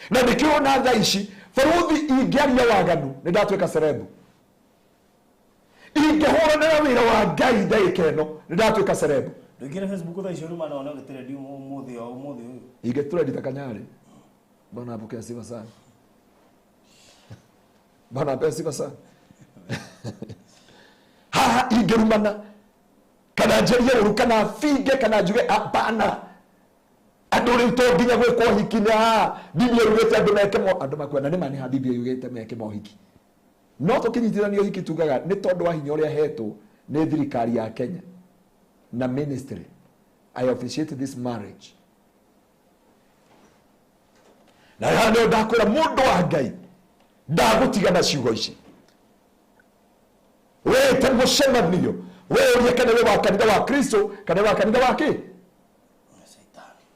Na nĩkĩo ona thaa ici baruthi ingĩaria waganu nĩ ndatuĩka cerebu, ingĩhũranĩra wĩra wa Ngai ndagĩka ĩno nĩ ndatuĩka cerebu. Ndũingĩre Facebook thaa icio ruma na one ũgĩtĩre ũmũthĩ o ũmũthĩ ũyũ. Ingetrend ta Kanyari. Bwana apokea sifa sana. Bwana apea sifa sana. Haha ingĩrumana kana njarie ũru kana binge kana njuge hapana, andũ rĩu to nginya gwĩkwo ũhiki nĩ haha Biblia yugĩte andũ meke mo andũ makuona nĩ ma nĩ ha Biblia yugĩte meke mohiki, no tũkĩnyitithania ũhiki tugaga nĩ tondũ wa hinya ũrĩa hetwo nĩ thirikari ya Kenya na ministry, I officiate this marriage. Na haha nĩho ndakwĩra mũndũ wa Ngai ndagũtiga na ciugo ici, wĩte mũcemanio wĩũrie kana wĩ wa kanitha wa Kristo kana wĩ wa kanitha wa kĩ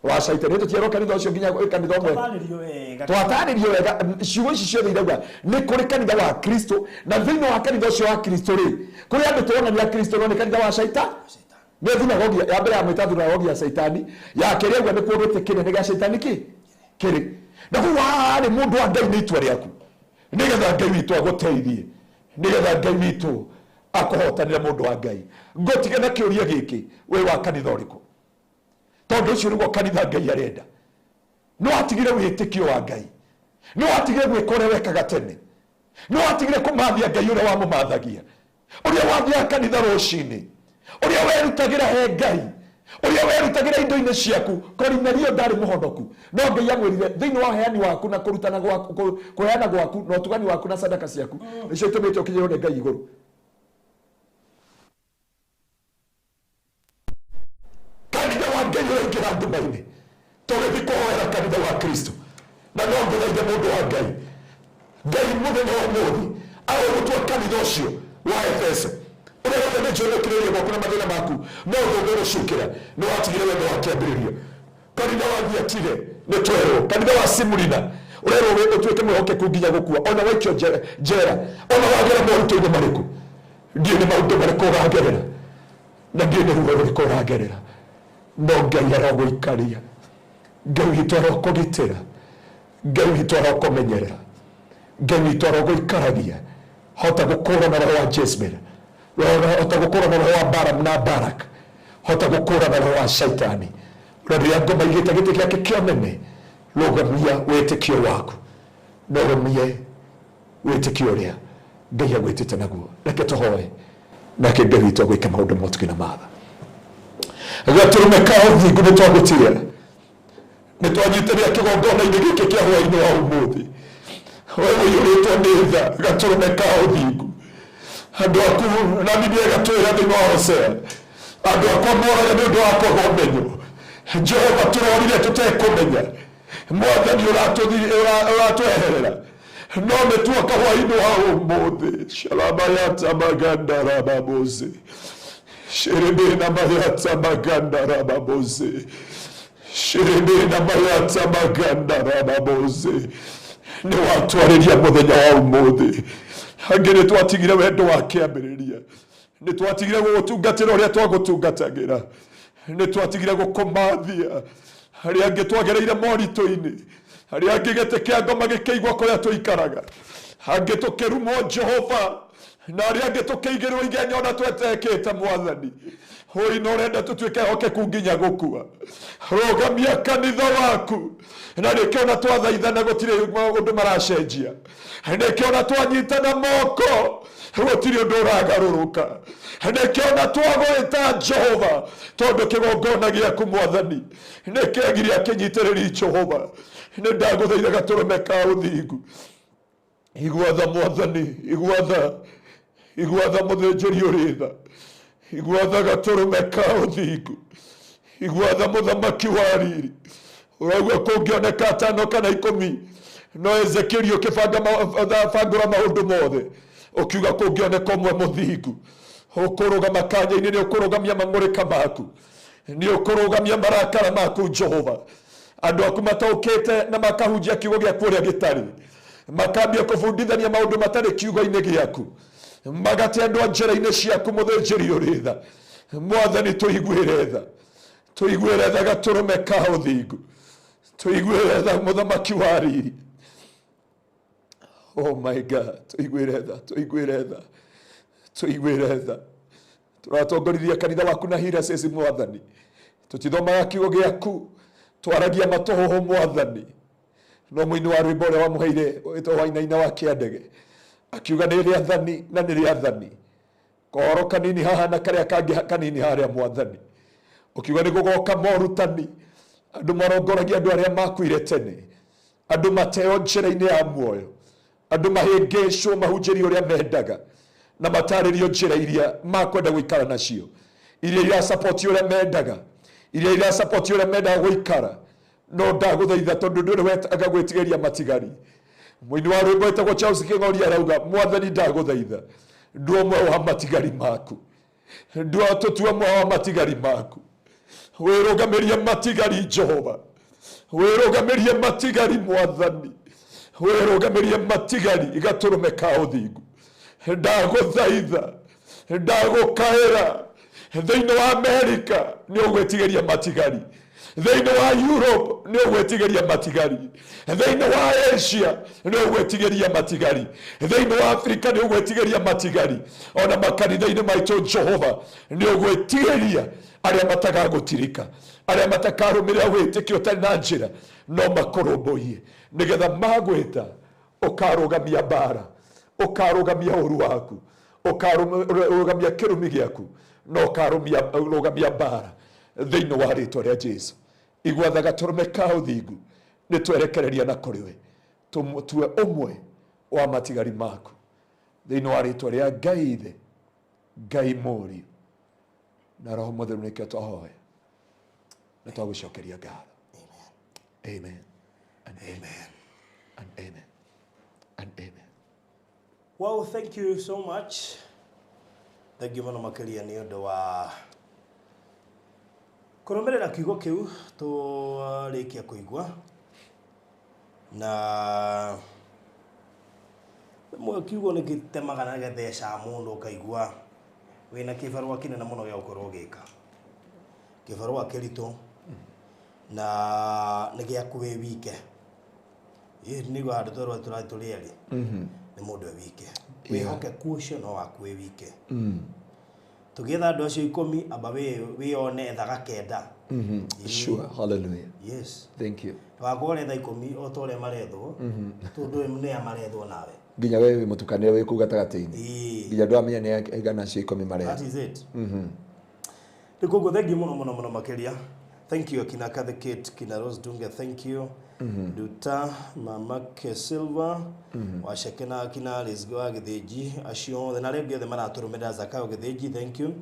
wa Shaitani. Tũtiarwo kanitha ũcio nginya kanitha ũmwe. Twatarĩrio wega. Twatarĩrio wega ciugo ici ciothe irauga nĩ kũrĩ kanitha wa Kristo, na thĩinĩ wa kanitha ũcio wa Kristo rĩ, kũrĩ andũ tũronania Kristo no nĩ kanitha wa Shaitani. Nĩ thunagogi ya mbere ya mwĩta thunagogi ya Shaitani, ya kerĩ auga nĩ kuo gĩtĩ kĩnene gĩa Shaitani kĩ kĩrĩ. Na koguo haha rĩ, mũndũ wa Ngai nĩ itua rĩaku, nĩgetha Ngai witũ agũteithie, nĩgetha Ngai witũ akũhotanĩre. Mũndũ wa Ngai, ngũtige na kĩũria gĩkĩ, wĩ wa kanitha ũrĩkũ? Tondũ ũcio nĩguo kanitha Ngai arenda. Nĩ watigire wĩtĩkio wa Ngai, nĩ watigire gwĩka ũrĩa wekaga tene, nĩ watigire kũmathia Ngai ũrĩa wamũmathagia, ũrĩa wathiaga kanitha rũcinĩ, ũrĩa werutagĩra he Ngai, ũrĩa werutagĩra indo-inĩ ciaku. Korinelio ndarĩ mũhonoku, no Ngai amwĩrire thĩinĩ wa ũheani waku na kũrutana gwaku, kũheana gwaku na ũtugani waku na sadaka ciaku nĩcio itũmĩte ũkinyĩrwo nĩ Ngai igũrũ. Kanitha wa Ngai ũraingĩra nduma-inĩ, tũgĩthiĩ kũhoera kanitha wa Kristo, na no ngũthaithe mũndũ wa Ngai, Ngai mũthenya wa ũmũthĩ arogũtua kanitha ũcio wa Efeso ũrĩa wothe nĩ njũĩ ũkirĩrĩria gwaku na mathĩna maku no ũndũ ũgũcukĩra nĩ watigire wendo wa kĩambĩrĩrio. Kanitha wa Thiatire nĩ twerwo, kanitha wa Simurina ũrerwo ũtuĩke mwĩhokeku nginya gũkua, ona waikio njera, ona wagera moritũ-inĩ marĩkũ. Ndiũĩ nĩ maũndũ marĩkũ ũragerera, na ndiũĩ nĩ ruo rũrĩkũ ũragerera, no Ngai arogũikaria, Ngai witũ arokũgitĩra, Ngai witũ arokũmenyerera, Ngai witũ arogũikaragia. Hota gũkũrana roho wa Jezebel, hota gũkũrana roho wa Balaam na Barak, hota gũkũrana roho wa Shaitani ũrĩa rĩrĩa ngoma igĩte gĩtĩ gĩake kĩa ũnene. Rũgamia wĩtĩkio waku na ũrũmie wĩtĩkio ũrĩa Ngai agwĩtĩte naguo. Reke tũhoe nake Ngai witũ agwĩke maũndũ ma ũtugi na matha. Gatũrũme ka ũthingu nĩ twagũtiga, nĩ twanyitĩrĩra kĩgongona-inĩ gĩkĩ kĩa hwaĩ-inĩ wa ũmũthĩ. We ũiyũrĩtwo nĩ tha, gatũrũme ka ũthingu. Andũ aku na Biblia ĩgatwĩra thĩinĩ wa Hosea, andũ akwa moraga nĩ ũndũ wa kwaga ũmenyo. Jehova, tũrorire tũtekũmenya. Mwathani, ũratweherera, no nĩ tuoka hwaĩ-inĩ wa ũmũthĩ. Shalamayata-magandarababoze shirebena-mayata-magandarababoze shirebena-mayata-magandarababoze. Nĩ watwarĩria mũthenya wa ũmũthĩ. Angĩ nĩ twatigire wendo wa kĩambĩrĩria, nĩ twatigire gũgũtungatĩra ũrĩa twagũtungatagĩra, nĩ twatigire gũkũmathia. Arĩa angĩ twagereire moritũ-inĩ, arĩa angĩ gĩtĩ kĩa ngoma gĩkĩigua kũrĩa tũikaraga, angĩ tũkĩrumwo Jehova, na arĩa angĩ tũkĩigĩrwo igenyo na twetekĩte. Mwathani, hũi no ũrenda tũtuĩke ehokeku nginya gũkua. Rũgamia kanitha waku, na nĩkĩo na twathaithana gũtirĩ ũndũ maracenjia, nĩkĩo na twanyitana moko gũtirĩ ũndũ ũragarũrũka, nĩkĩo na twagwĩta Jehova, tondũ kĩgongona gĩaku Mwathani nĩkĩagiria kĩnyitĩrĩri. Jehova, nĩ ndagũthaitha gatũrũme ka ũthingu, igua tha Mwathani, igua tha, igua tha mũthĩnjĩri ũrĩ tha, igua tha gatũrũme ka ũthingu, igua tha mũthamaki wa riri. Ũraigua kũngĩoneka atano kana 10, no Ezekieli ũkĩbanga bangũra maũndũ mothe, ũkiuga kũngĩoneka ũmwe mũthingu, ũkũrũgama kanya-inĩ, nĩ ũkũrũgamia mang'ũrĩka maku, nĩ ũkũrũgamia marakara maku. Jehova, andũ aku mataũkĩte na makahunjia kiugo gĩaku ũrĩa gĩtarĩ, makambia kũbundithania maũndũ matarĩ kiugo-inĩ gĩaku, magate andũ a njĩra-inĩ ciaku. Mũthĩnjĩri ũrĩ tha, Mwathani, tũiguĩre tha, tũiguĩre tha gatũrũme ka ũthingu, tũiguĩre tha mũthamaki wa riri. Oh my God, tũiguĩre tha, tũiguĩre tha, tũiguĩre tha. Tũratongorithia kanitha waku na hira ceci. Mwathani, tũtithomaga kiugo gĩaku, twaragia matũhũhũ. Mwathani, no mũini wa rwĩmbo ũrĩa wamũheire wĩtwo Wainaina wa Kĩandege akiuga nĩ rĩathani na nĩ rĩathani, kohoro kanini haha na karĩa kangĩ kanini harĩa. Mwathani, ũkiuga nĩ gũgoka morutani, andũ marongoragia andũ arĩa makuire tene, andũ mateo njĩra-inĩ ya muoyo, andũ mahĩngĩcwo, mahunjĩrio ũrĩa mendaga na matarĩrio njĩra iria makwenda gũikara nacio, iria irasapoti ũrĩa mendaga, iria irasapoti ũrĩa mendaga gũikara. No ndagũthaitha, tondũ ndũrĩ wetaga gwĩtigĩria matigari. Mũini wa rwĩmbo wĩtagwo Charles Kĩng'ori arauga, Mwathani, ndagũthaitha, ndua ũmwe wa matigari maku, ndua tũtue ũmwe wa matigari maku. Wĩrũgamĩrie matigari, Jehova, wĩrũgamĩrie matigari. Mwathani, wĩrũgamĩrie matigari gatũrũme ka ũthingu. Ndagũthaitha, ndagũkaĩra. Thĩinĩ wa Amerika nĩ ũgwĩtigĩria matigari, thĩinĩ wa Europe nĩ ũgwĩtigĩria matigari, thĩinĩ wa Asia nĩ ũgwĩtigĩria matigari, thĩinĩ wa Afrika nĩ ũgwĩtigĩria matigari, ona makanitha-inĩ maitũ, Jehova, nĩ ũgwĩtigĩria arĩa matagagũtirika, arĩa matakarũmĩrĩra wĩtĩkio ũtarĩ na njĩra, no makũrũmbũiye, nĩgetha magwĩta ũkarũgamia mbara, ũkarũgamia ũru waku, ũkarũgamia kĩrumi gĩaku, na ũkarũgamia mbara thĩinĩ wa rĩtwa rĩa Jesu. Igwatha gatũrũme ka ũthingu, nĩ twerekereria na kũrĩ we, tũmũtue ũmwe wa matigari maku, thĩinĩ wa rĩtwa rĩa Ngai Ithe, Ngai Mũriũ na Roho Mũtheru, nĩkĩo twahoya na twagũcokeria ngatho. Amen and amen and amen and amen. Well, thank you so much. Thank you mũno makĩria nĩ ũndũ wa kũrũmĩrĩra kiugo kĩu tũrĩkia kũigua, na rĩmwe kiugo nĩ gĩtemaga na gĩgatheca mũndũ, ũkaigua wĩna kĩbarũa kĩnene mũno gĩa gũkorwo ũgĩka, kĩbarũa kĩritũ na nĩ gĩaku wĩ wike. Ĩ, nĩguo handũ twerwo tũrathiĩ tũrĩ erĩ, nĩ mũndũ e wike. Wĩhokeku ũcio no waku wĩ wike. Tũgĩetha andũ acio 10, amba wĩyone, ethaga 9. Sure, hallelujah. Yes. Thank you. Ndũgakorwo ũretha 10 o ta ũrĩa marethwo, tondũ nĩ a marethwo nawe. Nginya we wĩ mũtukanĩre, wĩ kũu gatagatĩ-inĩ. Ĩĩ. Nginya ndwamenya nĩ aigana acio 10 maretha. That is it. Rĩu koguo thengiũ mũno mũno mũno makĩria. Thank you akina Kathy Kate, kina Rose Dunge, thank you. Duta, Mama Ke Silva, Waceke na akina Liz wa Gĩthĩnji, acio othe na arĩa angĩ othe maratũrũmĩrĩra. Zakayo Gĩthĩnji, thank you.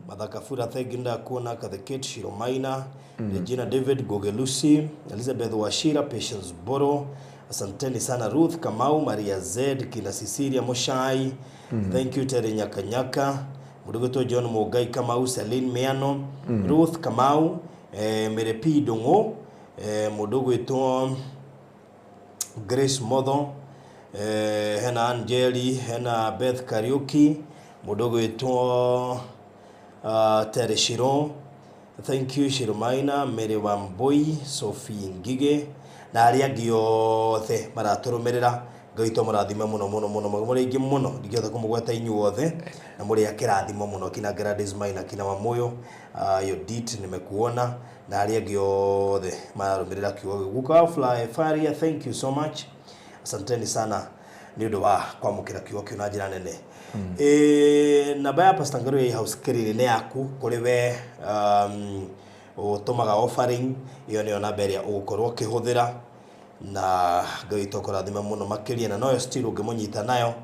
Mathaka Fura, thank you. Ndakuona Kathy Kate, Shiro Maina, Regina David, Goge Lucy, Elizabeth Wachira, Patience Boro, asanteni sana. Ruth Kamau, Maria Z, kina Cecilia Moshai, thank you. Terry Nyakanyaka, mũndũ John Mugai Kamau, Celine Miano, Ruth Kamau, Merepi Dongo, mũndũ ũgwĩtwo Grace Motho, hena Angeli, hena Beth Kariuki, mũndũ ũgwĩtwo Tere Shiro, thank you. Shiromaina, Mary Wambui, Sophie Ngige na arĩa angĩ othe maratũrũmĩrĩra. Ngai witũ amũrathime mũno mũno mũno mũno, mũrĩ aingĩ mũno, ndingĩhota kũmũgweta inyuothe, na mũrĩ a kĩrathimo mũno. Kina Gladys Maina, kina Wamuyo, Yodit, nimekuona, na arĩa angĩ othe mararũmĩrĩra kiugo gĩkĩ. Guka Fly Faria, thank you so much, asanteni sana nĩ ũndũ wa kwamũkĩra kiugo kĩu na njĩra nene. Namba ya Pastor Ngero ya house kĩrĩrĩ nĩ yaku kũrĩ we ũtũmaga offering, ĩyo nĩyo namba ĩrĩa ũgũkorwo ũkĩhũthĩra, na Ngai witũ akũrathime mũno makĩria, na noyo still ũngĩmũnyita nayo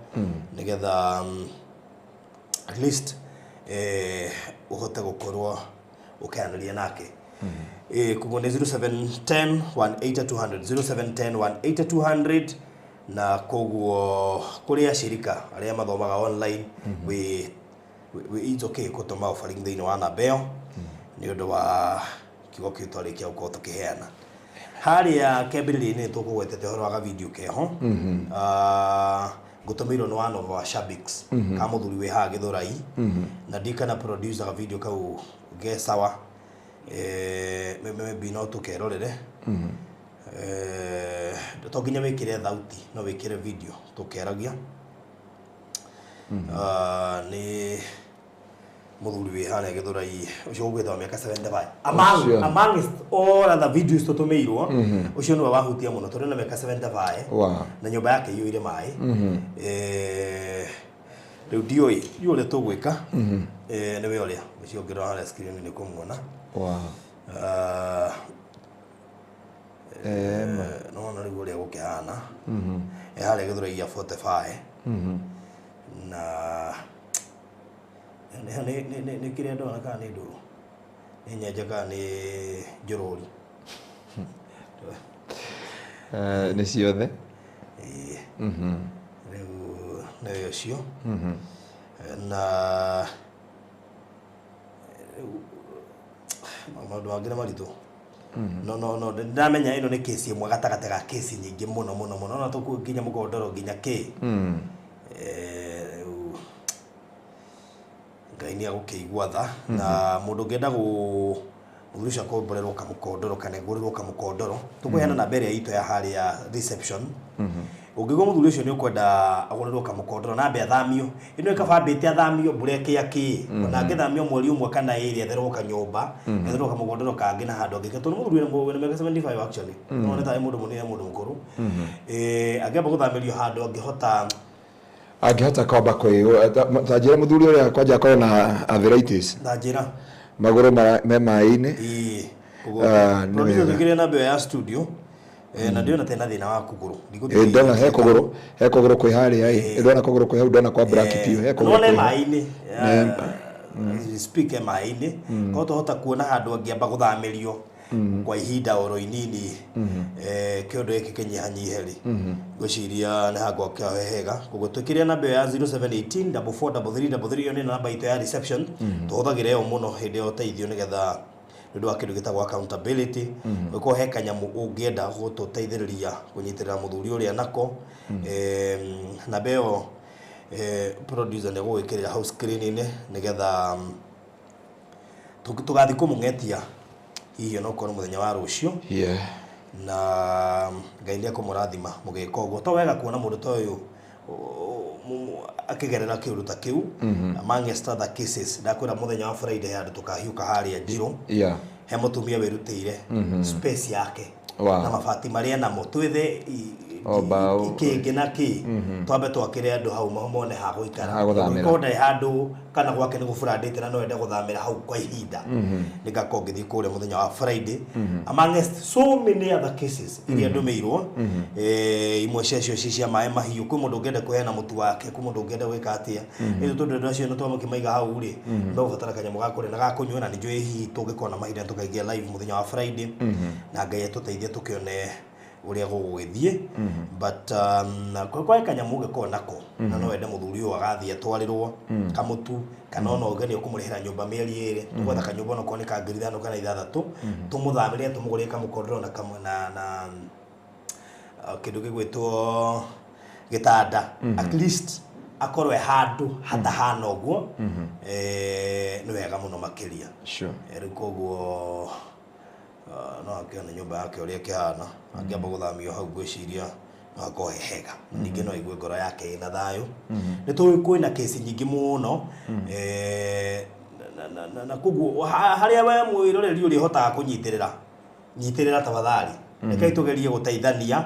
nĩgetha at least ũhote gũkorwo ũkĩaranĩria nake. Koguo nĩ 0710 180 200, 0710 180 200. Na koguo kũrĩ acirika arĩa mathomaga online, wĩ it's okay gũtũma offering thĩinĩ wa namba ĩyo nĩ ũndũ wa kiugo kĩu twarĩkia gũkorwo tũkĩheana harĩa kĩambĩrĩria-inĩ. Tũkũgwetete ũhoro wa gavideo keho. Ah, ngũtũmĩirwo nĩ one of our shabiki ka mũthuri wĩ haha Gĩthũrai, na ndikana producer gavideo kau ge sawa. Maybe no tũkerorere. To nginya wĩkĩre thauti, no wĩkĩre video tũkĩaragia. Ah, nĩ mũthuri wĩ harĩa Gĩthũrai ũcio ũgwĩtwo mĩaka 75 among Ũcio. Amongst all other videos tũtũmĩirwo, ũcio nĩwe wahutia mũno tondũ na mĩaka 75 na nyũmba yake iyũire maĩ. Rĩu ndiũĩ ndiũĩ ũrĩa tũgwĩka. Nĩwe ũrĩa ũcio ũngĩrora harĩa screen nĩ kũmuona. Ah, nona rĩu ũrĩa gũkĩhana. Harĩa Gĩthũrai ya 45 na nĩ kĩrĩa ndona kana nĩ ndũrũ, nĩ nyenje kana nĩ njũrũri? Nĩ ciothe. Ĩĩ. Rĩu nĩ ũcio na rĩu maũndũ mangĩ nĩ maritũ. No ndamenya ĩno nĩ kesi ĩmwe gatagatĩ ga kesi nyingĩ mũno mũno mũno, na tũkuo nginya mũgondoro nginya kĩ. Rĩu Ngai nĩ agũkĩigua tha, na mũndũ ũngĩenda gũ mũthuri ũcio akomborerwo kamũkondoro kana agũrĩrwo kamũkondoro, tũkũheana namba ĩrĩa itũ ya harĩa reception. Ũngĩigua mũthuri ũcio nĩ ũkwenda agũrĩrwo kamũkondoro na ambe athamio, ĩno ĩkaba ambĩte athamio mbura ĩkĩa kĩ, ona angĩthamio mweri ũmwe kana ĩrĩ, etherwo kanyũmba, etherwo kamũkondoro kangĩ na handũ angĩ, tondũ mũthuri wĩna mĩaka 75 actually no nĩ tarĩ mũndũ mũnini, mũndũ mũkũrũ. Angĩamba gũthamĩrio handũ angĩhota Angĩhota kwamba kwĩ ta njĩra mũthuri ũrĩa kwanja akorwo na arthritis. Na njĩra Magũrũ me maĩ-inĩ. Ĩĩ. Ah, nĩ Producer, wega. twĩkĩre namba ĩyo ya studio. Na ndĩrona tena thĩna wa kũgũrũ. Ĩ, ndona he kũgũrũ, he kũgũrũ kwĩ harĩa. Ĩ, ndona kũgũrũ kwĩ hau, ndona kwa black piũ, he kũgũrũ None kwĩ hau. maĩ-inĩ. Speak e maĩ-inĩ, korwo twahota kuona handũ angĩamba gũthamĩrio kwa ihinda oro inini, kĩũndũ gĩkĩ kĩnyihanyihe rĩ, ngwĩciria nĩ hangwa kĩahe hega. Koguo twĩkĩre namba ĩyo ya 0718 443333, ĩyo nĩ namba itũ ya reception. Tũhũthagĩra ĩyo mũno hĩndĩ ya ũteithio nĩgetha nĩ ũndũ wa kĩndũ gĩtagwo accountability. Ũngĩkorwo he kanyamũ ũngĩenda gũtũteithĩrĩria kũnyitĩrĩra mũthuri ũrĩa nako, namba ĩyo, producer nĩ gũgwĩkĩrĩra hau screen-inĩ nĩgetha tũgathiĩ kũmũng'etia hihi onokorwo mũthenya wa rũciũ. Na Ngai nĩ ekũmũrathima mũgĩka ũguo. To wega kuona mũndũ ta ũyũ akĩgerera kĩũndũ ta kĩu amongst other cases. Ndakwĩra mũthenya wa Friday handũ tũkahiũka harĩa Njirũ, he mũtumia wĩrutĩire space yake na mabati marĩa namo twĩthe O mbaũ. Kĩngĩ na kĩ twambe twakĩre andũ hau mone ha gũikara. Ha gũthamĩra. Korwo ndarĩ handũ kana gwake nĩ gũburandĩte na no ende gũthamĩra hau kwa ihinda, nĩ ngakorwo ngĩthiĩ kũrĩa mũthenya wa Friday, amongst so many other cases iria ndũmĩirwo. Imwe ciacio ci cia maĩ mahiũ. Kwĩ mũndũ ũngĩenda kũheana mũtu wake, kwĩ mũndũ ũngĩenda gwĩka atĩa. Rĩu tondũ andũ acio nĩ twamũkĩmaiga hau rĩ, megũbatara kanyamũ ga kũrĩa na ga kũnyua, na nĩ njũĩ hihi tũngĩkorwo na mahinda tũkaingĩra live mũthenya wa Friday, na Ngai atũteithie tũkĩone ũrĩa gũgũgĩthiĩ. But kwa kanyamũ ũngĩkorwo nako na no wende mũthuri ũyũ agathiĩ atwarĩrwo kamũtu, kana ona ũgerie kũmũrĩhĩra nyũmba mĩeri 2, tũgwetha kanyũmba onokorwo nĩ ka 5,000 kana 6,000, tũmũthamĩrie, tũmũgũrĩre kamũkondoro na na kĩndũ gĩgwĩtwo gĩtanda, at least akorwo e handũ hatahana ũguo, nĩ wega mũno makĩria. Rĩu koguo no akĩone nyũmba yake ũrĩa ĩkĩhana, angĩamba gũthamio hau, ngwĩciria no hakorwo he hega. Ningĩ no aigue ngoro yake ĩna thayũ. Nĩ tũĩ kwĩna kesi nyingĩ mũno, na koguo harĩa we mwĩroreri ũrĩa ũhotaga kũnyitĩrĩra, nyitĩrĩra tafadhali. Rekei tũgerie gũteithania,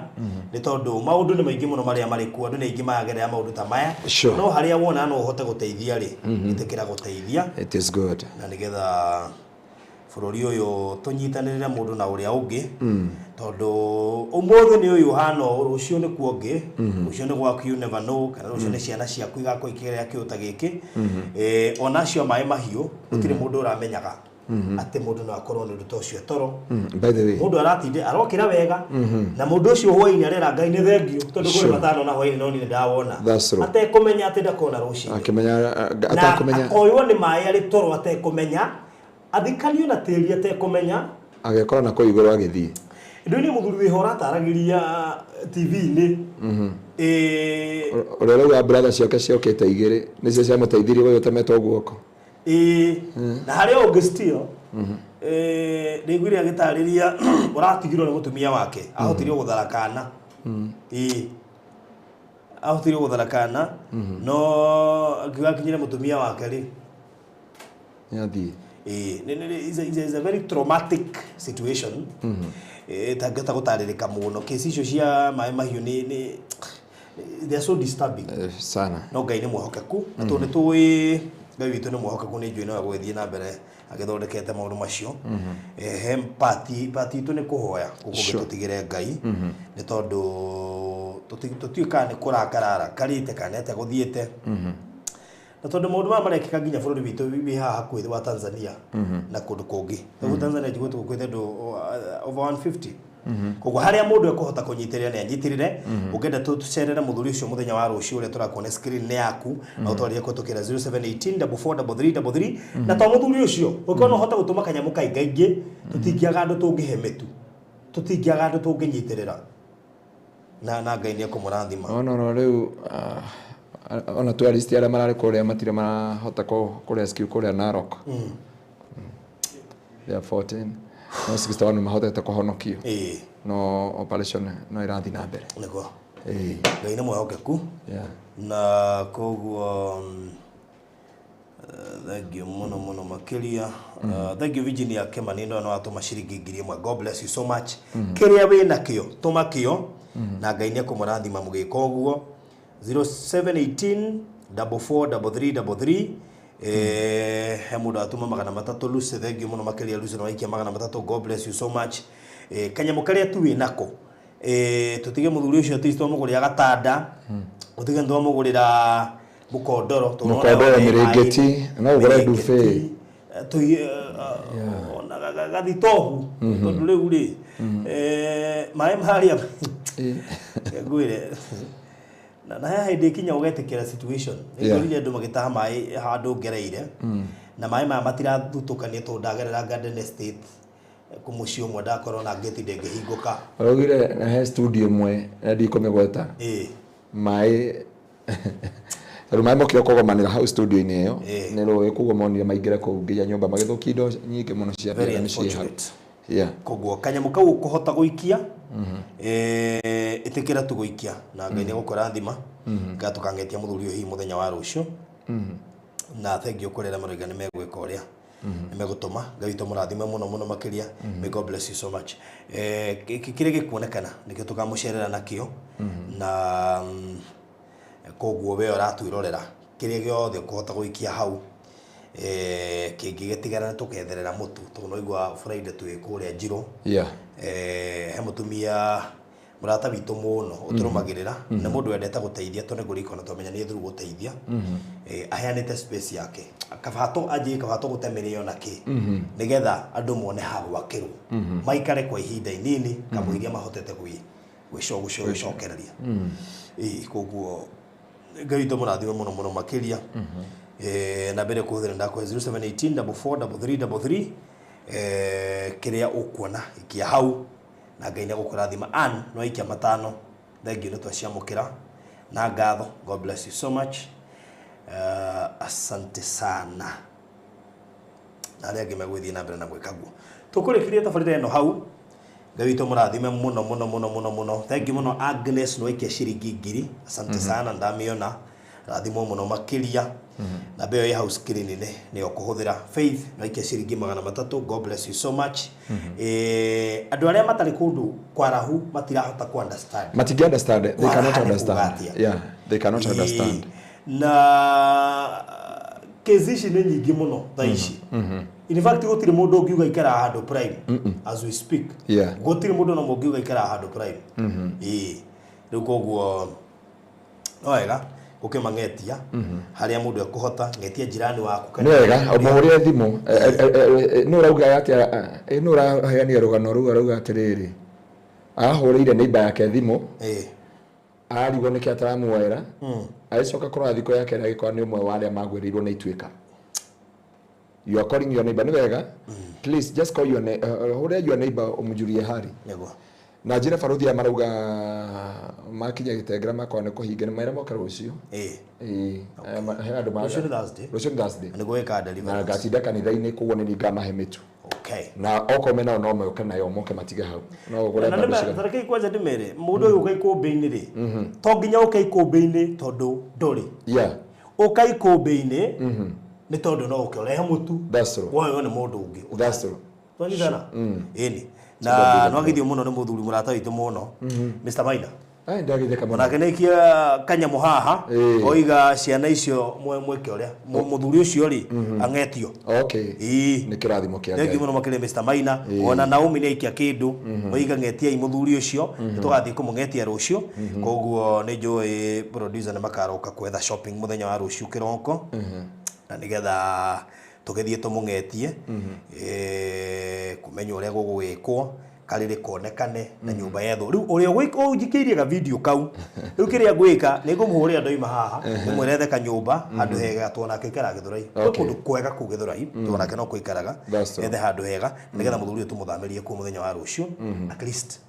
nĩ tondũ maũndũ nĩ maingĩ mũno marĩa marĩ kuo, andũ nĩ aingĩ maragerera maũndũ ta maya. No harĩa wona no ũhote gũteithia rĩ, ĩtĩkĩra gũteithia. It is good. Na nĩgetha bũrũri ũyũ tũnyitanĩrĩre mũndũ na ũrĩa ũngĩ, tondũ ũmũthĩ nĩ ũyũ ũhana ũũ, rũciũ nĩ kuo ũngĩ, rũciũ nĩ gwaku, you never know, kana rũciũ nĩ ciana ciaku igakorwo ikĩgerera kĩũndũ ta gĩkĩ. Ona acio maĩ mahiũ, gũtirĩ mũndũ ũramenyaga atĩ mũndũ no akorwo nĩ ũndũ ta ũcio toro. By the way, Mũndũ aratinde arokĩra wega, na mũndũ ũcio hwainĩ arera Ngai nĩ thengio, tondũ kũrĩ 5 na hwainĩ no niĩ ndawona. That's true. Atekũmenya atĩ ndakona rũcinĩ. Akĩmenya Na atakũmenya. Akoywo nĩ maĩ arĩ toro atekũmenya, athikanio na tĩri atekũmenya. Agekora na kũu igũrũ agĩthiĩ. Ndũ nĩ mũthuri wĩho ũrataragĩria TV-inĩ. Ũrĩa ũrauga brother ciake ciokĩte igĩrĩ nĩcio ciamũteithirie gũyũ ũtemetwo guoko. Ĩĩ, na harĩa ũngĩ still ndĩiguire agĩtarĩria ũratigirwo nĩ mũtumia wake, ahotirio gũthara kana, ĩĩ, ahotirio gũthara kana, no akiuga akinyire mũtumia wake rĩ, nĩ athiĩ. Ĩĩ, is a very traumatic situation ĩtangĩhota gũtarĩrĩka mũno. Kesi icio cia maĩ mahiũ nĩ they are so disturbing. Sana. No Ngai nĩ mwĩhokeku, na tondũ nĩ tũĩ Ngai witũ nĩ mwĩhokeku, nĩ njũĩ no egũgĩthiĩ na mbere agĩthondekete maũndũ macio. He pati itũ nĩ kũhoya gũkũ, tũtigĩre Ngai, nĩ tondũ tũtiũĩ kana nĩ kũrakara arakarĩte kana nĩ atĩa gũthiĩte, na tondũ maũndũ maya marekĩka nginya bũrũri witũ wĩ haha hakuhĩ wa Tanzania na kũndũ kũngĩ. Rĩu Tanzania njiguĩte gũkuĩte andũ over 150. Koguo harĩa mũndũ ekũhota kũnyitĩrĩra nĩ anyitĩrĩre. Ũngĩenda tũcerere mũthuri ũcio mũthenya wa rũciũ, ũrĩa tũrakuona screen nĩ yaku, na ũtwarĩrie kũhetũkĩra 0718 443333. Na to mũthuri ũcio, ũngĩkorwo no ũhote gũtũma kanyamũ kaingaingĩ, tũtingĩaga andũ tũngĩhe mĩtu, tũtingĩaga andũ tũngĩnyitĩrĩra, na Ngai nĩ ekũmũrathima. Ona no rĩu ona tourist arĩa mararĩ kũrĩa matirĩ marahota kũ rescue kũrĩa Narok. They are 14 no 61 mahotete kũhonokio. No operation no ĩrathiĩ na mbere. Nĩguo. Ĩĩ. Ngai nĩ mwĩhokeku. Na koguo thank you mũno mũno makĩria. Thank you Virginia Kemani, no watũma ciringi 1,000. God bless you so much. Kĩrĩa wĩ nakĩo tũma kĩo, na Ngai nĩ ekũmũrathima mũgĩka ũguo. 0718 443333. He mũndũ atũma 300, Lucy. Thank you mũno makĩria, Lucy, no waikia 300. God bless you so much. Kanyamũ karĩa tu wĩ nako, tũtige mũthuri ũcio atĩ twamũgũrĩra gatanda, ũtige twamũgũrĩra mũkondoro, tondũ nĩwona Mũkondoro, we mĩrĩngĩti, maĩ, no ũgũre mĩrĩngĩti, duvet. Ona gathitobu, tondũ rĩu rĩ, maĩ marĩa ngwĩre, na he hĩndĩ ikinya ũgetĩkĩra situation. Nĩ ngorire andũ magĩtaha maĩ handũ ngereire, na maĩ maya matirathutũkania, tondũ ndagerera Garden Estate kũmũciĩ ũmwe, ndakorwo na ngĩti ndĩngĩhingũka. Ũraugire na he studio ĩmwe na ndikũmĩgweta, maĩ, tondũ maĩ mokire kũgomanĩra hau studio-inĩ ĩyo nĩ rũĩ, koguo monire maingĩre kũu nginya nyũmba, magĩthũkia indo nyingĩ mũno cia Very nĩ ciĩ hau. unfortunate. Yeah. Koguo kanyamũ kau ũkũhota gũikia, ĩtĩkĩra tu gũikia, na Ngai nĩ egũkũrathima. Nga tũkangetia mũthuri ũyũ hihi mũthenya wa rũciũ, na thank you kũrĩ arĩa maroiga nĩ megwĩka ũrĩa. Nĩ megũtũma Ngai witũ mũrathime mũno mũno makĩria. May God bless you so much. Kĩrĩa gĩkuonekana nĩkĩo tũkamũcerera nakĩo na koguo we ũratwĩrorera kĩrĩa gĩothe ũkũhota gũikia hau kĩngĩgĩtigara nĩ tũketherera mũtu tondũ no igua Friday twĩ kũrĩa Njirũ. Yeah. He mũtumia mũrata witũ mũno ũtũrũmagĩrĩra nĩ mũndũ wendete gũteithia tondũ nĩngũririkana twamenya nĩ through gũteithia. Aheanĩte space yake kaba anjie kaba tũgũte mĩrĩo na kĩ nĩgetha andũ mone ha gwakĩrwo maikare kwa ihinda inini kamũiria mahotete gwĩcokereria. Koguo Ngai witũ mũrathime mũno mũno makĩria. Na mbere kũhũthĩra ndakũhe 0718 443333 kĩrĩa ũkuona ikia hau na Ngai nĩ egũkũrathima. Ann no aikia matano thengiũ nĩ twaciamũkĩra na ngatho. God bless you so much. Asante sana na arĩa angĩ megũgĩthiĩ na mbere na gwĩka guo. Tũkũrĩkĩria tabarĩra ĩno hau. Ngai witũ mũrathime mũno mũno mũno mũno mũno. Thengiũ mũno Agnes no aikia ciringi 1000. Asante sana ndamĩona. Rathimwo mũno makĩria. Na mbeo ĩ hau screen-inĩ nĩyo kũhũthĩra. Faith no aikia ciringi 300. God bless you so much. Andũ arĩa matarĩ kũndũ kwarahu matirahota ku understand. Matingi understand. They cannot understand. Yeah, they cannot understand. Na kesi ici nĩ nyingĩ mũno thaa ici. In fact gũtirĩ mũndũ ũngiuga ikara handũ prime as we speak. Yeah. Gũtirĩ mũndũ na ũngiuga ikara handũ prime. Rĩu koguo no wega ũkĩmang'etia harĩa mũndũ ekũhota ng'etia jirani waku nĩ wega ũmũhũrĩre thimũ. Nĩ ũrauga atĩa? Nĩ ũraheanire rũgano rũu arauga atĩrĩrĩ ahũrĩire neighbor yake thimũ arigwo nĩkĩ ataramuoera agĩcoka kũrora thikũ yake agĩkora nĩ ũmwe wa arĩa magwĩrĩirwo nĩ ituĩka. You are calling your neighbor. Nĩ wega please just call your hũrĩra your neighbor ũmũjurie hali. Na njĩra baruthi aya marauga makinya gĩtengera makwa nĩ kũhinga nĩ maira moka rũciũ. He andũ Rũciũ nĩ Thursday. Rũciũ nĩ Thursday. Nĩ gwĩka deliverance. Na ngatinda kanitha-inĩ koguo nĩ ngamahe mĩtu. Okay. Na okorwo mena no moke nayo moke matige hau. No ũgũre Na nĩ tareke kwanja ndĩmere mũndũ ũyũ ũka ikũmbĩ-inĩ rĩ to nginya ũke ikũmbĩ-inĩ tondũ ndũrĩ. Yeah. Ũka ikũmbĩ-inĩ nĩ tondũ no ũke ũrehe mũtu. That's true. Woywo nĩ mũndũ ũngĩ. That's true. Twanyitana? Ĩni. Na nwagithio mũno nĩ mũthuri mũrata witũ mũno Mr. Maina. Ai ndagitheka mũno. Onake nĩikia kanyamũ haha oiga ciana icio mweke ũrĩa mũthuri ũcio rĩ ang'etio. Okay. Nĩ kĩrathimo kĩa Ngai. Thengiũ mũno makĩria Mr. Maina. Ona Naomi nĩ aikia kĩndũ oiga ng'etiai mũthuri ũcio tũgathiĩ kũmũng'etia rũciũ. Koguo nĩ njũĩ producer nĩ makaroka kwetha shopping mũthenya wa rũciũ kĩroko na nĩgetha tũgĩthiĩ tũmũng'etie kũmenya ũrĩa gũgwĩkwo karĩrĩ konekane na nyũmba yethwo. Rĩu ũrĩa ũnjikĩirie ga video kau rĩu kĩrĩa ngwĩka nĩ ngũmũhũrĩra ndoima haha ndĩmwĩre kanyũmba handũ hega tuonake ikaraga Gĩthũrai. Kwĩ kũndũ kwega kũu Gĩthũrai tuonake no kũikaraga ethe handũ hega nĩgetha mũthuri ũyũ tũmũthamĩrie kuo mũthenya wa rũciũ at least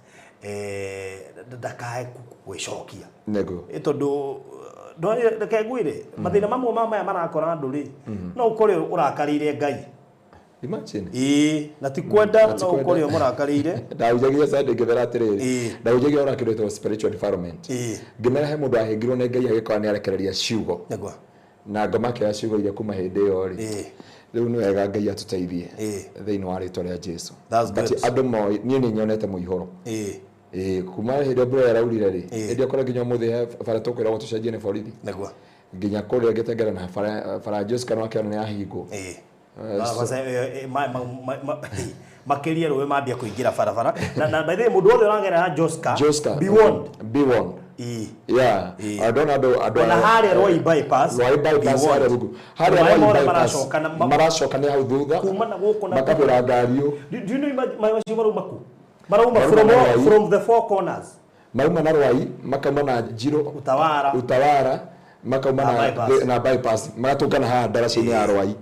ndakae gwĩcokia nĩguo tondũ reke ngwĩre mathĩna mamwe ma maya marakora andũ rĩ no ũkore ũrakarĩire Ngai. Imagine. Na ti kwenda no ũkore ũmũrakarĩire. Ndahunjagia Sunday ngĩmera atĩrĩrĩ ndahunjagia ũrĩa kĩndũ gĩtagwo spiritual defilement. Ngĩmera he mũndũ ahĩngirwo nĩ Ngai agĩkorwo nĩ arekereria ciugo. Nĩguo. Na ngoma akĩoya ciugo iria kuma hĩndĩ ĩyo rĩ rĩu nĩ wega Ngai atũteithie thĩinĩ wa rĩtwa rĩa Jesu. But andũ moĩ niĩ nĩ nyonete mũihũro. Kuma hĩndĩ ĩrĩa mbura yaraurire rĩ hĩndĩ ĩyo nginya ũmũthĩ he bara tũkwĩragwo tũcenjie nĩ borithi. Nĩguo. Nginya kũrĩa ngĩtengera na bara Jessica no akĩona nĩ yahingwo. Makĩria rũĩ mambia kũingĩra barabara na by the way mũndũ wothe ũragerera Joska be warned. Be warned. Yeah. Andũ andũ ona harĩa Rwai bypass. Rwai bypass harĩa rungu. Harĩa Rwai bypass maracoka nĩ hau thutha kuma na gũkũ na makabũra ngari ũ. Do you know maĩ macio marauma kũ? Marauma from the four corners. Marauma na Rwai makauma na Njirũ Utawara makauma na bypass magatũngana haha ndaraca-inĩ ya Rwai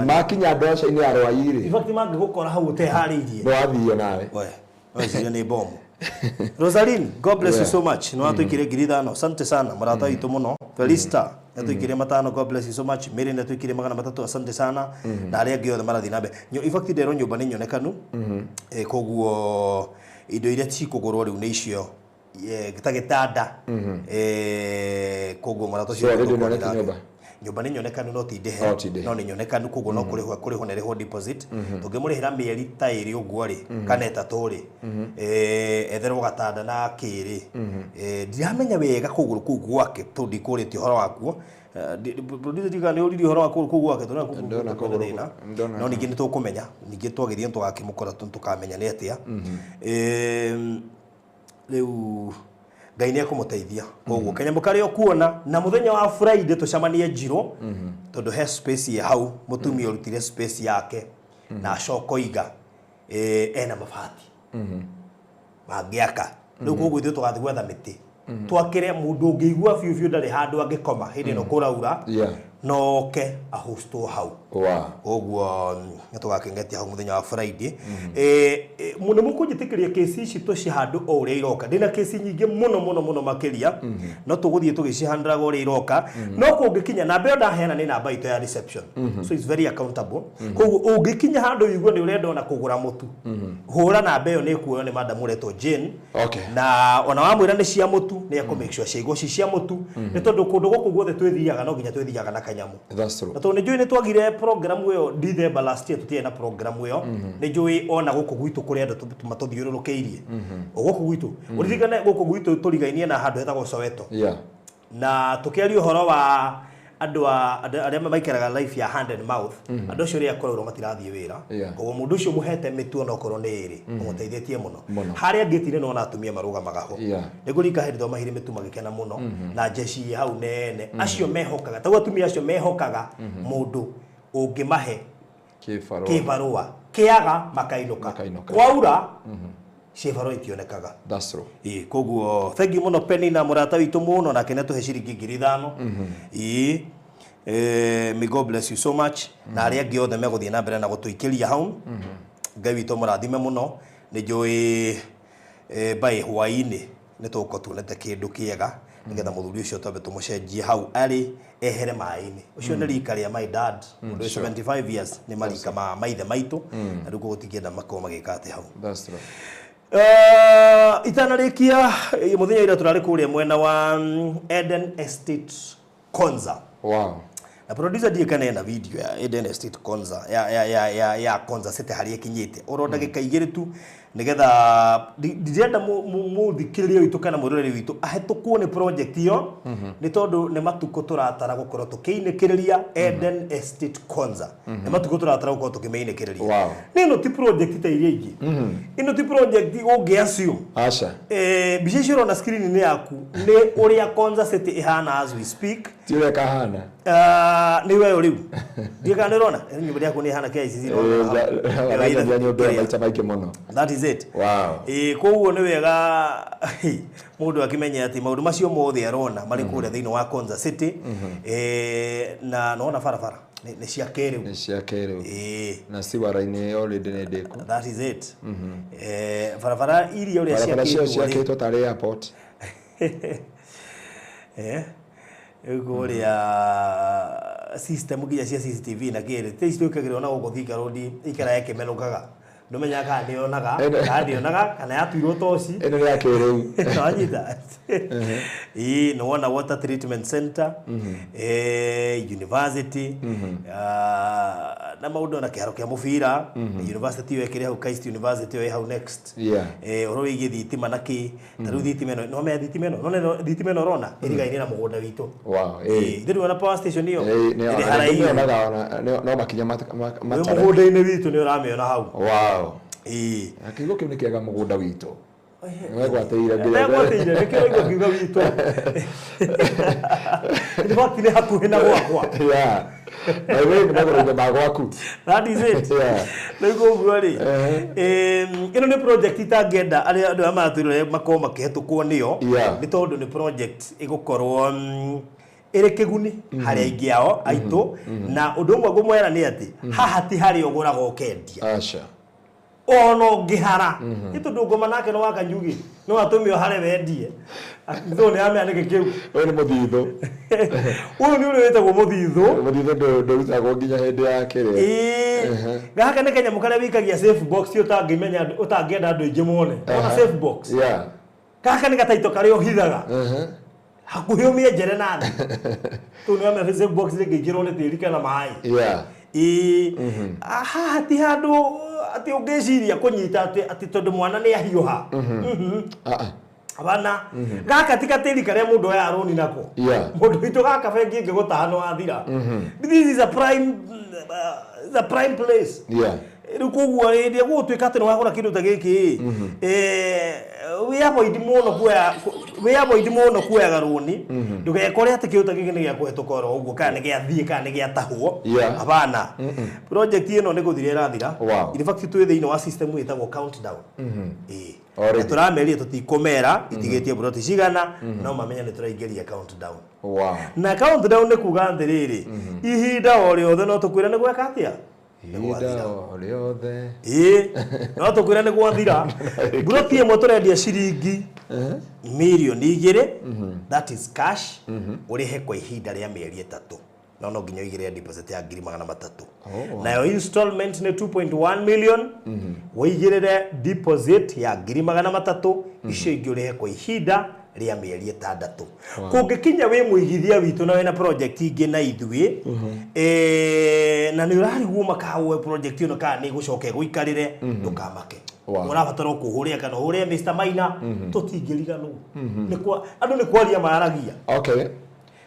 makinya ndaraca-inĩ ya Rwai rĩ in fact mangĩgũkora hau ũteharĩirie no wathio nawe we weciria nĩ bomu. Rosaline, God bless you so much. Nĩ watũikire 5,000. Asante sana mũrata witũ mũno. Felista nĩatũikire 500. God bless you so much. Mary nĩatũikire 300. Asante sana. Na arĩa angĩ othe marathiĩ na mbere. In fact nderwo nyũmba nĩ nyonekanu koguo indo iria cikũgũrwo rĩu nĩ icio ta gĩtanda koguo mũrata ũcio nĩonete nyũmba. Nyũmba nĩ nyonekanu no ti ndĩhe, no nĩ nyonekanu, koguo no kũrĩhwo kũrĩhwo na ĩrĩhwo deposit. Tũngĩmũrĩhĩra mĩeri ta 2 ũguo rĩ, kana 3 rĩ, etherwo gatanda na kĩrĩ. Ndiramenya wega kũgũrũ kũu gwake tondũ ndikũrĩtie ũhoro wakuo. Producer, ndiga nĩ ũririe ũhoro wa kũgũrũ kũu gwake tondũ Ndona kũu kũgũrũ thĩna. Ndona. No ningĩ nĩ tũkũmenya, ningĩ twagĩthiĩ nĩ tũgakĩmũkora, tũkamenya nĩ atĩa. Rĩu Ngai nĩ ekũmũteithia, koguo kanyamũ karĩa ũkuona na mũthenya wa Friday tũcemanie Njirũ, tondũ he space ĩ hau, mũtumia ũrutire space yake na acoka oiga ena mabati mangĩaka. Rĩu koguo ithuĩ tũgathiĩ gwetha mĩtĩ twakĩre mũndũ ũngĩigua biũ biũ ndarĩ handũ angĩkoma hĩndĩ ĩno kũraura, no oke ahostwo hau. Koguo nĩ tũgakĩngetia hau mũthenya wa Friday. Nĩ mũkũnjĩtĩkĩria kesi ici tũcihandũ o ũrĩa iroka. Ndĩna kesi nyingĩ mũno mũno mũno makĩria, no tũgũthiĩ tũgĩcihandũraga ũrĩa iroka. No kũngĩkinya namba ĩyo ndaheana nĩ namba itũ ya reception, so it's very accountable. Koguo ũngĩkinya handũ ũigue nĩ ũrenda ona kũgũra mũtu, hũra namba ĩyo, nĩ ĩkuoywo nĩ madam ũretwo Jane. Na ona wamwĩra nĩ cia mũtu, nĩ ekũ make sure ciaigwo ci cia mũtu, nĩ tondũ kũndũ gũkũ guothe twĩthiaga no nginya twĩthiaga na kanyamũ. That's true. Na tondũ nĩ njũĩ nĩ twagire program ĩyo December last year, tũtiarĩ na program ĩyo. Nĩ njũĩ ona gũkũ gwitũ kũrĩ andũ matũthiũrũrũkĩirie o gũkũ gwitũ. Ũririkane gũkũ gwitũ tũrigainie na handũ hetagwo Soweto. Na tũkĩaria ũhoro wa andũ arĩa maikaraga life ya hand and mouth, andũ acio rĩrĩa kũraura matirathiĩ wĩra. Koguo mũndũ ũcio mũhete mĩtu onokorwo nĩ ĩrĩ, ũmũteithĩtie mũno. Harĩa ngĩtire nona atumia marũgamaga ho. Nĩngũririkana hĩndĩ twamahire mĩtu magĩkena mũno na njeci ĩ hau nene. Acio mehokaga taguo, atumia acio mehokaga mũndũ ũngĩmahe Kĩbarũa. Kĩbarũa kĩaga makainũka. Makainũka. Kwaura ciĩbarũa itionekaga. That's true. Ĩĩ, koguo thank you mũno Penny na mũrata witũ mũno, nake nĩ atũhe ciringi 5,000. Ĩĩ, may God bless you so much, na arĩa angĩ othe megũthiĩ na mbere na gũtũikĩria hau, Ngai witũ mũrathime mũno. Nĩ njũĩ by hwaĩ-inĩ nĩ tũgũkorwo tuonete kĩndũ kĩega, nĩgetha mũthuri ũcio twambe tũmũcenjie hau arĩ ehere maĩ-inĩ. Ũcio nĩ rika rĩa my dad, mũndũ wĩ 75 years, nĩ marika ma maithe maitũ, na rĩu koguo tingĩenda makorwo magĩka atĩ hau. That's true. Itanarĩkia, mũthenya ira tũrarĩ kũrĩa mwena wa Eden Estate Konza. Na producer, ndiĩ kana ena video ya Eden Estate Konza, ya Konza City harĩa ĩkinyĩte oro ndagĩka 2 tu, nĩgetha ndirenda mũthikĩrĩria witũ kana mwĩroreri witũ ahĩtũkwo nĩ project ĩyo, nĩ tondũ nĩ matukũ tũratara gũkorwo tũkĩinĩkĩrĩria Eden Estate Konza, nĩ matukũ tũratara gũkorwo tũkĩmĩinĩkĩrĩria. Nĩ ĩno ti project ta iria ingĩ, ĩno ti project ũngĩ assume. Aca. Mbica icio ũrona screen-inĩ yaku nĩ ũrĩa Konza City ĩhana as we speak. Ti ũrĩa kahana. Nĩ weyo rĩu ndiĩ kana nĩ ũrona nyũmba yaku nĩ ĩhana KICC. Waranjia nyũmba ĩyo maita maingĩ mũno. That is it. Ĩĩ, koguo nĩ wega mũndũ akĩmenye atĩ maũndũ macio mothe arona marĩ kũrĩa thĩinĩ wa Konza City. Na nona barabara nĩ cia kĩrĩu. Nĩ cia kĩrĩu. Ĩĩ. Na ciwara-inĩ already nĩ ndĩku. That is it. Barabara iria ũrĩa Barabara cio ciakĩtwo rĩ, ciakĩtwo tarĩ airport. Kũrĩa system nginya cia CCTV na kĩrĩ tĩ ici twĩkagĩrwo na gũkũ Thika Road, ikara ĩkĩmenũkaga, ndũmenyaga kana nĩyonaga kana ndĩonaga kana yatuirwo toci. Ĩno nĩ ya kĩrĩu. Wanyita? Ĩĩ, nĩ wona water treatment center, university, na maũndũ na kĩharo kĩa mũbira, university ĩyo ĩkĩrĩ hau, KAIST University ĩyo ĩ hau next. Ũhoro wĩgiĩ thitima na kĩ, ta rĩu thitima ĩno, nĩwamenya thitima ĩno, none thitima ĩno ũrona ĩrigaine na mũgũnda witũ. Ĩĩ, ithuĩ ndũrona power station ĩyo ĩrĩ haraihu. Nĩonaga ona no makinya Wĩ matare. Mũgũnda-inĩ witũ nĩ ũramĩona hau. Ĩĩ. Na kiugo kĩu nĩ kĩega, mũgũnda witũ. Nĩwegwatĩire nginya. Ndegwatĩire nĩkĩo raigua kiuga witũ. In fact, nĩ hakuhĩ na gwakwa. Yeah. Na wewe nĩ magũrũ-inĩ ma gwaku. That is it. Rĩu koguo rĩ, ĩno nĩ project itangĩenda arĩa andũ aya maratwĩrore makorwo makĩhetũkwo nĩyo, nĩ tondũ nĩ project ĩgũkorwo ĩrĩ kĩguni harĩ aingĩ ao aitũ. Na ũndũ ũmwe ngũmwĩra nĩ atĩ haha ti harĩa ũgũraga ũkendia. Aca. Ona ũngĩhara, nĩ tondũ ngoma nake no wakanyugi no atũme ũhare wendie, tondũ nĩ amenya nĩkĩ kĩu. Ũyũ nĩ mũthithũ. Ũyũ nĩ ũrĩa wĩtagwo mũthithũ. Mũthithũ ndũrutagwo nginya hĩndĩ ya kĩrĩa. Ĩĩ, gaka nĩ kanyamũ karĩa wĩikagia safe box ũtangĩmenya, ũtangĩenda andũ aingĩ mone. Wona safe box? Gaka nĩ gataito karĩa ũhithaga. Hakuhĩ ũmĩenjere na thĩ. Tũu nĩ wamenya safe box rĩngĩingĩrwo nĩ tĩri kana maĩ. Ĩĩ, haha ti handũ atĩ ũngĩciria kũnyita atĩ tondũ mwana nĩ ahiũha. Abana gaka ti gatĩri karĩa mũndũ oyaga rũni nako. Mũndũ witũ gaka bengi ĩngĩgũtaha nĩ wathira. This is a prime, the prime place. Rĩu koguo hĩndĩ ĩrĩa gũgũtuĩka atĩ nĩ wagũra kĩndũ ta gĩkĩ ĩ, wĩ avoid mũno kuoya, wĩ avoid mũno kuoyaga rũni, ndũgekore atĩ kĩndũ ta gĩkĩ nĩ gĩa kũhetũka oro ũguo, kana nĩ gĩathiĩ kana nĩ gĩatahwo. Hapana, project ĩno nĩ gũthira ĩrathira. In fact, twĩ thĩinĩ wa system ĩtagwo countdown. Ĩĩ. Already. Na tũrameria tũtikũmera itigĩtie buroti cigana, no mamenye nĩ tũraingĩria countdown. Na countdown nĩ kuga atĩrĩrĩ, ihinda o rĩothe no tũkwĩre nĩ gweka atĩa. Nĩ Ihinda gwathira. o rĩothe. Ĩĩ, no tũkwĩre nĩ gwathira. Buroti ĩmwe tũrendia ciringi 2 mirioni, that is cash, ũrĩhe kwa ihinda rĩa mĩeri 3, no nginya ũigĩrĩre deposit ya 300,000. Nayo installment nĩ 2.1 million, ũigĩrĩre deposit ya 300,000, icio ingĩ ũrĩhe kwa ihinda rĩa mĩeri 6. Kũngĩkinya wĩ mũigithia witũ na wĩna project ingĩ na ithuĩ, na nĩ ũrarigwo makawe project ĩno kana nĩ ĩgũcoka ĩgũikarĩre, ndũkamake. Ũrabatara kũhũrĩra kana ũhũrĩre Mr. Maina, tũtingĩriganwo. Nĩ kwa andũ nĩ kwaria maragia.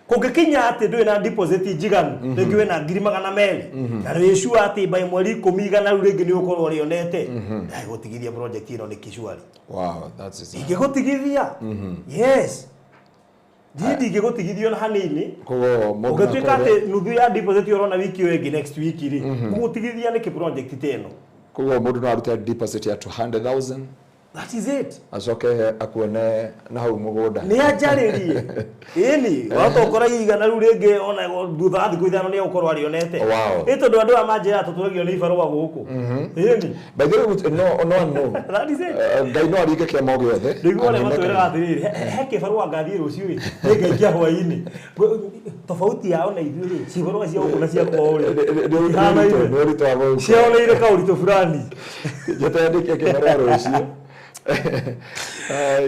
Kũngĩkinya atĩ ndũrĩ na deposit njiganu, rĩngĩ wĩna 200,000 na nĩ sure atĩ by mweri 10 igana rĩu rĩngĩ nĩ ũkorwo rĩonete, ndagũtigithia project ĩno nĩ kĩcuari. Wow, that's it. Ingĩgũtigithia, yes, niĩ ndingĩgũtigithia ona hanini. Koguo mũndũ Ũngĩtuĩka akorwo- atĩ nuthu ya deposit ũrona wiki ĩyo ĩngĩ, next week rĩ, ngũgũtigithia nĩkĩ project ta ĩno? Koguo mũndũ no arute deposit ya 200,000 That is it. Acoke akuone na hau mũgũnda. Nĩ anjarĩrie, ĩni wahota ũkora igana rĩu rĩngĩ ona thutha wa thikũ 5 nĩ egũkorwo arĩonete. Ĩ tondũ andũ aya manjĩraga tũtũragio nĩ ibarũa gũkũ, ĩni. By the way, no. That is it. Ngai no aringe kĩama o gĩothe. Nĩguo arĩa Anene matwĩraga atĩrĩrĩ, he kĩbarũa ngathiĩ rũciũ ĩ, nĩngaikia hwaĩ-inĩ. Tofauti yao na ithuĩ rĩ, cibarũa cia gũkũ na cia kwao rĩ, Nĩ ũritũ wa gũkũ. cioneire kaũritũ fulani. Njĩtandĩkie kĩbarũa rũciũ.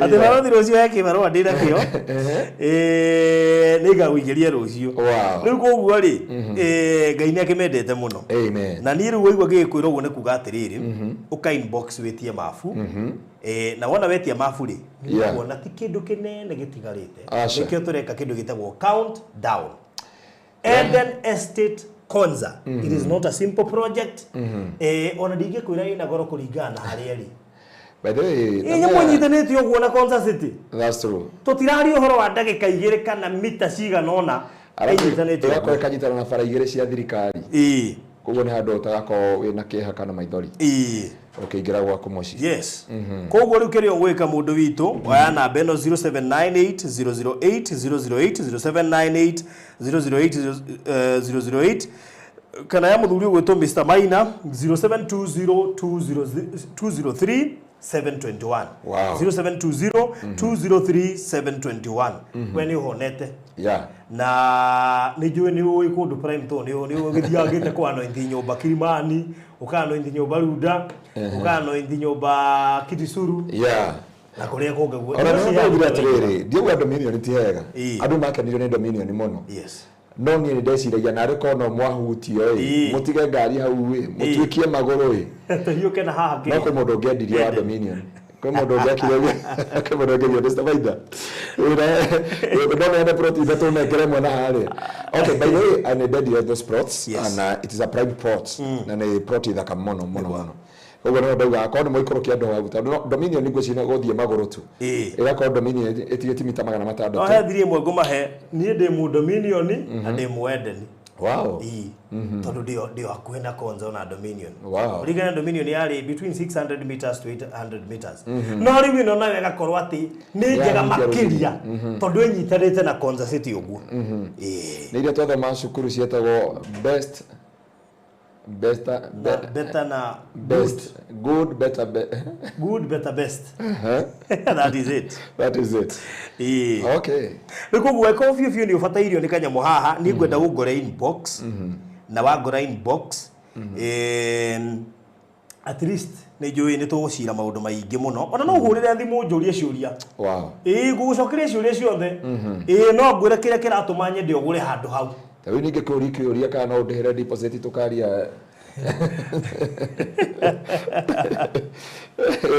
Atĩ barothi rũciũ he kĩbarũa ndĩ nakĩo, nĩngagũingĩria rũciũ. Rĩu koguo rĩ, Ngai nĩ akĩmendete mũno. Amen. Na niĩ rĩu waigua ngĩgĩkwĩra ũguo nĩ kuga atĩrĩrĩ, ũka inbox wĩtie mabu. Na wona wetia mabu rĩ, nĩũkuona ti kĩndũ kĩnene gĩtigarĩte. Aca. Nĩkĩo tũreka kĩndũ gĩtagwo count down. Eden Estate Konza, it is not a simple project. Ona ndingĩkwĩra ĩna goro kũringana na harĩa ĩrĩ. By the way, Ĩ nyamũ ĩnyitanĩte ũguo na Konza City, That's true. tũtiraria ũhoro wa ndagĩka 2 kana mita cigana ũna, ĩnyitanĩte Ĩgakorwo ũguo. ĩkanyitana na bara igĩrĩ cia thirikari. Koguo nĩ handũ ũtagakorwo wĩna kĩeha kana maithori ũkĩingĩra gwaku mũciĩ. Yes, koguo rĩu kĩrĩa ũgwĩka, mũndũ witũ, oya namba ĩno 0798 008 008, 0798 008 008, kana ya mũthuri ũgwĩtwo Mr. Maina, 0720 203 721. 0720 203 721. We nĩ ũhonete. Na nĩ njũĩ nĩ ũĩ kũndũ prime to nĩ ũgĩthiangĩte kwa anointi nyũmba Kilimani, ũkanointi nyũmba Runda, ũkanointi nyũmba Kitisuru na kũrĩa kũngĩ guothe. Ona nĩ ndaugire atĩrĩrĩ, ndiauga Dominion ti hega. Andũ makenirio nĩ Dominion mũno. No niĩ nĩ ndeciragia narĩ korwo no mwahutio ĩ, mũtige ngari hau ĩ, mũtuĩkie magũrũ ĩ. Tũhiũke na haha No kwĩ mũndũ ũngĩendirie wa Eden. Dominion, kwĩ mũndũ ũngĩakire, kwĩ mũndũ ũngĩendirie Mr. Maitha no neane plot ithatũ nengere mwena harĩa. Okay, by the way, nĩ ndendire those plots. And it is a prime plot na nĩ plot ithaka mũno mũno mũno. Koguo no ndauga akorwo nĩ mũikũrũkia andũ hau, tondũ Dominion nĩ ngwĩciria gũthiĩ magũrũ tu. Ĩgakorwo Dominion ĩtigĩtie mita magana No matandatũ. He thiri ĩmwe ngũmahe, niĩ ndĩ mu Dominion na ndĩ mu Eden. Ĩĩ. Tondũ ndĩo hakuhĩ na Konza na Dominion. Kũringana na Dominion yarĩ between 600 meters to 800 meters. No rĩu ĩno nayo ĩgakorwo atĩ nĩ njega Yahutia makĩria tondũ ĩnyitanĩte na Konza City ũguo. Ĩĩ. Nĩ iria twathoma cukuru cietagwo best, best, Na better na best, good, better, good, better, best. That is it. That is it. Ĩĩ. Rĩu koguo eko biũ biũ nĩ ũbatairio nĩ kanyamũ haha, niĩ ngwenda ũngore inbox, na wangora inbox, At least nĩ njũĩ nĩ tũgũcira maũndũ maingĩ mũno. Ona no ũhũrĩre thimũ njũrie ciũria. Ĩĩ, ngũgũcokeria ciũria ciothe. Ĩĩ, no ngwĩre kĩrĩa kĩratũma nyende ũgũre handũ hau. Ta rĩu ningĩ kũũria kĩũria kana no ũndĩhĩre deposit tũkaria.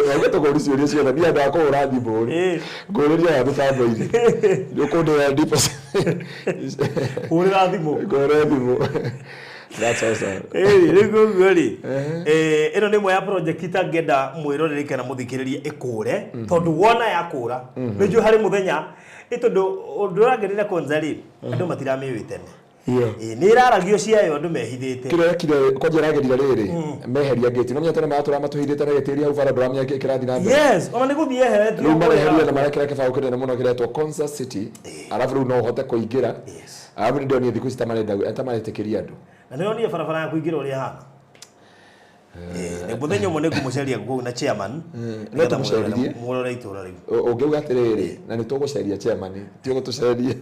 Reke tũkũũrie ciũria ciothe, niĩ andũ a kũhũra thimũ rĩ, ngũrĩria ya mĩtambo-inĩ. Nĩ ũkũndĩhĩra deposit. Hũrĩra thimũ. Ngũhũre thimũ. That's awesome. Ĩĩ, rĩu koguo rĩ, ĩno nĩ ĩmwe ya project itangĩenda mwĩroreri kana mũthikĩrĩria ĩkũre, tondũ wona yakũra nĩ njũĩ harĩ mũthenya ĩ, tondũ ũndũ ũrangenera kwanza rĩ, andũ matiramĩũĩ tene. Ĩĩ, nĩ ĩraragio ciayo andũ mehithĩte. Kĩrĩa ekire kwanja ĩragerire rĩrĩ, meheria gate. No menya tene maratũra matũhithĩte na gĩtĩri hau bara, ndũramenya kĩ kĩrathiĩ na mbere. Yes, ona nĩ gũthiĩ eheretio. Rĩu mareheria na marekĩra kĩbaũ kĩnene mũno kĩretwo Konza City, arabu rĩu no ũhote kũingĩra. Arabu nĩ ndonire thikũ ici ta marenda ta maretĩkĩria andũ. Na nĩ onire barabara ya kũingĩra ũrĩa hana. Nĩ mũthenya ũmwe nĩ ngũmũceria kũu na chairman, No tũmũceririe. mũrore itũra rĩu. Ũngĩuga atĩrĩrĩ, na nĩ tũgũceria chairman, ti ũgũtũceria.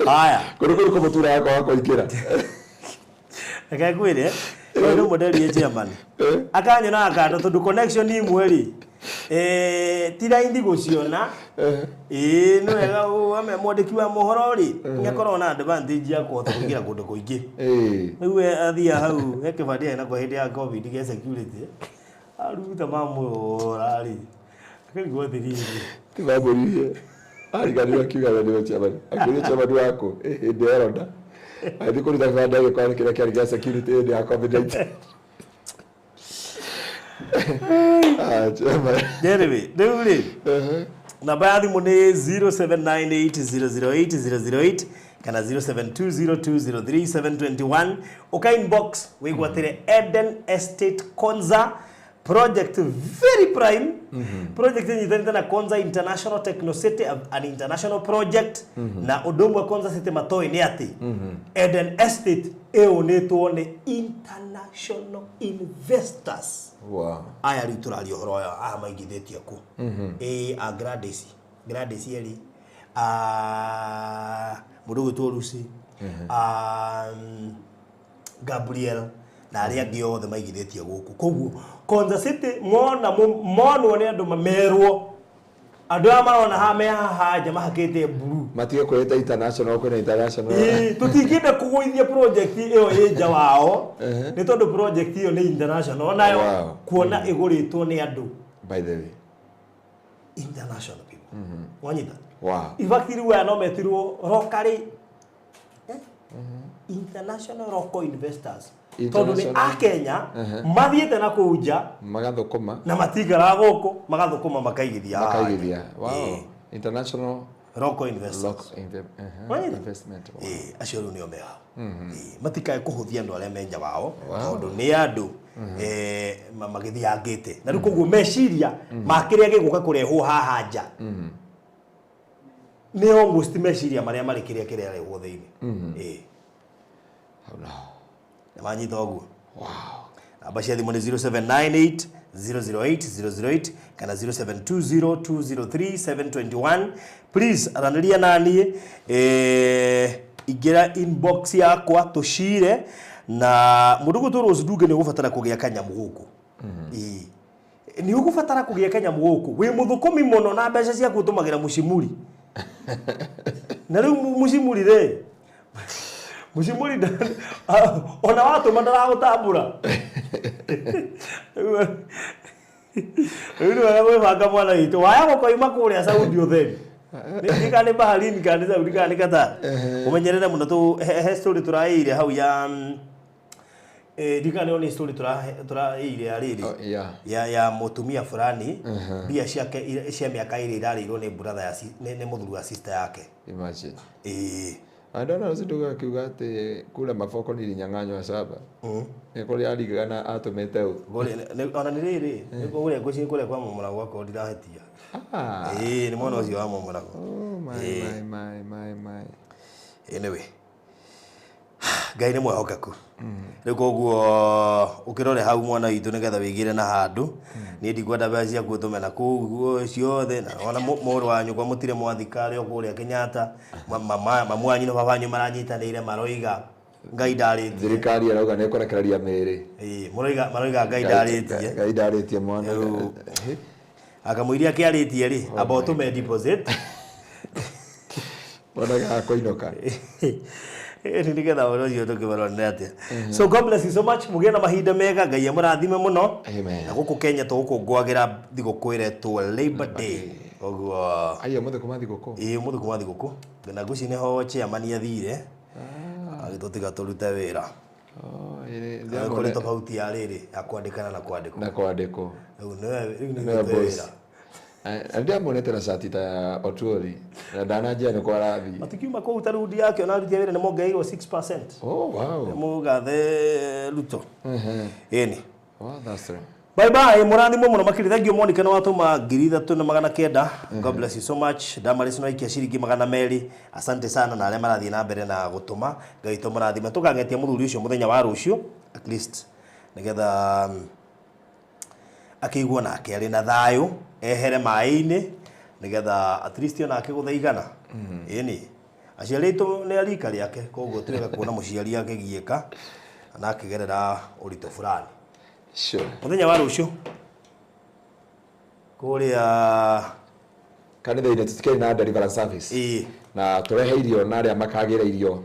Haya. Kũndũ kũu kũmũturaga kwaga kũingĩra. Reke ngwĩre, ũyũ nĩ mũnderie chairman akanyona akanda, tondũ connection imwe rĩ, ti raithi gũciona. Ĩĩ, nĩ wega mwandĩki wa mohoro rĩ, nĩ akoragwo na advantage ya kũhota kũingĩra kũndũ kũingĩ. Rĩu we athiaga hau he kĩbandĩ arĩ nako hĩndĩ ya COVID gĩa security, aruta mamũrora rĩ, akarigwo atĩrĩrĩ. Ti mamũririe, ariganĩrwo akiuga we nĩwe chairman, akĩũria chairman waku. Hĩndĩ ya Rona agĩthiĩ kũruta kĩbandĩ, agĩkora nĩ kĩrĩa kĩarĩ gĩa security hĩndĩ ya COVID-19. Ah, chairman. Anyway, rĩu rĩ, namba ya thimũ nĩ 0798008008 kana 0720203721. Ũka inbox wĩgwatĩre Eden Estate Konza project, very prime project ĩnyitanĩte na Konza International Techno City, an international project. Na ũndũ ũmwe Konza City matoĩ nĩ atĩ Eden Estate ĩũnĩtwo nĩ international investors. Aya rĩu tũraria ũhoro aya, aya maigithĩtie kũ? Ĩ, a Gladys, Gladys Eri, a mũndũ ũgwĩtwo Lucy, a Gabriel na arĩa angĩ othe maigithĩtie gũkũ. Koguo Konza City mona monwo nĩ andũ merwo andũ aya marona haha me haha nja mahakĩte blue. Matige kwĩta international, kwĩna international. Ĩĩ, tũtingĩenda kũgũithia project ĩyo ĩ nja wao, nĩ tondũ project ĩyo nĩ international nayo. Kuona ĩgũrĩtwo nĩ andũ By the way, international people, wanyita? In fact, rĩu aya no metirwo locally, international local investors, tondũ nĩ International. a Kenya mathiĩte na kũu nja magathũkũma na matikaraga gũkũ, magathũkũma makaigithia haha. Makaigithia. Wow. International local investors. Local Wanyita? investment. Wow. Ĩĩ, acio rĩu nĩo me hau. Ĩĩ, matikae kũhũthia andũ arĩa me nja wao, tondũ nĩ andũ magĩthiangĩte na rĩu koguo meciria ma kĩrĩa gĩgũka kũrehwo haha nja nĩ almost meciria marĩa marĩ kĩrĩa kĩrarehwo thĩinĩ. Ĩĩ. Hau naho. Na manyita ũguo. Namba cia thimũ nĩ 0798 008 008 kana 0720 203 721. Please aranĩria naniĩ, ingĩra inbox yakwa tũcire na mũndũ gwĩtwo Rose Ndunge. Nĩ ũgũbatara kũgĩa kanyamũ gũkũ. Ĩĩ, nĩ ũgũbatara kũgĩa kanyamũ gũkũ. Wĩ mũthũkũmi mũno na mbeca ciaku ũtũmagĩra mũcimuri, na rĩu mũcimuri rĩ, mũcimuri ona watũma ndaragũtambũra. Rĩu nĩ wega gwĩbanga, mwana witũ. Waya gũkoima kũrĩa Saudi ũtheri, nĩ kana nĩ Bahrain kana nĩ Saudi kana nĩ Qatar, ũmenyerere mũno. Tũ he story tũraĩire hau ya ndikana nĩ story tũraĩire ya rĩrĩ ya mũtumia fulani, mbia ciake cia mĩaka 2 irarĩirwo nĩ brother ya nĩ mũthuri wa sister yake. Imagine. Ĩĩ. Andona ũcio akiuga atĩ kura maboko nilinyang'anywa shamba. Nĩ kũrĩa arigaga na atũmĩte ũ. Ona nĩ rĩrĩ nĩ kũrĩa ngwĩciria kũrĩa kwa Momoragwo, akorwo ndirahĩtia. Ĩĩ, nĩ mwena ũcio wa Momoragwo. Oh my, my, my, my, my. Anyway, Ngai nĩ mwehokeku. Rĩu koguo ũkĩrore hau, mwana witũ, nĩgetha wĩgĩre na handũ. Niĩ ndikwenda mbeca ciaku ũtũme na kũu ciothe, na ona mũrũ wa nyũkwa mũtirĩ mwathika arĩ o kũrĩa Kenyatta. Mamu wanyu na baba wanyu maranyitanĩire maroiga Ngai ndarĩtie. Thirikari ĩrauga nĩ ĩkũrekereria mĩĩrĩ. Ĩĩ, maroiga Ngai ndarĩtie. Ngai ndarĩtie mwana. Akamũiria akĩarĩtie rĩ, amba ũtũme deposit. Mwana gakũinũka. Ĩĩ, nĩgetha ũhoro ũcio tũkĩmarora nĩ atĩa. So God bless you so much. Mũgĩe na mahinda mega, Ngai amũrathime mũno. Amen. Na gũkũ Kenya tũgũkũngũagĩra thigũkũ ĩretwo Labor Day. Koguo Aya ũmũthĩ kuma thigũkũ. Ĩĩ, ũmũthĩ kuma thigũkũ. Na ngwĩciria nĩho chairman athire. Agĩtũtiga tũrute wĩra. Kũrĩ tofauti ya rĩrĩ ya kwandĩkana na kwandĩkwo. Na kwandĩkwo. Rĩu nĩwe wĩra. Ndiamuonete na cati ta ya Otuori na ndananjia nĩ kwa arathiĩ. Matikiuma kũu ta rĩu ndiakĩona aruti a wĩra nĩ mongereirwo 6%. Oh, wow. Mũgathe Ruto. Ĩni. Wow, that's right. Bye bye, mũrathimwo mũno makĩria. Thank you Monica nĩ watũma 3,900. God bless you so much. Damaris no aikia ciringi 200. Asante sana na arĩa marathiĩ na mbere na gũtũma. Ngai tũmũrathime. Tũkang'etia mũthuri ũcio mũthenya wa rũciũ at least nĩgetha akĩigua nake arĩ na thayũ, ehere maĩ-inĩ nĩgetha at least onake gũthaigana. Ĩni. Aciari aitũ nĩ a rika rĩake, koguo ti wega kuona mũciari akĩgiĩka na akĩgerera ũritũ fulani. Sure. Mũthenya wa rũciũ kũrĩa kanitha-inĩ tũtikĩrĩ na deliverance service. Ĩĩ. Na tũrehe irio na arĩa makagĩra irio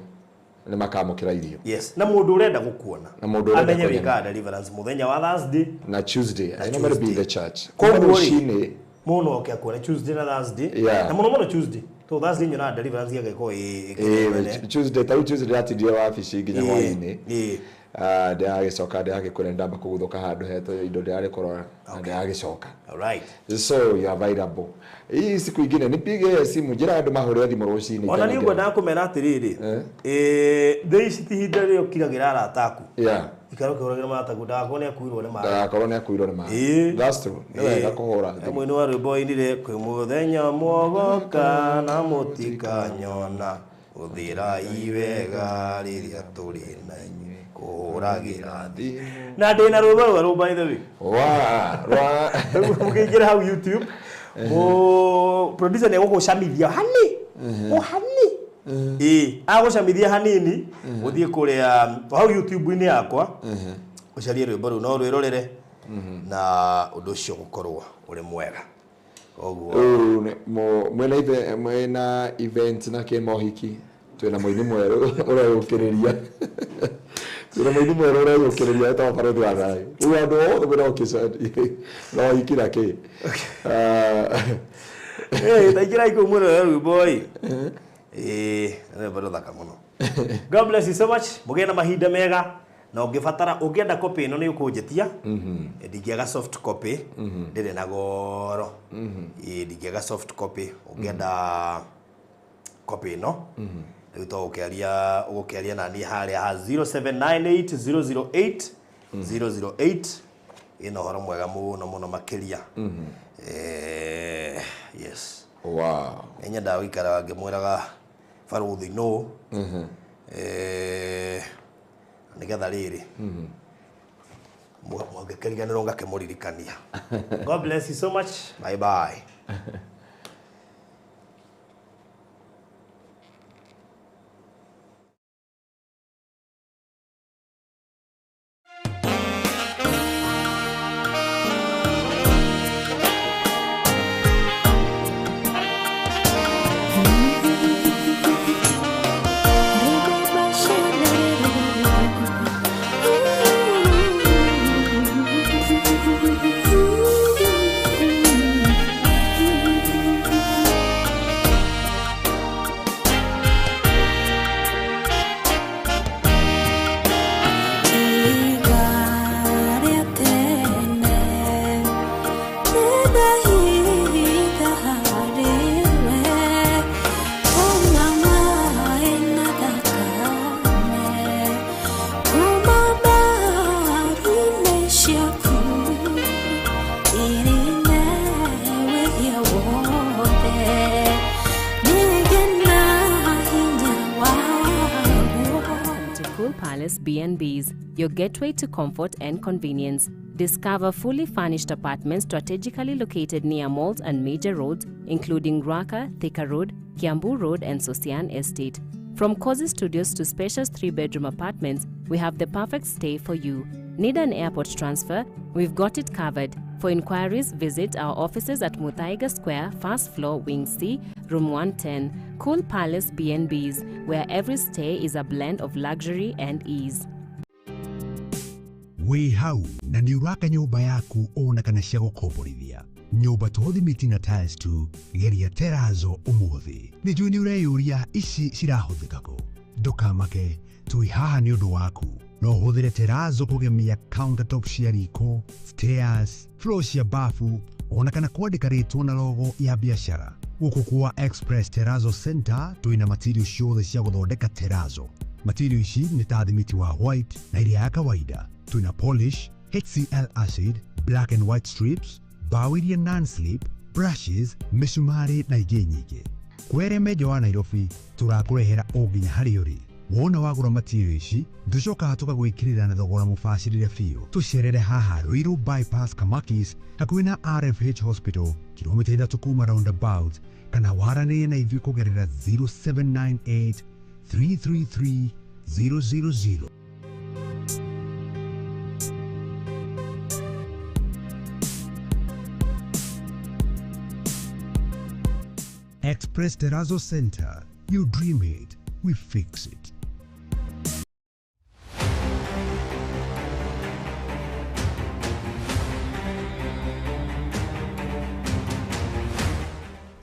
nĩ makamũkĩra irio. Yes. Na mũndũ ũrenda gũkuona. Na mũndũ ũrenda amenye kuona. wĩkaga deliverance mũthenya wa Thursday na Tuesday. I normally be in the church. Koguo rĩ, Rũcinĩ mũno oke akuone Tuesday na Thursday. Yeah. Na mũno mũno Tuesday. To Thursday nyonaga deliverance yake ĩgĩkorwo ĩ Tuesday, ta rĩu Tuesday ndĩratindire wabici nginya hwaĩ-inĩ. Ĩĩ. Ndĩragĩcoka ndĩragĩkwĩra ndamba kũguthũka handũ hetwo indo ndĩrarĩ kũrora na ndĩragĩcoka. All right. So you are available. Hii siku ingine nipige simu njĩra andũ mahũre thimũ rũcinĩ. Ona niĩ ngwendaga kũmera atĩrĩrĩ, thĩ ici ti ihinda rĩrĩa ũkiragĩra arata aku. Yeah. Ikara ũkĩhũragĩra marata aku ndagakorwo nĩ akuirwo nĩ maĩ. Ndagakorwo nĩ akuirwo nĩ maĩ. That's true. Nĩ wega kũhũra thimũ. Mũini wa rwĩmbo oinire kwĩ mũthenya mwogoka na mũtikanyona gũthĩrai wega rĩrĩa tũrĩ na inyuĩ kũhũragĩra thimũ. Na ndĩna rwĩmbo rwerũ by the way. Wa rwa Mũkĩingĩra hau YouTube, producer nĩ egũgũcamithia hani o hani. Ĩĩ, agũcamithia hanini ũthiĩ kũrĩa hau YouTube-inĩ yakwa ũcarie rwĩmbo rũu no rwĩrorere na ũndũ ũcio gũkorwo ũrĩ mwega. Koguo mwena event na kĩ mohiki twĩna mũini mwerũ ũreyũkĩrĩria. Twĩna mũini mwerũ ũreyũkĩrĩria wĩtagwo Barũthi wa Thayũ. Rĩu andũ othe mwĩna occasion na ũhiki na kĩ. Ĩĩ, ta ingĩrai kũu mwĩrorere rwĩmbo ĩ. Ĩĩ, rwĩmbo rũthaka mũno. God bless you so much. Mũgĩe na mahinda mega. Na ũngĩbatara ũngĩenda copy ĩno nĩ ũkũnjĩtia. Ndingĩaga soft copy. Ndĩrĩ na goro. Ĩĩ, ndingĩaga soft copy. Ũngĩenda copy ĩno rĩu to ũgũkĩaria na niĩ harĩa ha 0798 008 008. Ĩna ũhoro mwega mũno mũno makĩria. Yes. Wow. Nyendaga gũikara ngĩmwĩraga barũthi no. Nĩgetha rĩrĩ mũngĩkĩriganĩrwo ngakĩmũririkania. God bless you so much. Bye bye. B&Bs, your gateway to comfort and convenience. Discover fully furnished apartments strategically located near malls and major roads, including Ruaka, Thika Road, Kiambu Road, and Sosian Estate. From cozy studios to spacious 3-bedroom apartments, we have the perfect stay for you. Need an airport transfer? We've got it covered. For inquiries, visit our offices at Muthaiga Square, first floor, Wing C, Room 110, Cool Palace B&Bs, where every stay is a blend of luxury and ease. Wĩ hau na nĩ ũraka nyũmba yaku ona kana cia gũkomborithia, nyũmba to thimiti na tiles tu, geria terazo ũmũthĩ. Nĩ njũĩ nĩ ũreyũria ici cirahũthĩka kũ. Ndũkamake, twĩ haha nĩ ũndũ waku. No ũhũthĩre terazo kũgemia countertop cia riko, stairs, floor cia bafu ona kana kwandĩka rĩtwa na logo ya biacara. Gũkũ kwa Express Terrazzo Center twĩna material ciothe cia gũthondeka terazo. Material ici nĩ ta thimiti wa white na iria ya kawaida. Twĩna polish, HCl acid, black and white strips, mbaũ iria non-slip, brushes, mĩcumarĩ na ingĩ nyingĩ. Kwere menjo wa Nairobi tũrakũrehera o nginya harĩa ũrĩ. Wona wagũra material ici tũcokaga tũkagwĩkĩrĩra na thogora mũbacĩrĩre biũ. Tũcerere haha Ruiru Bypass Kamakis hakuhĩ na RFH Hospital, kilomita 3 kuma roundabout, kana waranĩrie na ithuĩ kũgerera 0798 333 000. Express Terrazzo Center. You dream it, we fix it.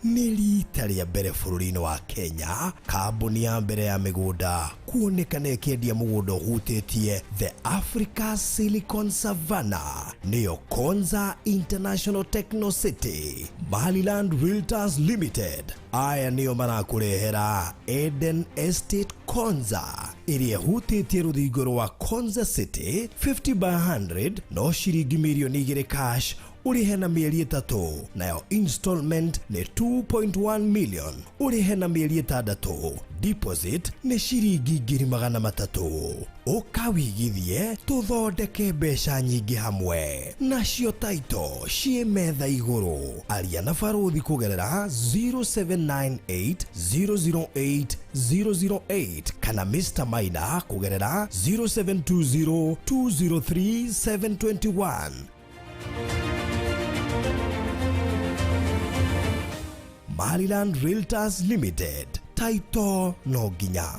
Nĩ rita rĩa mbere bũrũri-inĩ wa Kenya, kambuni ya mbere ya mĩgũnda kuonekana ĩkĩendia mũgũnda ũhutĩtie the Africa Silicon Savannah, nĩyo Konza International Techno City. Maryland Realtors Limited aya nĩo marakũrehera Eden Estate Konza, ĩrĩa ĩhutĩtie rũthingo rwa Konza City 50 by 100, no ciringi mirioni 2 cash ũrĩhe na mĩeri 3, nayo installment nĩ 2.1 million ũrĩhe na mĩeri 6, deposit nĩ ciringi 300,000. Ũkawigithie tũthondeke mbeca nyingĩ hamwe, nacio taito ciĩ metha igũrũ. Aria na barũthi kũgerera 0798 008 008 kana Mr. Maina kũgerera 0720 203 721. Maryland Realtors Limited, taito no nginya.